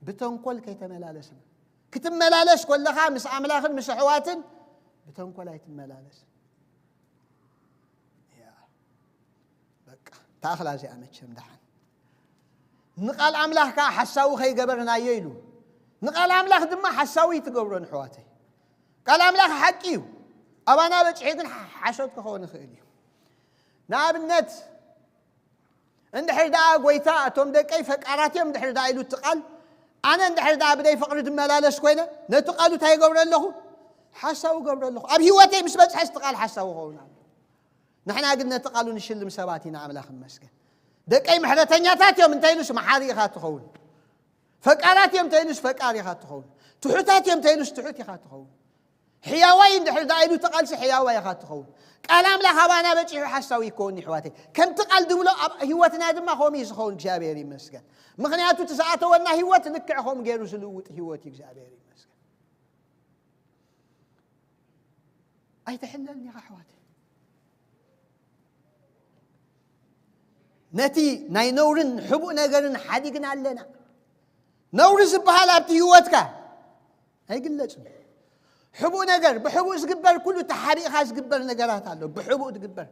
ብተንኮል ከይተመላለስና ክትመላለስ ኮለኻ ምስ ኣምላኽን ምስ ኣሕዋትን ብተንኮል ኣይትመላለስ በቃ ታኽላ እዚኣ መቸም ደሓን ንቓል ኣምላኽ ከዓ ሓሳዊ ከይገበርናዮ ኢሉ ንቓል ኣምላኽ ድማ ሓሳዊ ትገብሮ ንሕዋተይ ቃል ኣምላኽ ሓቂ እዩ ኣባና በፅሒ ግን ሓሶት ክኸውን ይኽእል እዩ ንኣብነት እንድሕር ደኣ ጎይታ እቶም ደቀይ ፈቃራት እዮም እንድሕር ደኣ ኢሉ እቲ ቃል ኣነ እንድሕር ደኣ ብደይ ፍቕሪ ዝመላለስ ኮይነ ነቲ ቃሉ እንታይ ይገብሮ ኣለኹ ሓሳዊ ገብሮ ኣለኹ ኣብ ህይወተይ ምስ በፅሐ ስቲ ቃል ሓሳዊ ኸውን ኣሎ ንሕና ግን ነቲ ቃሉ ንሽልም ሰባት ኢና ኣምላኽ ይመስገን ደቀይ ምሕረተኛታት እዮም እንተ ኢሉስ መሓሪ ኢኻ ትኸውን ፈቃራት እዮም እንተ ኢሉስ ፈቃር ኢኻ ትኸውን ትሑታት እዮም እንተ ኢሉስ ትሑት ኢኻ ትኸውን ሕያዋይ እንድሕር ደኣ ኢሉ እቲ ቃልሲ ሕያዋይ ኢኻ ትኸውን ቃል ኣምላኽ ኣባና በፂሑ ሓሳዊ ይከውን ይሕዋተይ ከምቲ ቃል ድብሎ ኣብ ህይወትና ድማ ከምኡ እዩ ዝኸውን እግዚኣብሔር ይመስገን ምኽንያቱ እቲ ዝኣተወና ህይወት ልክዕ ከምኡ ገይሩ ዝልውጥ ህይወት እዩ እግዚኣብሔር ይመስገን ኣይትሕለልን ኢኻ ኣሕዋተይ ነቲ ናይ ነውርን ሕቡእ ነገርን ሓዲግና ኣለና ነውሪ ዝበሃል ኣብቲ ህይወትካ ኣይግለጽን ሕቡእ ነገር ብሕቡእ ዝግበር ኩሉ ተሓቢእካ ዝግበር ነገራት ኣሎ ብሕቡእ ዝግበር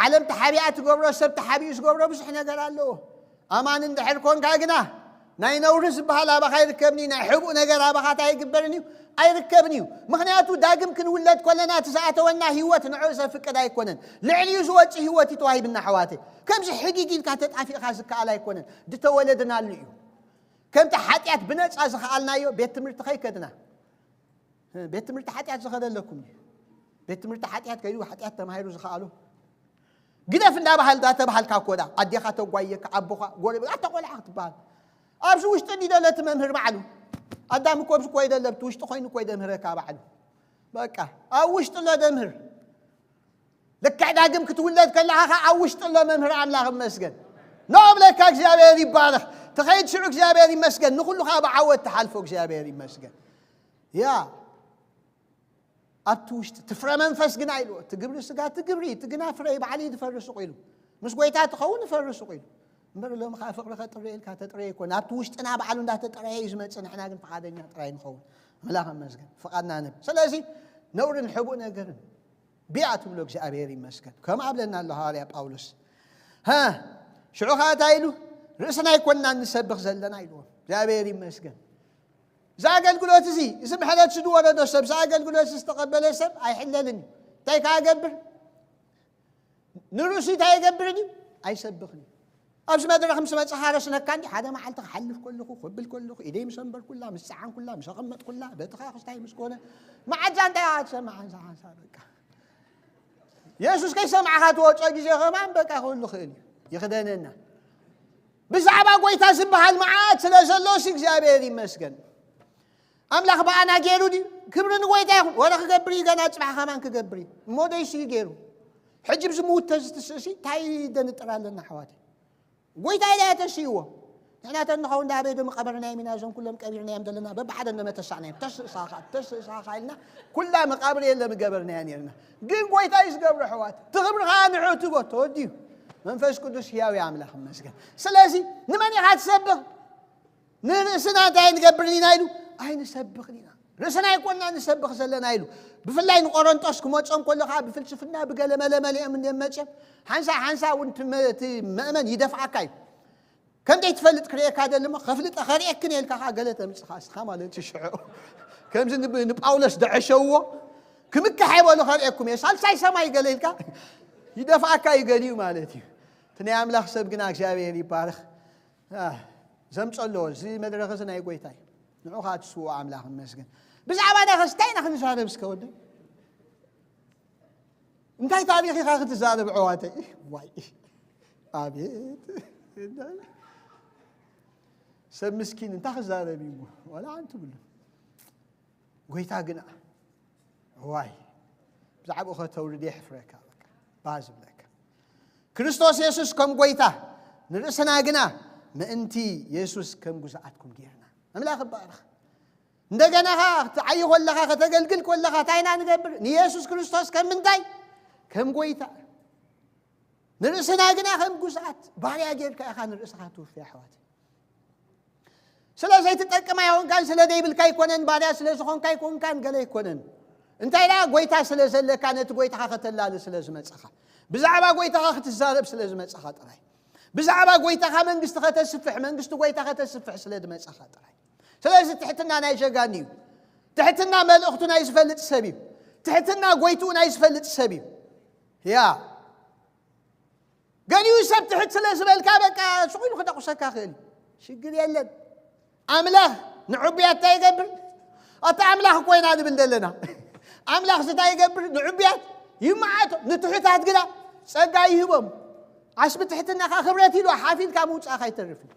ዓለም ተሓቢኣ ትገብሮ ሰብ ተሓቢኡ ዝገብሮ ብዙሕ ነገር ኣለዎ ኣማን እንድሕር ኮንካ ግና ናይ ነውሪ ዝበሃል ኣባኻ ይርከብኒ ናይ ሕቡእ ነገር ኣባኻ እንታይ ይግበርን እዩ ኣይርከብን እዩ ምኽንያቱ ዳግም ክንውለድ ኮለና እቲ ዝኣተወና ህይወት ንዑ ዘፍቅድ ኣይኮነን ልዕሊኡ ዝወፅእ ህይወት እዩ ተዋሂብና ኣሕዋተይ ከምዚ ሕጊግ ኢልካ ተጣፊእካ ዝከኣል ኣይኮነን ዝተወለድናሉ እዩ ከምቲ ሓጢኣት ብነፃ ዝኸኣልናዮ ቤት ትምህርቲ ከይከድና ቤት ትምህርቲ ሓጢኣት ዝኸደ ኣለኩም ቤት ትምህርቲ ሓጢኣት ከይዱ ሓጢኣት ተማሂሩ ዝኸኣሉ ግደፍ እንዳባሃል እንዳተባሃልካ ኮዳ ኣዴኻ ተጓየካ ኣቦኻ ጎረቤት ኣታ ቆልዓ ክትበሃል ኣብዚ ውሽጢ እንዲ ደለቲ መምህር ባዕሉ ኣዳም እኮ ኣብዚ ኮይ ደለብቲ ውሽጢ ኮይኑ ኮይ ደምህረካ ባዕሉ በቃ ኣብ ውሽጢ ሎ ደምህር ልክዕ ዳግም ክትውለድ ከለኻ ኸዓ ኣብ ውሽጢ ኣሎ መምህር ኣምላኽ ይመስገን። ንብለካ እግዚኣብሔር ይባረኽ። ትኸይድ ሽዑ እግዚኣብሔር ይመስገን። ንኹሉ ኸዓ ብዓወት ትሓልፎ እግዚኣብሔር ይመስገን። ያ ኣብቲ ውሽጢ ትፍረ መንፈስ ግና ኢልዎ። እቲ ግብሪ ስጋ እቲ ግብሪ፣ እቲ ግና ፍረ ባዕሉ እዩ ዝፈሪ ሱቕ ኢሉ። ምስ ጎይታ ትኸውን ይፈሪ ሱቕ ኢሉ። እምበር ሎሚ ኸዓ ፍቕሪ ከጥርየ ኢልካ ተጥረየ ኣይኮነ። ኣብቲ ውሽጥና ባዕሉ እንዳተጠረየ እዩ ዝመጽእ። ንሕና ግን ፍቓደኛ ጥራይ ንኸውን። ኣምላኽ ይመስገን። ፍቓድና ንህብ። ስለዚ ነውርን ሕቡእ ነገርን ቢኣ ትብሎ እግዚኣብሔር ይመስገን። ከም ኣብለና ኣሎ ሃዋርያ ጳውሎስ። ሃ፣ ሽዑ ኸዓ እንታይ ኢሉ? ርእስና ኣይኮንና እንሰብኽ ዘለና ኢልዎ። እግዚኣብሔር ይመስገን። እዚ ኣገልግሎት እዚ፣ እዚ ምሕረት ዝወረዶ ሰብ፣ እዚ ኣገልግሎት እዚ ዝተቐበለ ሰብ ኣይሕለልን እዩ። እንታይ ከዓ ገብር? ንርእሱ እንታይ ይገብርን እዩ? ኣይሰብኽን እዩ። ኣብዚ መድረኽ ምስ መጻኻ ረስነካ እንዲ ሓደ መዓልቲ ክሓልፍ ከለኹ፣ ክብል ከለኹ፣ ኢደይ ምስ ኣንበርኩላ፣ ምስ ጸዓንኩላ፣ ምስ ኣቐመጥኩላ፣ በትኻ ክስታይ ምስ ኮነ፣ መዓዛ እንታይ ኣትሰምዓ? ሓንሳ ሓንሳ በቃ። የሱስ ከይሰማዕኻ ትወጾ ግዜ ከማን በቃ ክህሉ ክእል እዩ። ይኽደነና። ብዛዕባ ጎይታ ዝበሃል መዓት ስለ ዘሎ ሲ እግዚኣብሔር ይመስገን። ኣምላኽ ብኣና ገይሩ ድዩ? ክብሪ ንጎይታ ይኹን። ወረ ክገብር እዩ፣ ገና ጽባሕ ከማን ክገብር እዩ። እሞ ደይሲ ገይሩ። ሕጂ ብዝምውት ተዝትስእሲ እንታይ ደንጥር ኣለና ኣሕዋተይ? ጎይታ ኢላ እያ ተስእዎ። ንሕና ተንኸውን ዳ ኣበይ ዶ ምቐበርናዮም ኢና፣ እዞም ኩሎም ቀቢርናዮም ዘለና በብሓደ እንደመተሳዕናዮም። ተስእሳኻ፣ ተስእሳኻ ኢልና ኩላ መቃብር የለ ምገበርናያ ነርና። ግን ጎይታ እዩ ዝገብሮ ኣሕዋት። እቲ ክብሪ ኸዓ ንዕኡ ትቦ ተወዲዩ። መንፈስ ቅዱስ ህያው እዩ ኣምላኽ ይመስገን። ስለዚ ንመን ኢኻ ትሰብኽ? ንርእስና እንታይ ንገብር ኢና ኢሉ? ኣይንሰብኽን ኢና። ርእስና ኣይኮንና ንሰብኽ ዘለና ኢሉ። ብፍላይ ንቆሮንጦስ ክመጾም ከሎ ኸዓ ብፍልስፍና ብገለ መለ መሊኦም እንድዮም መጺኦም። ሓንሳ ሓንሳ እውን እቲ መ-፣ እቲ መእመን ይደፍኣካ እዩ። ከም ዘይትፈልጥ ክርእየካ ደሊ እሞ ከፍልጠ-፣ ከርእየክን እየ ኢልካ ኸዓ ገለ ተምጽኻ እስኻ ማለት እዩ ሽዑ። ከምዚ ንብ-፣ ንጳውሎስ ደዐሸዎ። ክምክሕ ኣይበሉ ከርእየኩም እየ። ሳልሳይ ሰማይ ገለ ኢልካ ይደፍኣካ እዩ ገሊኡ ማለት እዩ። እቲ ናይ ኣምላኽ ሰብ ግና እግዚኣብሔር ይባረኽ። ኣህ፣ ዘምጸሎ እዚ መድረኽ እዚ ናይ ጎይታ እዩ። ንዑ ኸዓ ትስውኦ ኣምላኽ ይመስገን። ብዛዕባ ናይ ኸስ እንታይ ኢና ክንዛረብ እስከ ወደይ? እንታይ ታሪኽ ኢኻ ክትዛረብ ኣሕዋተይ? ዋይ፣ ኣቤት። ሰብ ምስኪን እንታይ ክዛረብ እዩ እሞ? ዋላ ሓንቲ ብሉ። ጎይታ ግና፣ ዋይ፣ ብዛዕባኡ ከተውርድ የሕፍረካ፣ በቃ፣ ባህ ዝብለካ። ክርስቶስ የሱስ ከም ጎይታ፣ ንርእስና ግና ምእንቲ የሱስ ከም ግዙኣትኩም ጌርና። ኣምላኽ ይባረኽ። እንደገና ኸዓ ክትዓዪ ከለኻ፣ ከተገልግል ከለኻ፣ እንታይ ኢና ንገብር? ንየሱስ ክርስቶስ ከም ምንታይ? ከም ጎይታ። ንርእስና ግና ከም ግዙኣት ባርያ ጌርካ ኢኻ ንርእስኻ ትውፊ፣ ኣሕዋት። ስለ ዘይትጠቅም ኣይኮንካን፣ ስለ ዘይብልካ ኣይኮነን፣ ባርያ ስለ ዝኾንካ ኣይኮንካን፣ ገለ ኣይኮነን። እንታይ ደኣ፣ ጎይታ ስለ ዘለካ፣ ነቲ ጎይታኻ ከተላሊ ስለ ዝመጻኻ፣ ብዛዕባ ጎይታኻ ክትዛረብ ስለ ዝመጻኻ ጥራይ፣ ብዛዕባ ጎይታኻ መንግስቲ ከተስፍሕ፣ መንግስቲ ጎይታ ከተስፍሕ ስለ ዝመጻኻ ጥራይ። ስለዚ ትሕትና ናይ ጀጋኑ እዩ። ትሕትና መልእኽቱ ናይ ዝፈልጥ ሰብ እዩ። ትሕትና ጎይትኡ ናይ ዝፈልጥ ሰብ እዩ። ያ፣ ገሊኡ ሰብ ትሕት ስለ ዝበልካ በቃ ስቕ ኢሉ ክደቑሰካ ክእል እዩ። ሽግር የለን። ኣምላኽ ንዕቡያት እንታይ ይገብር? ኣታ ኣምላኽ እኮ ኢና ንብል ዘለና። ኣምላኽ እንታይ ይገብር? ንዕቡያት ይመዓቶ፣ ንትሑታት ግና ጸጋ ይህቦም። ዓስቢ ትሕትናኻ ክብረት ኢሉ ሓፊልካ ምውጻእካ ኣይተርፍን።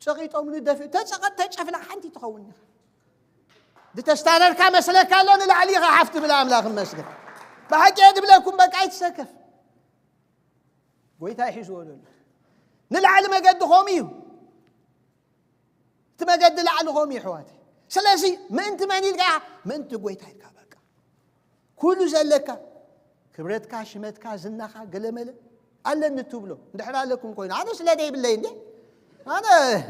ጸቒጦም ንደፊ-፣ ተጸቐ-፣ ተጨፍላ ሓንቲ ትኸውን ኢኻ። ዝተስታነርካ መስለካ ኣሎ፣ ንላዕሊ ኢኻ ሓፍ ትብል። ኣምላኽ ይመስገን። ብሓቂ እየ ዝብለኩም፣ በቃ ኣይትሰከፍ። ጎይታ ይሒዝዎ ዘሎ። ንላዕሊ መገዲ ኸም እዩ። እቲ መገዲ ላዕሊ ኸም እዩ፣ ኣሕዋተይ። ስለዚ ምእንቲ መን ኢልካ? ምእንቲ ጎይታ ኢልካ፣ በቃ። ኩሉ ዘለካ፣ ክብረትካ፣ ሽመትካ፣ ዝናኻ፣ ገለመለ ኣለኒ ትብሎ። እንድሕር ኣለኩም ኮይኑ፣ ኣነ ስለ ዘይብለይ እንዴ? ኣነ፣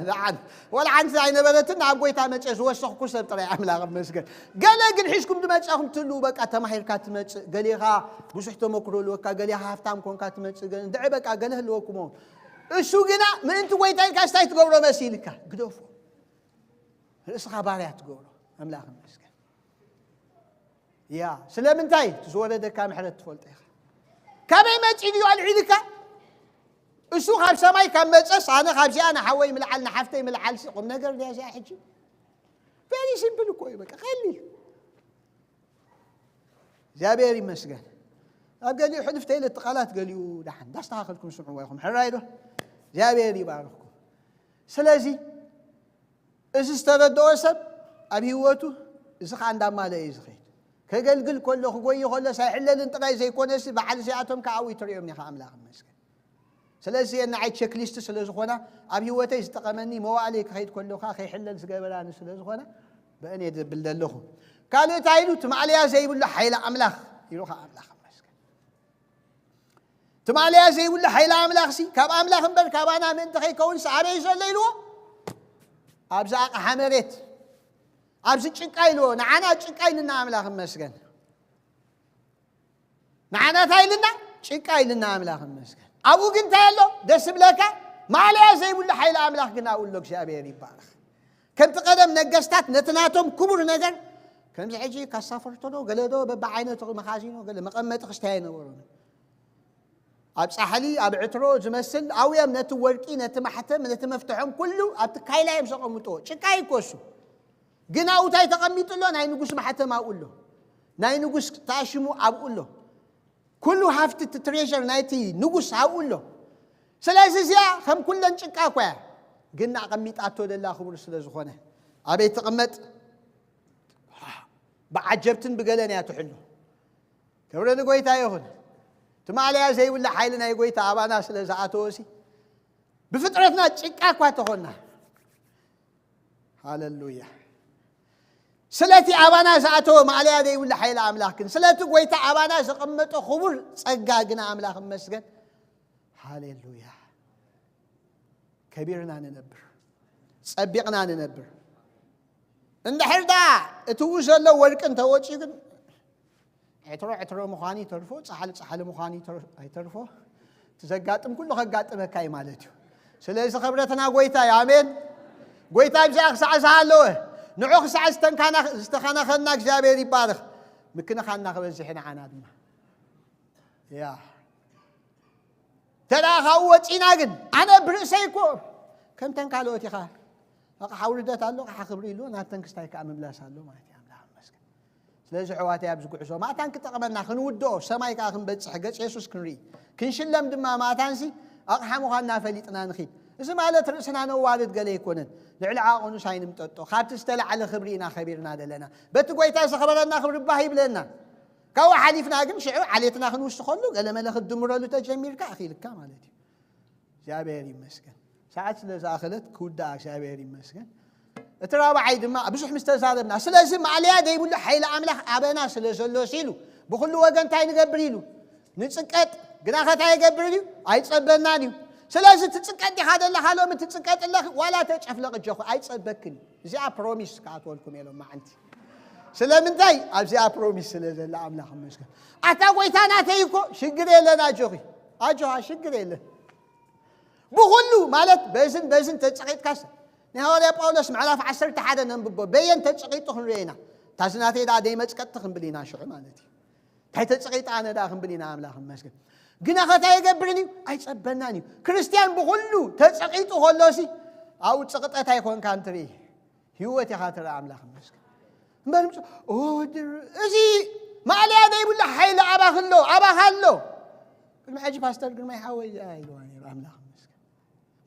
ለዓል፣ ወላ ሓንቲ ኣይነበረትን፣ ኣብ ጎይታ መጸ ዝወሰኽኩ ሰብ ጥራይ፣ ኣምላኽ ይመስገን። ገለ ግን ሒዝኩም ዝመጻኹም ትህልዉ፣ በቃ፣ ተማሂርካ ትመጽእ፣ ገሌኻ ብዙሕ ተመክሮ ኣለወካ፣ ገሌኻ ሃፍታም ኮንካ ትመጽእ፣ ገ-፣ እንድዒ በቃ፣ ገለ ህልወኩም እውን። እሱ ግና፣ ምእንቲ ጎይታ ኢልካ፣ ስታይ ትገብሮ መሲልካ፣ ግደፎ። ርእስኻ ባርያ ትገብሮ፣ ኣምላኽ ይመስገን። ያ፣ ስለምንታይ? እቲ ዝወረደካ ምሕረት ትፈልጦ ኢኻ። ካበይ መጺኡ ድዩ ኣልዒልካ? እሱ ካብ ሰማይ ካብ መጸስ፣ ኣነ ካብዚኣ ንሓወይ ምልዓል፣ ንሓፍተይ ምልዓልሲ፣ ቁም ነገር ድያ እዚኣ ሕጂ? Very simple እኮ እዩ፣ በቃ፣ ቀሊል። እግዚኣብሔር ይመስገን። ኣብ ገሊኡ ሕልፍ ተይለ እቲ ቃላት ገሊኡ ደሓን፣ እንዳስተኻኸልኩም ስምዕዎ ኢኹም። ሕራይ ዶ? እግዚኣብሔር ይባርኽኩም። ስለዚ፣ እዚ ዝተረድኦ ሰብ ኣብ ህይወቱ እዚ ኸዓ እንዳማለአ እዩ ዝኸይድ። ከገልግል ከሎ፣ ክጎይ ከሎ ሳይሕለልን ጥራይ ዘይኮነሲ፣ በዓል እዚኣቶም ከዓ ኣብኡ ይትርእዮም ኢኻ፣ ኣምላኽ ይመስገን። ስለዚ እዚአን ንዓይ ቸክሊስት ስለ ዝኾና፣ ኣብ ህይወተይ ዝጠቐመኒ፣ መዋእለይ ክኸይድ ከሎ ከዓ ከይሕለል ዝገበራኒ ስለ ዝኾና፣ ብአን እየ ዝብል ዘለኹ። ካልእ እንታይ ኢሉ? እቲ ማእለያ ዘይብሉ ሓይሊ ኣምላኽ ኢሉ ከዓ ኣምላኽ ይመስገን። ትማልያ ዘይብሉ ሓይሊ ኣምላኽሲ ካብ ኣምላኽ እምበር ካባና ምእንቲ ከይከውንስ ኣበይ ዘሎ ኢልዎ? ኣብዚ ኣቕሓ መሬት፣ ኣብዚ ጭቃ ኢልዎ። ንዓና ጭቃ ኢልና ኣምላኽ ይመስገን። ንዓና እንታይ ኢልና? ጭቃ ኢልና ኣምላኽ ይመስገን። ኣብኡ ግን እንታይ ኣሎ? ደስ ብለካ? ማእለያ ዘይብሉ ሓይሊ ኣምላኽ ግን ኣብኡ ኣሎ። እግዚኣብሔር ይባረኽ። ከምቲ ቀደም ነገስታት ነቲ ናቶም ክቡር ነገር ከምዚ ሕጂ ካሳፈርቶ ዶ ገለ ዶ በብዓይነቱ መኻዚኖ ገለ መቐመጢ ክስታይ ኣይነበሮን። ኣብ ጻሕሊ ኣብ ዕትሮ ዝመስል ኣብኡ እዮም ነቲ ወርቂ ነቲ ማሕተም ነቲ መፍትሖም ኩሉ ኣብቲ ካይላ እዮም ዘቐምጥዎ። ጭቃ ይኮሱ ግን ኣብኡ እንታይ ተቐሚጡ ኣሎ? ናይ ንጉስ ማሕተም ኣብኡ ኣሎ። ናይ ንጉስ ተኣሽሙ ኣብኡ ኣሎ። ኩሉ ሃፍቲ እቲ ትሬር ናይቲ ንጉስ ኣብኡ ኣሎ። ስለዚ እዚኣ ከም ኩለን ጭቃ እኳ እያ ግን ኣቐሚጣቶ ደላ ክቡር ስለ ዝኾነ ኣበይ ትቕመጥ? ብዓጀብትን ብገለን እያ ትሕሉ። ክብሪ ንጎይታ ይኹን። ትማልያ ዘይብሉ ሓይሊ ናይ ጎይታ ኣባና ስለ ዝኣተወሲ ብፍጥረትና ጭቃ እኳ ተኾና። ሃሌሉያ። ስለቲ ኣባና ዝኣተወ ማእለያ ዘይብሉ ሓይሊ ኣምላኽ ግን ስለቲ ጎይታ ኣባና ዘቐመጦ ክቡር ጸጋ ግና ኣምላኽ ይመስገን። ሃሌሉያ። ከቢርና ንነብር፣ ጸቢቕና ንነብር። እንድሕር ዳ እቲ ኡ ዘሎ ወርቂ እንተወፅዩ ግን ዕትሮ ዕትሮ ምዃኑ ይተርፎ፣ ፃሕሊ ፃሕሊ ምዃኑ ይተር- ኣይተርፎ። እቲ ዘጋጥም ኩሉ ከጋጥመካ እዩ ማለት እዩ። ስለዚ ክብረትና ጎይታ እዩ። ኣሜን። ጎይታ ኣብዚኣ ክሳዕ ዝሃለወ ንዑ ክሳዕ ዝተንካና ዝተኸናኸና እግዚኣብሔር ይባረኽ። ምክንኻና ክበዝሕ ንዓና ድማ ያ ተዳ ካብኡ ወፂና ግን ኣነ ብርእሰይ እኮ ከምተን ካልኦት ኢኻ። ኣቕሓ ውርደት ኣሎ፣ ኣቕሓ ክብሪ ኢሉ ናብተን ክስታይ ከዓ ምምላስ ኣሎ ማለት እዩ። ኣምላኽ ይመስገን። ስለዚ ኣሕዋተይ ኣብዚ ጉዕዞ ማእታን ክጠቕመና ክንውድኦ ሰማይ ከዓ ክንበፅሕ ገፅ የሱስ ክንርኢ ክንሽለም ድማ ማእታንሲ ኣቕሓ ምዃንና ፈሊጥና ንኺድ። እዚ ማለት ርእስና ነዋርድ ገለ ኣይኮነን። ልዕሊ ዓቐኑስ ኣይንምጠጦ። ካብቲ ዝተላዕለ ክብሪ ኢና ከቢርና ዘለና። በቲ ጎይታ ዘኽበረና ክብሪ ባህ ይብለና። ካብኡ ሓሊፍና ግን ሽዑ ዓሌትና ክንውስኸሉ ገለመለ ክትድምረሉ ተጀሚርካ ኣኺልካ ማለት እዩ። እግዚኣብሔር ይመስገን። ሰዓት ስለ ዝኣኸለት ክውዳኣ እግዚኣብሔር ይመስገን። እቲ ራብዓይ ድማ ብዙሕ ምስ ተዛረብና ስለዚ ማእለያ ዘይብሉ ሓይሊ ኣምላኽ ኣበና ስለ ዘሎ ሲሉ ብኩሉ ወገን እንታይ ንገብር ኢሉ ንፅቀጥ ግና ከታ ይገብር እዩ ኣይፀበናን እዩ። ስለዚ ትፅቀጥ ኢኻ ዘለኻ ሎሚ ትፅቀጥ ኣለኺ ዋላ ተጨፍለቕ እጆኹ ኣይፀበክን እዩ። እዚኣ ፕሮሚስ ክኣትወልኩም እየ ሎም መዓልቲ ስለምንታይ ኣብዚኣ ፕሮሚስ ስለ ዘላ ኣምላኽ ይመስገን። ኣታ ጎይታ ናተይ እኮ ሽግር የለን ኣጆኺ ኣጆኻ ሽግር የለን። ብኹሉ ማለት በዝን በዝን ተጸቒጥካስ ናይ ሃዋርያ ጳውሎስ ምዕራፍ ዓሰርተ ሓደ ነንብቦ በየን ተጸቒጡ ክንሪኦ ኢና። ታዚ ናተይ ደኣ ደይመጽቀጥቲ ክንብል ኢና ሽዑ ማለት እዩ። እንታይ ተጸቒጠ ኣነ ደኣ ክንብል ኢና ኣምላኽ ይመስገን። ግና ኸታ የገብርን እዩ ኣይጸበናን እዩ። ክርስትያን ብኹሉ ተጸቒጡ ከሎሲ ኣብኡ ጽቕጠት ኣይኮንካን ትርኢ። ህይወት ኢኻ ትርኢ ኣምላኽ ይመስገን። እምበር ምስ- ኦ፣ ድር- እዚ ማእለያ ዘይብሉ ሓይሊ ኣባኽ ኣሎ ኣባኻ ኣሎ። ቅድሚ ሕጂ ፓስተር ግርማይ ሓወይ እዚኣ ኢልዋ ነይሩ ኣምላኽ ይመስገን።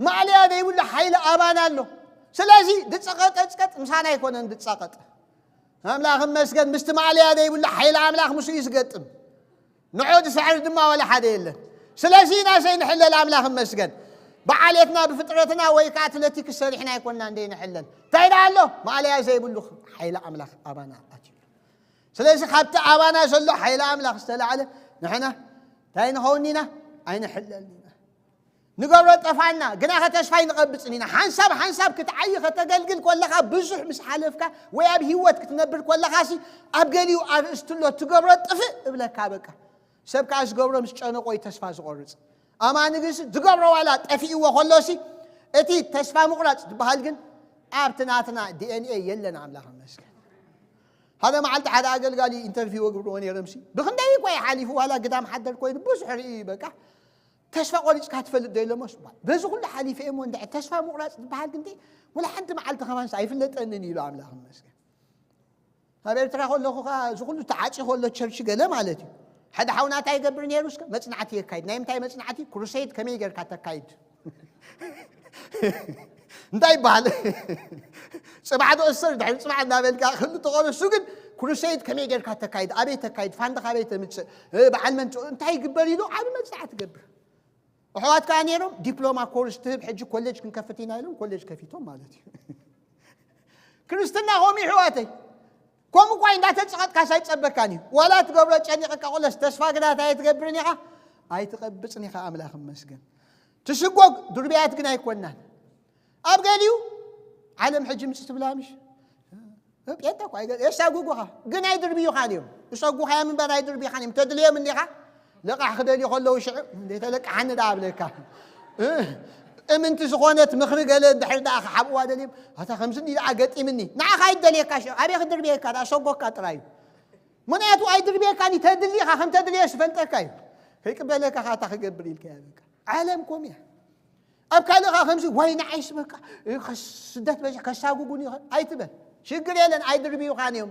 ማእለያ ዘይብሉ ሓይሊ ኣባና ኣሎ። ስለዚ ድጸቐጠ ጽቀጥ ምሳና ኣይኮነን ድጸቐጥ ኣምላኽ ይመስገን ምስቲ ማእለያ ዘይብሉ ሓይሊ ኣምላኽ ምስኡ እዩ ዝገጥም። ንዑ ዝስዕር ድማ ዋላ ሓደ የለን። ስለዚ ኢና ዘይንሕለል ኣምላኽ ይመስገን። ብዓሌትና ብፍጥረትና ወይ ከዓ ኣትለቲክስ ሰሪሕና ኣይኮንና እንደይ ንሕለል እንታይ ደኣ ኣሎ ማእለያ ዘይብሉ ሓይሊ ኣምላኽ ኣባና ኣትዩ። ስለዚ ካብቲ ኣባና ዘሎ ሓይሊ ኣምላኽ ዝተላዕለ ንሕና እንታይ ንኸውን ኢና ኣይንሕለል ኢና። ንገብሮ ጠፋና ግና ከተስፋ ኣይንቐብፅን ኢና። ሓንሳብ ሓንሳብ ክትዓይ ከተገልግል ከለኻ ብዙሕ ምስ ሓለፍካ ወይ ኣብ ህይወት ክትነብር ከለኻሲ ኣብ ገሊኡ ኣርእስቲ ኣሎ ትገብሮ ጥፍእ እብለካ በቃ። ሰብ ከዓ ዝገብሮ ምስ ጨነቆ እዩ ተስፋ ዝቆርፅ። ኣማኒ ግንሲ ዝገብሮ ዋላ ጠፊእዎ ከሎሲ እቲ ተስፋ ምቁራፅ ዝበሃል ግን ኣብቲ ናትና ዲኤንኤ የለን። ኣምላኽ ይመስገን። ሓደ መዓልቲ ሓደ ኣገልጋሊ ኢንተርቪው እገብርዎ ነይሮምሲ ብክንደይ እኳ ይሓሊፉ ዋላ ግዳም ሓደር ኮይኑ ብዙሕ ርኢ በቃ ተስፋ ቆሪፅካ ትፈልጥ ዶ ኢሎሞስ በዚ ኩሉ ሓሊፈ እሞ እንድዒ ተስፋ ምቁራፅ ዝበሃል ግን ወላ ሓንቲ መዓልቲ ከማንስ ኣይፍለጠንን ኢሉ ኣምላኽ ይመስገን። ኣብ ኤርትራ ከለኹ ከዓ እዚ ኩሉ ተዓፂ ከሎ ቸርች ገለ ማለት እዩ። ሓደ ሓውና እንታይ ይገብር ነይሩ እስከ መፅናዕቲ የካይድ። ናይ ምንታይ መፅናዕቲ? ክሩሴድ ከመይ ጌርካ ተካይድ እንታይ ይበሃል? ፅባሕ ዶ እሰር ድሕሪ ፅባሕ እናበልካ ክሉ ተቆረሱ ግን ክሩሴድ ከመይ ጌርካ ተካይድ ኣበይ ተካይድ ፋንድኻ ኣበይ ተምፅእ በዓል መን እንታይ ይግበር ኢሉ ዓብ መፅናዕቲ ትገብር። ኣሕዋት ከዓ ነይሮም ዲፕሎማ ኮርስ ትህብ ሕጂ ኮሌጅ ክንከፍት ኢና ኢሎም ኮሌጅ ከፊቶም ማለት እዩ። ክርስትና ከምኡ ይሕዋተይ ከምኡ እኳ እንዳተፀቐጥካስ ኣይፀበካን እዩ ዋላ ትገብሮ ጨኒቕካ ቆለስ ተስፋ ግና እንታይ ኣይትገብርን ኢኻ ኣይትቐብፅን ኢኻ ኣምላኽ መስገን። ትስጎግ ድርብያት ግን ኣይኮናን። ኣብ ገሊኡ ዓለም ሕጂ ምፅ ትብላ ምሽ ጴንጠ እኳ የሳጉጉኻ ግን ኣይድርብዩኻን እዮም። እሰጉኻዮም እምበር ኣይድርብዩኻን እዮም ተድልዮም እንዲኻ ለቃሕ ክደልዩ ከለዉ ሽዑ፣ "እንዴ ተለቃሓኒ ደኣ?" እብለካ። እ? እምንቲ ዝኾነት ምኽሪ ገለ እንድሕር ደኣ ክሓብእዋ ደልዮም፣ "ኣታ ከምዚ እንዲ ደኣ ገጢምኒ?" ንዓኻ ኣይደልየካ ሽዑ። ኣበይ ክድርብየካ? ደኣ ሰጎካ ጥራይ እዩ። ምኽንያቱ ኣይድርብየካን እዩ። ተድሊ ኢኻ፣ ከም ተድልየ ዝፈልጠካ እዩ። ከይቅበለካ ኸኣ እንታይ ክገብር ኢልካ እያ በቃ። ዓለም ኮም እያ። ኣብ ካልእ ኸኣ ከምዚ፣ "ዋይ ንዓይስ በቃ፣ እ፣ ከስ-፣ ስደት በዚሕ ከሳጉጉን ይኸ-" ኣይትበል። ሽግር የለን፣ ኣይድርብዩኻን እዮም።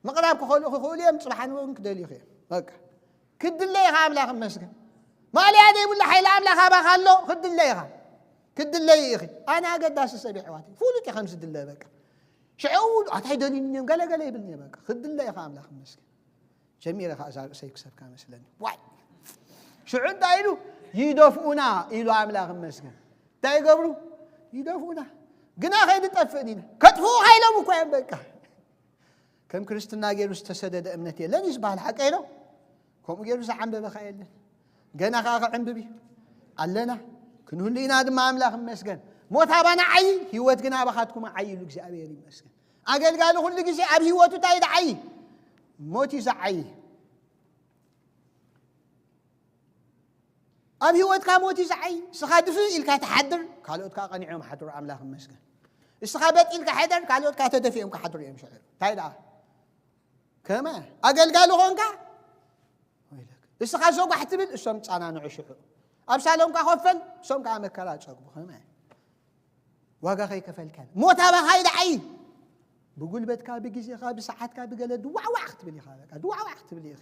ምቕራብ ክኸልኡ ክኽእሉ እዮም፣ ጽባሕ ንግሆ ግን ክደልዩኺ እዮም። በቃ። ክድለ ኢኻ ኣምላኽ ይመስገን። ማእለያ ዘይብሉ ሓይሊ ኣምላኽ ኣባኻ ኣሎ፣ ክድለ ኢኻ። ክድለይ ኢኺ። ኣነ ኣገዳሲ ሰብ እየ ኣሕዋተይ። ፍሉጥ እየ ከም ዝድለ በቃ። ሽዑ ኣታ ኣይደልዩኒ እዮም፣ ገለ ገለ ይብልኒ እየ በቃ። ክድለ ኢኻ ኣምላኽ ይመስገን። ጀሚረ ኸኣ እዛ ርእሰይ ክሰብካ መስለኒ። ዋይ! ሽዑ እንታይ ኢሉ? "ይደፍኡና" ኢሉ ኣምላኽ ይመስገን። እንታይ ይገብሩ? ይደፍኡና። ግና ከይንጠፍእ ኢና። ከጥፍኡ ኢሎም እኮ እዮም በቃ። ከም ክርስትና ገይሩ ዝተሰደደ እምነት የለን እዩ ዝበሃል፣ ሓቀይ ዶ? ከምኡ ገይሩ ዝዓንበበ ኸኣ የለን። ገና ኸኣ ክዕንብብ እዩ። ኣለና። ክንህሉ ኢና ድማ ኣምላኽ ይመስገን። ሞት ኣባና ዓዪ፣ ህይወት ግን ኣባኻትኩም ዓዪ ኢሉ እግዚኣብሔር ይመስገን። ኣገልጋሊ ኩሉ ግዜ ኣብ ህይወቱ እንታይ እዩ ዝዓዪ? ሞት እዩ ዝዓዪ። ኣብ ህይወትካ ሞት እዩ ዝዓዪ። እስኻ ድፍእ ኢልካ ትሓድር፣ ካልኦት ከኣ ቀኒዖም ሓድሩ፣ ኣምላኽ ይመስገን። እስኻ በጥ ኢልካ ሕደር፣ ካልኦት ከኣ ተደፊኦም ክሓድሩ እዮም ሽዑ። እንታይ ደኣ? ከመ ኣገልጋሊ ኾንካ? ወይለክ። እስኻ ዞጓሕ ትብል፣ እሶም ጻናንዑ ሽዑ። ኣብ ሳሎንካ ኮፈል፣ እሶም ከኣ መከራ ጸግቡ። ከመ ዋጋ ከይከፈልካ። ሞት ኣባኻ እዩ ዝዓዪ። ብጉልበትካ፣ ብግዜኻ፣ ብሰዓትካ፣ ብገለ ድዋዕዋዕ ክትብል ኢኻ። በቃ ድዋዕዋዕ ክትብል ኢኺ።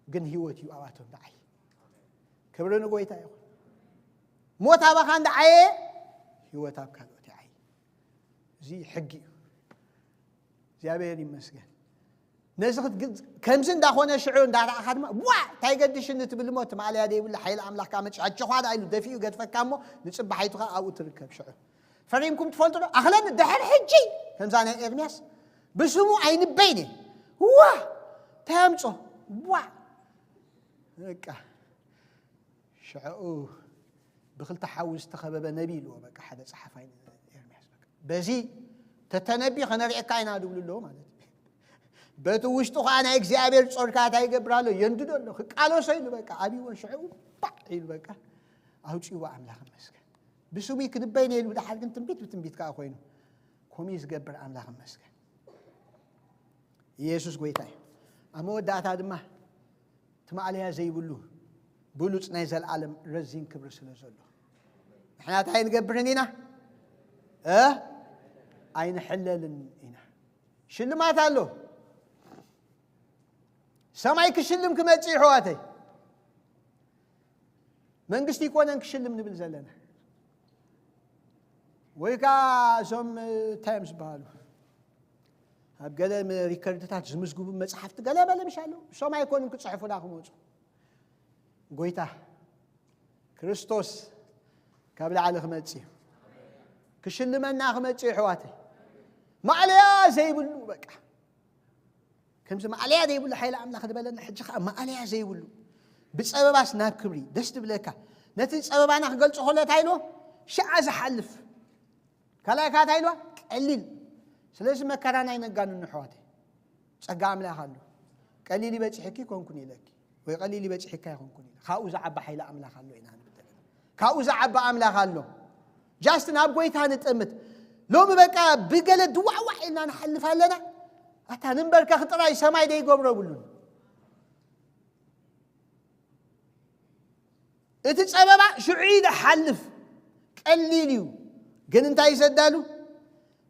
ግን ህይወት እዩ ኣብኣቶም ዝዓዪ። ክብሪ ንጎይታ ይኹን። ሞት ኣባኻ እንዳዓየ፣ ህይወት ኣብ ካልኦት ይዓዪ። እዚ ሕጊ እዩ። እግዚኣብሔር ይመስገን። ነዚ ክትግ-፣ ከምዚ እንዳኾነ ሽዑ እንዳረኣኻ ድማ፣ "ዋ፣ እንታይ ገድሽኒ?" ትብል እሞ፣ እቲ ማእለያ ዘይብሉ ሓይሊ ኣምላኽ ከኣ መጺኡ፣ "ኣጆኻ" ደኣ ኢሉ ደፊኡ ገድፈካ እሞ፣ ንጽባሒቱ ከኣ ኣብኡ ትርከብ ሽዑ። ፈሪምኩም ትፈልጡ ዶ? ኣኽለኒ ድሕሪ ሕጂ፣ ከምዛ ናይ ኤርምያስ፣ "ብስሙ ኣይንበይን እየ። ዋ፣ እንታይ ኣምጾ? ዋ!" በቃ። ሽዕኡ ብክልተ ሓዊ ዝተኸበበ ነቢይ ኢልዎ፣ በቃ፣ ሓደ ጸሓፋይ ኤርምያስ። በቃ፣ "በዚ ተተነቢ ከነርኤካ ኢና" ድብሉ ኣለዎ ማለት እዩ። በቲ ውሽጡ ኸዓ ናይ እግዚኣብሔር ጾርካ እንታይ ይገብር ኣሎ? የንድዶ ኣሎ። ክቃለሶ ኢሉ በቃ፣ ኣብይዎ ሽዕኡ ባዕ ኢሉ በቃ፣ ኣውጺእዎ ኣምላኽ ይመስገን። ብስሙይ ክንበይን ኢሉ ድሓር ግን ትንቢት ብትንቢት ከኣ ኮይኑ። ከምኡ ዝገብር ኣምላኽ ይመስገን። ኢየሱስ ጎይታ እዩ። ኣብ መወዳእታ ድማ እቲ ማእለያ ዘይብሉ ብሉጽ ናይ ዘለኣለም ረዚን ክብሪ ስለ ዘሎ፣ ንሕና እንታይ ኣይንገብርን ኢና? እ? ኣይንሕለልን ኢና። ሽልማት ኣሎ። ሰማይ ክሽልም ክመጽእ እዩ፣ ኣሕዋተይ። መንግስቲ ይኮነን ክሽልም ንብል ዘለና። ወይ ከኣ እዞም፣ እ፣ እንታይ እዮም ዝበሃሉ? ኣብ ገለ ም-፣ ሪከርድታት ዝምዝግቡ መጽሓፍቲ ገለ መለ ምሽ ኣለዉ። እሶም ኣይኮኑን ክጽሕፉና ክመጹ። ጎይታ ክርስቶስ ካብ ላዕሊ ክመጽእ እዩ። ክሽልመና ክመጽእ እዩ፣ ኣሕዋተይ። ማእለያ ዘይብሉ በቃ። ከምዚ ማእለያ ዘይብሉ ሓይሊ ኣምላኽ ዝበለና፣ ሕጂ ኸኣ ማእለያ ዘይብሉ፣ ብጸበባስ ናብ ክብሪ፣ ደስ ትብለካ። ነቲ ጸበባና ክገልጾ ከሎ እንታይ ኢልዎ? ሽዓ ዝሓልፍ። ካልኣይ ከኣ እንታይ ኢልዋ? ቀሊል። ስለዚ መከራና ኣይነጋንኖ ኣሕዋተይ። ጸጋ ኣምላኽ ኣሎ። ቀሊል ይበጽሕኪ ይኮንኩን ኢለኪ፣ ወይ ቀሊል ይበጽሕካ ይኮንኩን ኢለ። ካብኡ ዝዓቢ ሓይሊ ኣምላኽ ኣሎ ኢና ንብል ዘለና። ካብኡ ዝዓቢ ኣምላኽ ኣሎ። ጃስት ናብ ጎይታ ንጠምት። ሎሚ በቃ ብገለ ድዋዕዋዕ ኢልና ንሓልፍ ኣለና። ኣታ ንንበርከኽ ጥራይ ሰማይ ደይገብሮ የብሉን። እቲ ጸበባ ሽዑ እዩ ዝሓልፍ። ቀሊል እዩ። ግን እንታይ እዩ ዘዳሉ?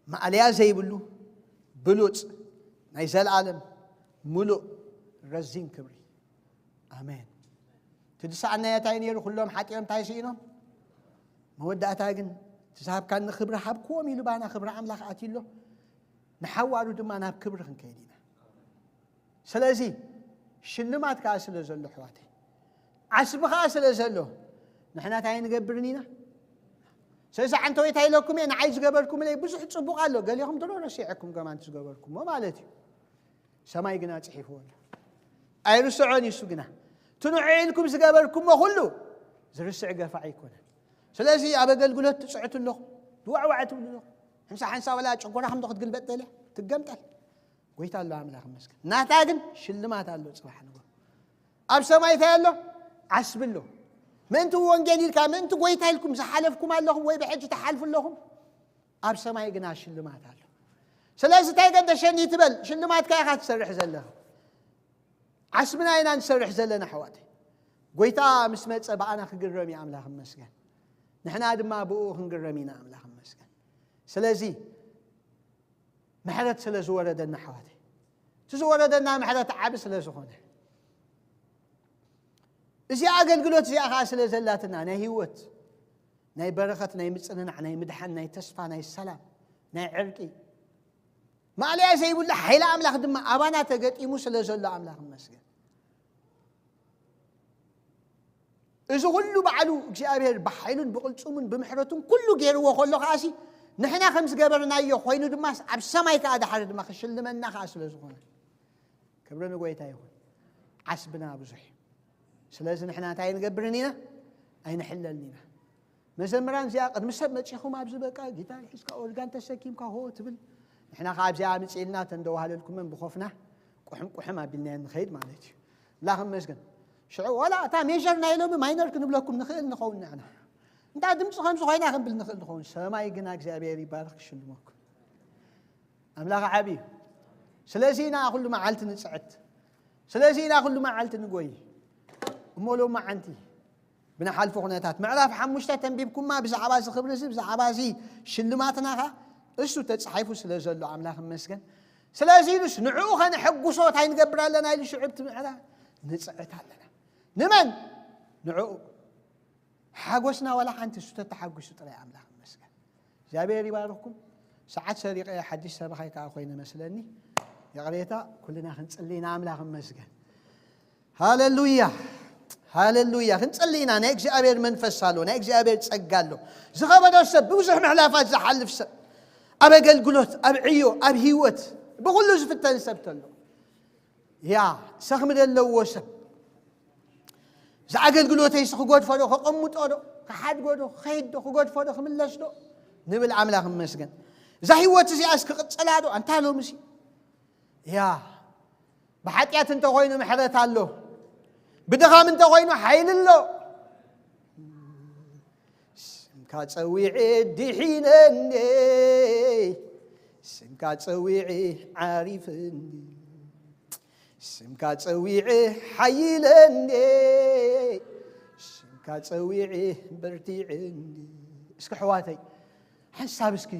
ማእለያ ዘይብሉ ብሉጽ ናይ ዘለኣለም ምሉእ ረዚን ክብሪ። ኣሜን። እቲ ዝሰኣናዮ እንታይ ነይሩ? ኩሎም ሓጢኦም እንታይ ስኢኖም? መወዳእታ ግን እቲ ዝሃብካኒ ክብሪ ሃብክዎም ኢሉ ባና ክብሪ ኣምላኽ ኣትዩ ኣሎ። ንሓዋሩ ድማ ናብ ክብሪ ክንከይድ ኢና። ስለዚ ሽልማት ከኣ ስለ ዘሎ ኣሕዋተይ፣ ዓስቢ ከኣ ስለ ዘሎ ንሕና እንታይ ንገብርን ኢና? ስለዚ ዓንተወይ እንታይ ኢለኩም እየ? ንዓይ ዝገበርኩምለይ ብዙሕ ጽቡቕ ኣሎ። ገሊኹም ድሮ ረሲዕኩም ከማን እቲ ዝገበርኩሞ ማለት እዩ። ሰማይ ግና ጽሒፍዎ ኣሎ። ኣይርስዖን እዩ እሱ ግና። እቲ ንዑ ኢልኩም ዝገበርኩሞ ኩሉ ዝርስዕ ገፋዕ ኣይኮነን። ስለዚ ኣብ ኣገልግሎት ትጽዕቱ ኣለኹም፣ ድዋዕዋዕ ትብሉ ኣለኹም። ሓንሳ ሓንሳ ወላ ጨጎራኹም ዶ ክትግልበጥ ደልያ? ትገምጠል። ጎይታ ኣሎ ኣምላኽ ይመስገን። ናታ ግን ሽልማት ኣሎ ጽባሕ ንግሆ። ኣብ ሰማይ እንታይ ኣሎ? ዓስቢ ኣሎ። ምእንቲ ወንጌል ኢልካ፣ ምእንቲ ጎይታ ኢልኩም ዝሓለፍኩም ኣለኹም ወይ ብሕጂ ትሓልፉ ኣለኹም። ኣብ ሰማይ ግና ሽልማት ኣሎ። ስለዚ እንታይ ገደሸኒ ትበል? ሽልማትካ ኢኻ ትሰርሕ ዘለኻ። ዓስብና ኢና ንሰርሕ ዘለና ኣሕዋተይ። ጎይታ ምስ መጸ ብኣና ክግረም እዩ ኣምላኽ ይመስገን። ንሕና ድማ ብኡ ክንግረም ኢና ኣምላኽ ይመስገን። ስለዚ ምሕረት ስለ ዝወረደና ኣሕዋተይ፣ እቲ ዝወረደና ምሕረት ዓቢ ስለ ዝኾነ፣ እዚኣ ኣገልግሎት እዚኣ ኸዓ ስለ ዘላትና ናይ ህይወት፣ ናይ በረኸት፣ ናይ ምጽንናዕ፣ ናይ ምድሓን፣ ናይ ተስፋ፣ ናይ ሰላም፣ ናይ ዕርቂ፣ ማእለያ ዘይብሉ ሓይሊ ኣምላኽ ድማ ኣባና ተገጢሙ ስለ ዘሎ ኣምላኽ ይመስገን። እዚ ኩሉ ባዕሉ እግዚኣብሔር ብሓይሉን ብቕልጽሙን ብምሕረቱን ኩሉ ገይርዎ ከሎ ከኣሲ፣ ንሕና ከም ዝገበርናዮ ኮይኑ ድማስ ኣብ ሰማይ ከኣ ድሓር ድማ ክሽልመና ከኣ ስለ ዝኾነ፣ ክብሪ ንጎይታ ይኹን። ዓስብና ብዙሕ እዩ። ስለዚ ንሕና እንታይ ኣይንገብርን ኢና? ኣይንሕለልን ኢና። መዘምራን እዚኣ ቅድሚ ሰብ መጺኹም ኣብዚ በቃ ጊታር ሒዝካ ኦርጋን ተሰኪምካ ሆ ትብል። ንሕና ከኣ ኣብዚኣ ምጽኢልና ተንደዋህለልኩመን ብኾፍና ቁሕም ቁሕም ኣቢልናዮ ንኸይድ ማለት እዩ። ኣምላኽ ይመስገን። ሽዑ ዋላ እታ ሜጀር ናይ ሎሚ ማይነር ክንብለኩም ንኽእል ንኸውን ንሕና። እንታ ድምፂ ከምዚ ኮይና ክንብል ንኽእል ንኸውን። ሰማይ ግና እግዚኣብሔር ይባርኽ ክሽልመኩም። ኣምላኽ ዓቢ እዩ። ስለዚ ኢና ኩሉ መዓልቲ ንጽዕት። ስለዚ ኢና ኩሉ መዓልቲ ንጎይ። እሞ ሎም መዓንቲ ብንሓልፎ ኩነታት ምዕራፍ ሓሙሽተ ተንቢብኩማ ብዛዕባ እዚ ክብሪ እዚ፣ ብዛዕባ እዚ ሽልማትና ኸኣ እሱ ተጻሒፉ ስለ ዘሎ ኣምላኽ ይመስገን። ስለዚ ኢሉስ ንዕኡ ኸነሐጉሶ እንታይ ንገብር ኣለና ኢሉ ሽዑ ኣብቲ ምዕራፍ ንጽዕት ኣለና። ንመን? ንዕኡ። ሓጎስና ዋላ ሓንቲ እሱ ተተሓጒሱ ጥራይ ኣምላኽ ይመስገን። እግዚኣብሔር ይባርኽኩም። ሰዓት ሰሪቐ ሓድሽ ሰባኻይ ከኣ ኮይነ መስለኒ። ይቕሬታ፣ ኩልና ክንጽሊ ኢና ኣምላኽ ይመስገን። ሃሌሉያ፣ ሃሌሉያ። ክንጽሊ ኢና። ናይ እግዚኣብሔር መንፈስ ኣሎ፣ ናይ እግዚኣብሔር ጸጋ ኣሎ። ዝኸበዶ ሰብ፣ ብብዙሕ ምሕላፋት ዝሓልፍ ሰብ፣ ኣብ ኣገልግሎት፣ ኣብ ዕዮ፣ ኣብ ህይወት፣ ብኹሉ ዝፍተን ሰብ ተሎ። ያ፣ ሰኽሚ ዘለዎ ሰብ፣ እዚ ኣገልግሎተይስ ክጎድፎ ዶ፣ ከቐምጦ ዶ፣ ክሓድጎ ዶ፣ ክኸይድ ዶ፣ ክጎድፎ ዶ፣ ክምለስ ዶ ንብል ኣምላኽ ይመስገን። እዛ ህይወት እዚኣስ ክቕጽላ ዶ? ኣንታ ሎምሲ፣ ያ፣ ብሓጢኣት እንተኾይኑ ምሕረት ኣሎ፣ ብድኻም እንተኾይኑ ሓይሊ ኣሎ። ስምካ ጸዊዐ ድሒነኒ፣ ስምካ ጸዊዐ ዓሪፈኒ፣ ስምካ ጸዊዐ ሓይለኒ፣ ስምካ ጸዊዐ በርቲዐኒ። እስኪ ኣሕዋተይ ሓንሳብ እስኪ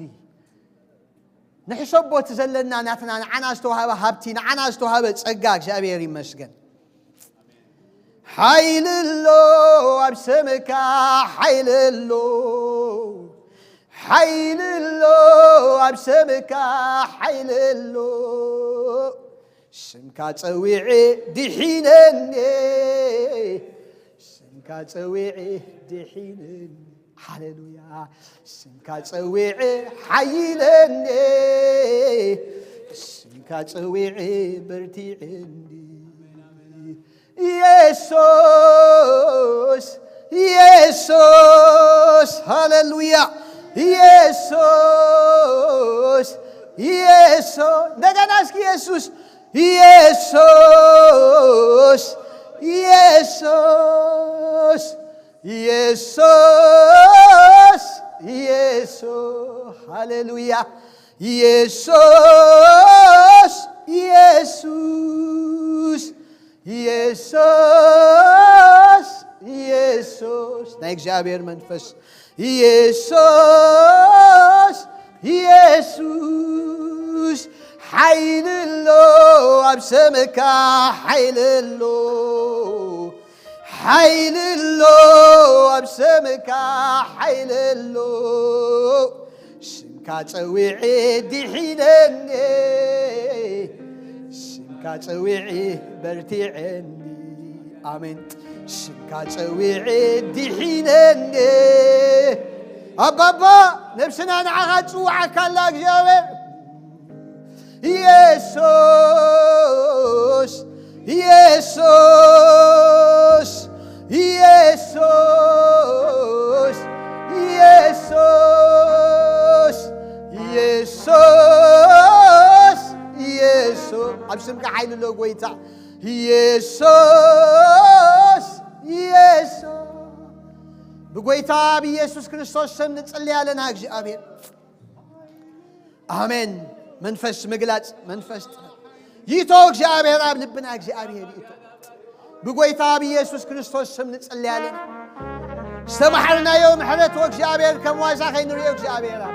ንሕሰቦ፣ እቲ ዘለና ናትና፣ ንዓና ዝተዋህበ ሃብቲ፣ ንዓና ዝተዋህበ ጸጋ እግዚኣብሔር ይመስገን። ሓይሊ ኣሎ ኣብ ስምካ፣ ሓይሊ ኣሎ፣ ሓይሊ ኣሎ ኣብ ስምካ፣ ሓይሊ ኣሎ። ስምካ ጸዊዐ ድሒነኒ፣ ስምካ ጸዊዐ ድሒነኒ። ሃሌሉያ። ስምካ ጸዊዐ ሓይለኒ፣ ስምካ ጸዊዐ በርቲዐኒ። ኢየሱስ፣ ኢየሱስ፣ ሃሌሉያ። ኢየሱስ፣ ኢየሱስ፣ እንደገና እስኪ ኢየሱስ፣ ኢየሱስ፣ ኢየሱስ፣ ኢየሱስ፣ ኢየሱስ፣ ሃሌሉያ። ኢየሱስ፣ ኢየሱስ፣ ኢየሱስ፣ ኢየሱስ፣ ናይ እግዚኣብሔር መንፈስ። ኢየሱስ፣ ኢየሱስ፣ ሓይሊ ኣሎ ኣብ ስምካ፣ ሓይሊ ኣሎ፣ ሓይሊ ኣሎ ኣብ ስምካ፣ ሓይሊ ኣሎ። ስምካ ጸዊዐ ድሒነኒ፣ ስምካ ጸዊዐ በርቲዐኒ። ኣሜን። ስምካ ጸዊዐ ድሒነኒ። ኣባባ፣ ነብስና ንዓኻ ትጽውዓካ ኣላ እግዚኣብሔር። ኢየሱስ፣ ኢየሱስ፣ ኢየሱስ፣ ኢየሱስ፣ ኢየሱስ፣ ኢየሱስ። ኣብ ስምካ ሓይሊ ኣሎ ጎይታ። ኢየሱስ ጎይታ ብኢየሱስ ክርስቶስ ስም ንጽሊ ኣለና እግዚኣብሔር። ኣሜን። መንፈስ ምግላጽ፣ መንፈስ ጥበብ ይእቶ እግዚኣብሔር ኣብ ልብና እግዚኣብሔር ይእቶ። ብጎይታ ብኢየሱስ ክርስቶስ ስም ንጽሊ ኣለና። ዝተማሕርናዮ ምሕረት እግዚኣብሔር ከም ዋዛ ከይንርእዮ እግዚኣብሔር ኣብ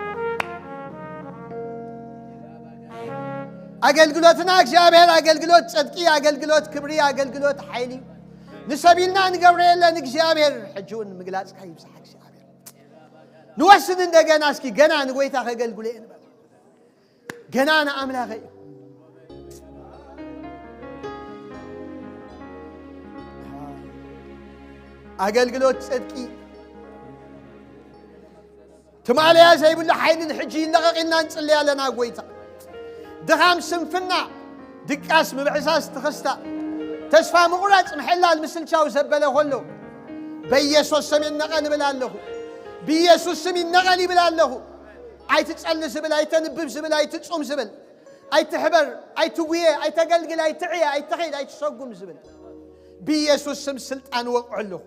ኣገልግሎትና እግዚኣብሔር ኣገልግሎት ጽድቂ፣ ኣገልግሎት ክብሪ፣ ኣገልግሎት ሓይሊ ንሰብ ኢልና ንገብሮ የለን እግዚኣብሔር። ሕጂ እውን ምግላጽካ ይብዛሕ እግዚኣብሔር። ንወስን እንደገና እስኪ ገና ንጎይታ ከገልግሎ እየ ንበል። ገና ንኣምላኸ እዩ። ኣገልግሎት ጽድቂ ትማልያ ዘይብሉ ሓይልን ሕጂ ይለቐቕ ኢልና ንጽልይ ኣለና ጎይታ። ድኻም ስንፍና ድቃስ ምብዕሳስ ትኽስታ ተስፋ ምቑራጽ ምሕላል ምስልቻው ዘበለ ኾሎ በኢየሱስ ስም ይነቐል እብል ኣለኹ። ብኢየሱስ ስም ይነቐል ይብል ኣለኹ። ኣይትጸሊ ዝብል ኣይተንብብ ዝብል ኣይትጹም ዝብል ኣይትሕበር ኣይትጉየ ኣይተገልግል ኣይትዕየ ኣይትኸይድ ኣይትሰጉም ዝብል ብኢየሱስ ስም ስልጣን ወቕዖ ኣለኹ።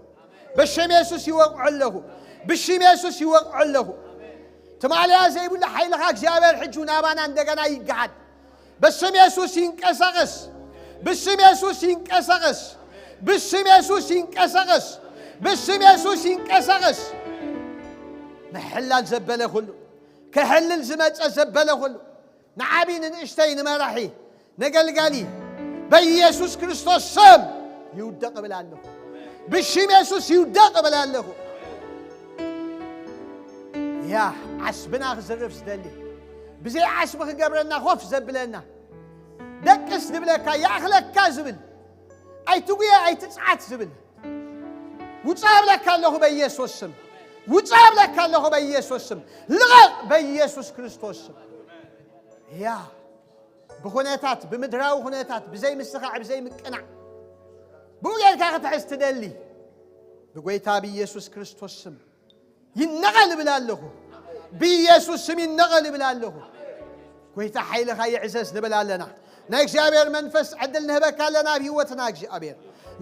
ብሽም የሱስ ይወቕዖ ኣለኹ። ብሽም የሱስ ይወቕዖ ኣለኹ። ትማልያ ዘይብሉ ሓይልኻ እግዚኣብሔር ሕጂ ናባና እንደገና ይገዓድ። ብስም የሱስ ይንቀሳቐስ። ብስም የሱስ ይንቀሳቐስ። ብስም የሱስ ይንቀሳቐስ። ብስም የሱስ ይንቀሳቐስ። ምሕላል ዘበለ ኩሉ፣ ከሕልል ዝመጸ ዘበለ ኩሉ፣ ንዓቢ ንንእሽተይ ንመራሒ ነገልጋሊ በኢየሱስ ክርስቶስ ስም ይውደቕ እብል ኣለኹ። ብሽም የሱስ ይውደቕ እብል ኣለኹ። ያ ዓስብና ክዝርፍ ዝደሊ ብዘይ ዓስቢ ክገብረና ኮፍ ዘብለና ደቅስ ዝብለካ ይኣኽለካ ዝብል ኣይትጉየ ኣይትጽዓት ዝብል ውጻእ እብለካ ኣለኹ በኢየሱስ ስም። ውጻእ እብለካ ኣለኹ በኢየሱስ ስም። ልቐቕ በኢየሱስ ክርስቶስ ስም። ያ ብኹነታት ብምድራዊ ኩነታት ብዘይ ምስኻዕ ብዘይ ምቅናዕ ብኡ ጌርካ ክትሕዝ ትደሊ ብጎይታ ብኢየሱስ ክርስቶስ ስም ይነቐል እብል ኣለኹ። ብኢየሱስ ስም ይነቐል እብል ኣለኹ። ጎይታ ሓይልኻ ይዕዘዝ ንብል ኣለና። ናይ እግዚኣብሔር መንፈስ ዕድል ንህበካ ኣለና ኣብ ህይወትና እግዚኣብሔር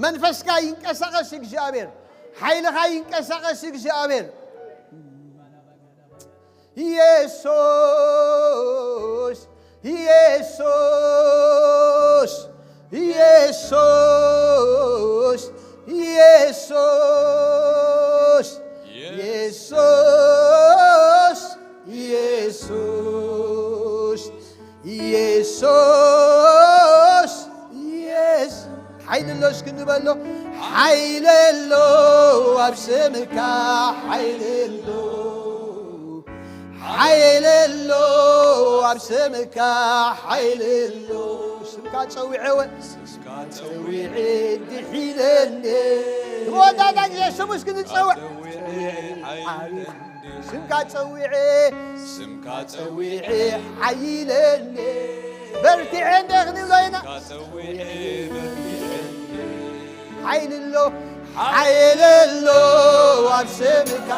መንፈስካ ይንቀሳቐስ እግዚኣብሔር ሓይልኻ ይንቀሳቐስ እግዚኣብሔር ኢየሱስ ኢየሱስ ኢየሱስ ኢየሱስ ኢየሱስ ኢየሱስ ኢየሱስ ሓይሊ ኣሎ እስኪ ንበሎ ሓይሊ ኣሎ ኣብ ስምካ ሓይሊ ኣሎ ሓይሊ ኣሎ ኣብ ስምካ ሓይሊ ኣሎ ስምካ ጸዊዐ ወ ስምካ ጸዊዐ ድሒለኒ ንወዳዳ ግዜ ስሙ እስኪ ንጸውዕ ስምካ ጸዊዐ ስምካ ጸዊዐ ሓይለኒ በርቲዐ እንደ ክንብሎ ኢና ሓይሊ ኣሎ ሓይሊ ኣሎ ኣብ ስምካ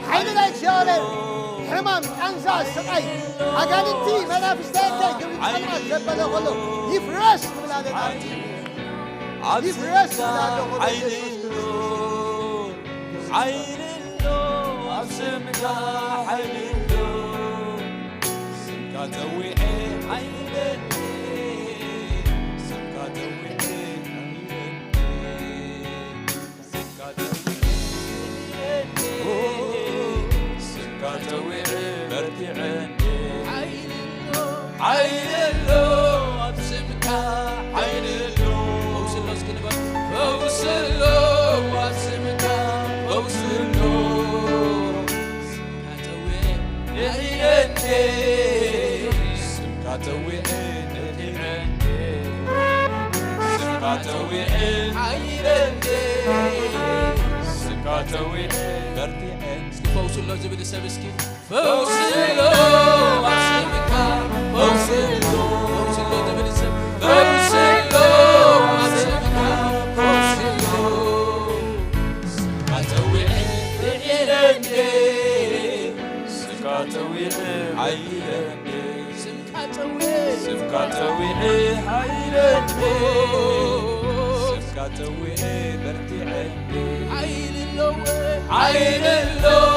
ሓይሊ ናይ እግዚኣብሔር ሕማም ቃንዛ ስቓይ ኣጋንንቲ መናፍስቲ ግብሪ ጸልማት ዘበለ ከሎ ይፍረስ ንብል ኣለና ይፍረስ ንብል ኣለኹ ሓይሊ ኣሎ ኣብ ስምካ ሓይሊ ኣሎ ስምካ ጸዊዐ ሓይሊ ስምካ ጸዊዐ ሓይሊ ስምካ ጸዊዐ ስምካ ጸዊዐ በርቲዐ ሓይሊ ኣሎ ኣብ ስምካ ሓይሊ ኣሎ ፈውሲ ኣሎ እስኪ ንበል ፈውሲ ኣሎ ኣብ ስምካ ፈውሲ ኣሎ ስምካ ጸዊዐ ሓይለኒ ስምካ ጸዊዐ በርቲዐኒ ስምካ ጸዊዐ ሓይለኒ ስምካ ጸዊዐ በርቲዐኒ እስኪ ፈውሲ ኣሎ ዝብል ሰብ እስኪ ፈውስሎ ኣብ ስምካ ፈውስሎ ፈውስሎ ዝብል ሰብ ፈውስሎ ኣብ ስምካ ፈውስሎ ስምካ ጸዊዐ ጥዒለኒ ስምካ ጸዊዐ ሓይለኒ ስምካ ጸዊዐ ስምካ ጸዊዐ ሓይለኒ ስምካ ጸዊዐ በርቲዐ ሓይሊ ኣለዎ።